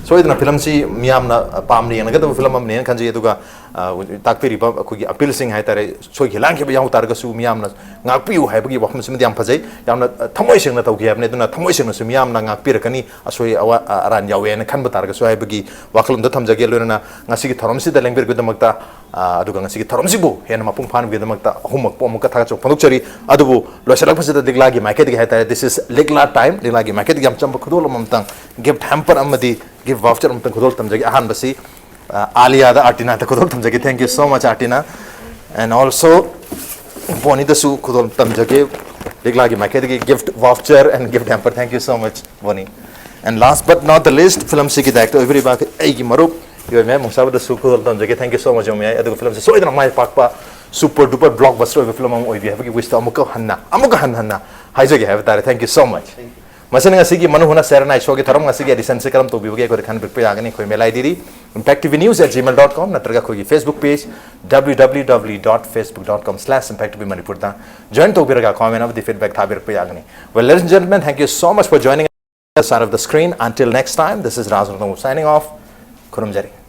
ꯁꯣꯏꯗꯅ ꯐꯤꯂꯝꯁꯤ ꯃꯤꯌꯥꯝꯅ ꯄꯥꯝꯅ ꯌꯦꯡꯒꯗꯕ ꯐꯤꯂꯝ ꯑꯃꯅꯦꯅ ꯈꯟꯖꯩ꯫ ꯑꯗꯨꯒ ꯑ, ꯇꯥꯛꯄꯤꯔꯤꯕ ꯑꯩꯈꯣꯏꯒꯤ ꯑꯄꯤꯜꯁꯤꯡ ꯍꯥꯏꯇꯥꯔꯦ, ꯁꯣꯏꯈꯤ ꯂꯥꯟꯈꯤꯕ ꯌꯥꯎ ꯇꯥꯔꯒꯁꯨ ꯃꯤꯌꯥꯝꯅ ꯉꯥꯛꯄꯤꯌꯨ ꯍꯥꯏꯕꯒꯤ ꯋꯥꯐꯝꯁꯤꯃꯗꯤ ꯌꯥꯝ ꯐꯖꯩ꯫ ꯌꯥꯝꯅ ꯑ, ꯊꯃꯣꯏ ꯁꯦꯡꯅ ꯇꯧꯈꯤ ꯍꯥꯏꯕꯅꯤ꯫ ꯑꯗꯨꯅ ꯊꯃꯣꯏ ꯁꯦꯡꯅꯁꯨ ꯃꯤꯌꯥꯝꯅ ꯉꯥꯛꯄꯤꯔꯛꯀꯅꯤ, ꯑꯁꯣꯏ ꯑꯋꯥ ꯑ, ꯑꯔꯥꯟ ꯌꯥꯎꯋꯦꯅ ꯈꯟꯕ ꯇꯥꯔꯒꯁꯨ ꯍꯥꯏꯕꯒꯤ ꯋꯥꯈꯜꯂꯣꯟꯗꯣ ꯊꯝꯖꯒꯦ꯫ ꯂꯣꯏꯅꯅ ꯉꯁꯤꯒꯤ ꯊꯧꯔꯝꯁꯤꯗ ꯂꯦꯡꯕꯤꯔꯛꯄꯒꯤꯗꯃꯛꯇ, ꯑ, ꯑꯗꯨꯒ ꯉꯁꯤꯒꯤ ꯊꯧꯔꯝꯁꯤꯕꯨ ꯍꯦꯟꯅ ꯃꯄꯨꯡ ꯐꯥꯍꯟꯕꯒꯤꯗꯃꯛꯇ ꯑꯍꯨꯝꯃꯛꯄꯨ ꯑꯃꯨꯛꯀ ꯊꯥꯒꯠꯆꯕ ꯐꯣꯡꯗꯣꯛꯆꯔꯤ꯫ ꯑꯗꯨꯕꯨ ꯂꯣꯏꯁꯤꯜꯂꯛꯄꯁꯤꯗ ꯂꯤꯛꯂꯥꯒꯤ ꯃꯥꯏꯀꯩꯗꯒꯤ ꯍꯥꯏꯇꯥꯔꯦ, this is Likla time, ꯂꯤꯛꯂꯥꯒꯤ ꯃꯥꯏꯀꯩꯗꯒꯤ ꯌꯥꯝ ꯆꯝꯕ ꯈꯨꯗꯣꯜ ꯑꯃꯃꯝꯇꯪ, gift hamper ꯑꯃꯗꯤ gift voucher ꯑꯃꯇꯪ ꯈꯨꯗꯣꯜ ꯇꯝꯖꯒꯦ꯫ ꯑꯍꯥꯟꯕꯁꯤ ꯑ, ꯑꯥꯂꯤꯌꯥꯗ, ꯑꯥꯔꯇꯤꯅꯥꯗ ꯈꯨꯗꯣꯜ ꯇꯝꯖꯒꯦ꯫ Thank you so much, Artina. And also ꯕꯣꯅꯤꯗꯁꯨ ꯈꯨꯗꯣꯜ ꯇꯝꯖꯒꯦ, ꯂꯤꯛꯂꯥꯒꯤ ꯃꯥꯏꯀꯩꯗꯒꯤ gift voucher and gift hamper. Thank you so much, Bonnie. And last but not the least, ꯐꯤꯂꯝꯁꯤꯒꯤ ꯗꯥꯏꯔꯦꯛꯇꯔ ꯑꯣꯏꯕꯤꯔꯤꯕ ꯑꯩꯒꯤ ꯃꯔꯨꯞ ꯏꯕꯦꯝꯃ ꯃꯨꯡꯁꯥꯕꯗꯁꯨ ꯈꯨꯗꯣꯜ ꯇꯝꯖꯒꯦ꯫ Thank you so much, ꯌꯥꯝ ꯌꯥꯏ꯫ ꯑꯗꯨꯒ ꯐꯤꯂꯝꯁꯤ ꯁꯣꯏꯗꯅ ꯃꯥꯏ ꯄꯥꯛꯄ super duper blockbuster ꯑꯣꯏꯕ ꯐꯤꯂꯝ ꯑꯃ ꯑꯣꯏꯕꯤ ꯍꯥꯏꯕꯒꯤ wishꯇ ꯑꯃꯨꯛꯀ ꯍꯟꯅ, ꯑꯃꯨꯛꯀ ꯍꯟꯅ ꯍꯟꯅ ꯍꯥꯏꯖꯒꯦ ꯍꯥꯏꯕ ꯇꯥꯔꯦ꯫ Thank you so much. ꯃꯁꯤꯅ ꯉꯁꯤꯒꯤ ꯃꯅꯨ ꯍꯨꯅ ꯁꯦꯔ ꯅꯥꯏ ꯁꯣꯒꯤ ꯊꯧꯔꯝ ꯉꯁꯤꯒꯤ editionꯁꯤ ꯀꯔꯝ ꯇꯧꯕꯤꯕꯒꯦ ꯑꯩꯈꯣꯏꯗ ꯈꯟꯕꯤꯔꯛꯄ ꯌꯥꯒꯅꯤ꯫ ꯑꯩꯈꯣꯏ mail IDꯗꯤ impact T V news at gmail dot com ꯅꯠꯇ꯭ꯔꯒ ꯑꯩꯈꯣꯏꯒꯤ Facebook page W W W dot facebook dot com slash impact T V ꯃꯅꯤꯄꯨꯔꯗ join ꯇꯧꯕꯤꯔꯒ comment ꯑꯃꯗꯤ feedback ꯊꯥꯕꯤꯔꯛꯄ ꯌꯥꯒꯅꯤ꯫ Well, ladies and gentlemen, thank you so much for joining us on the side of the screen. Until next time, this is Raj Rongthong signing off. ꯈꯨꯔꯨꯝꯖꯔꯤ꯫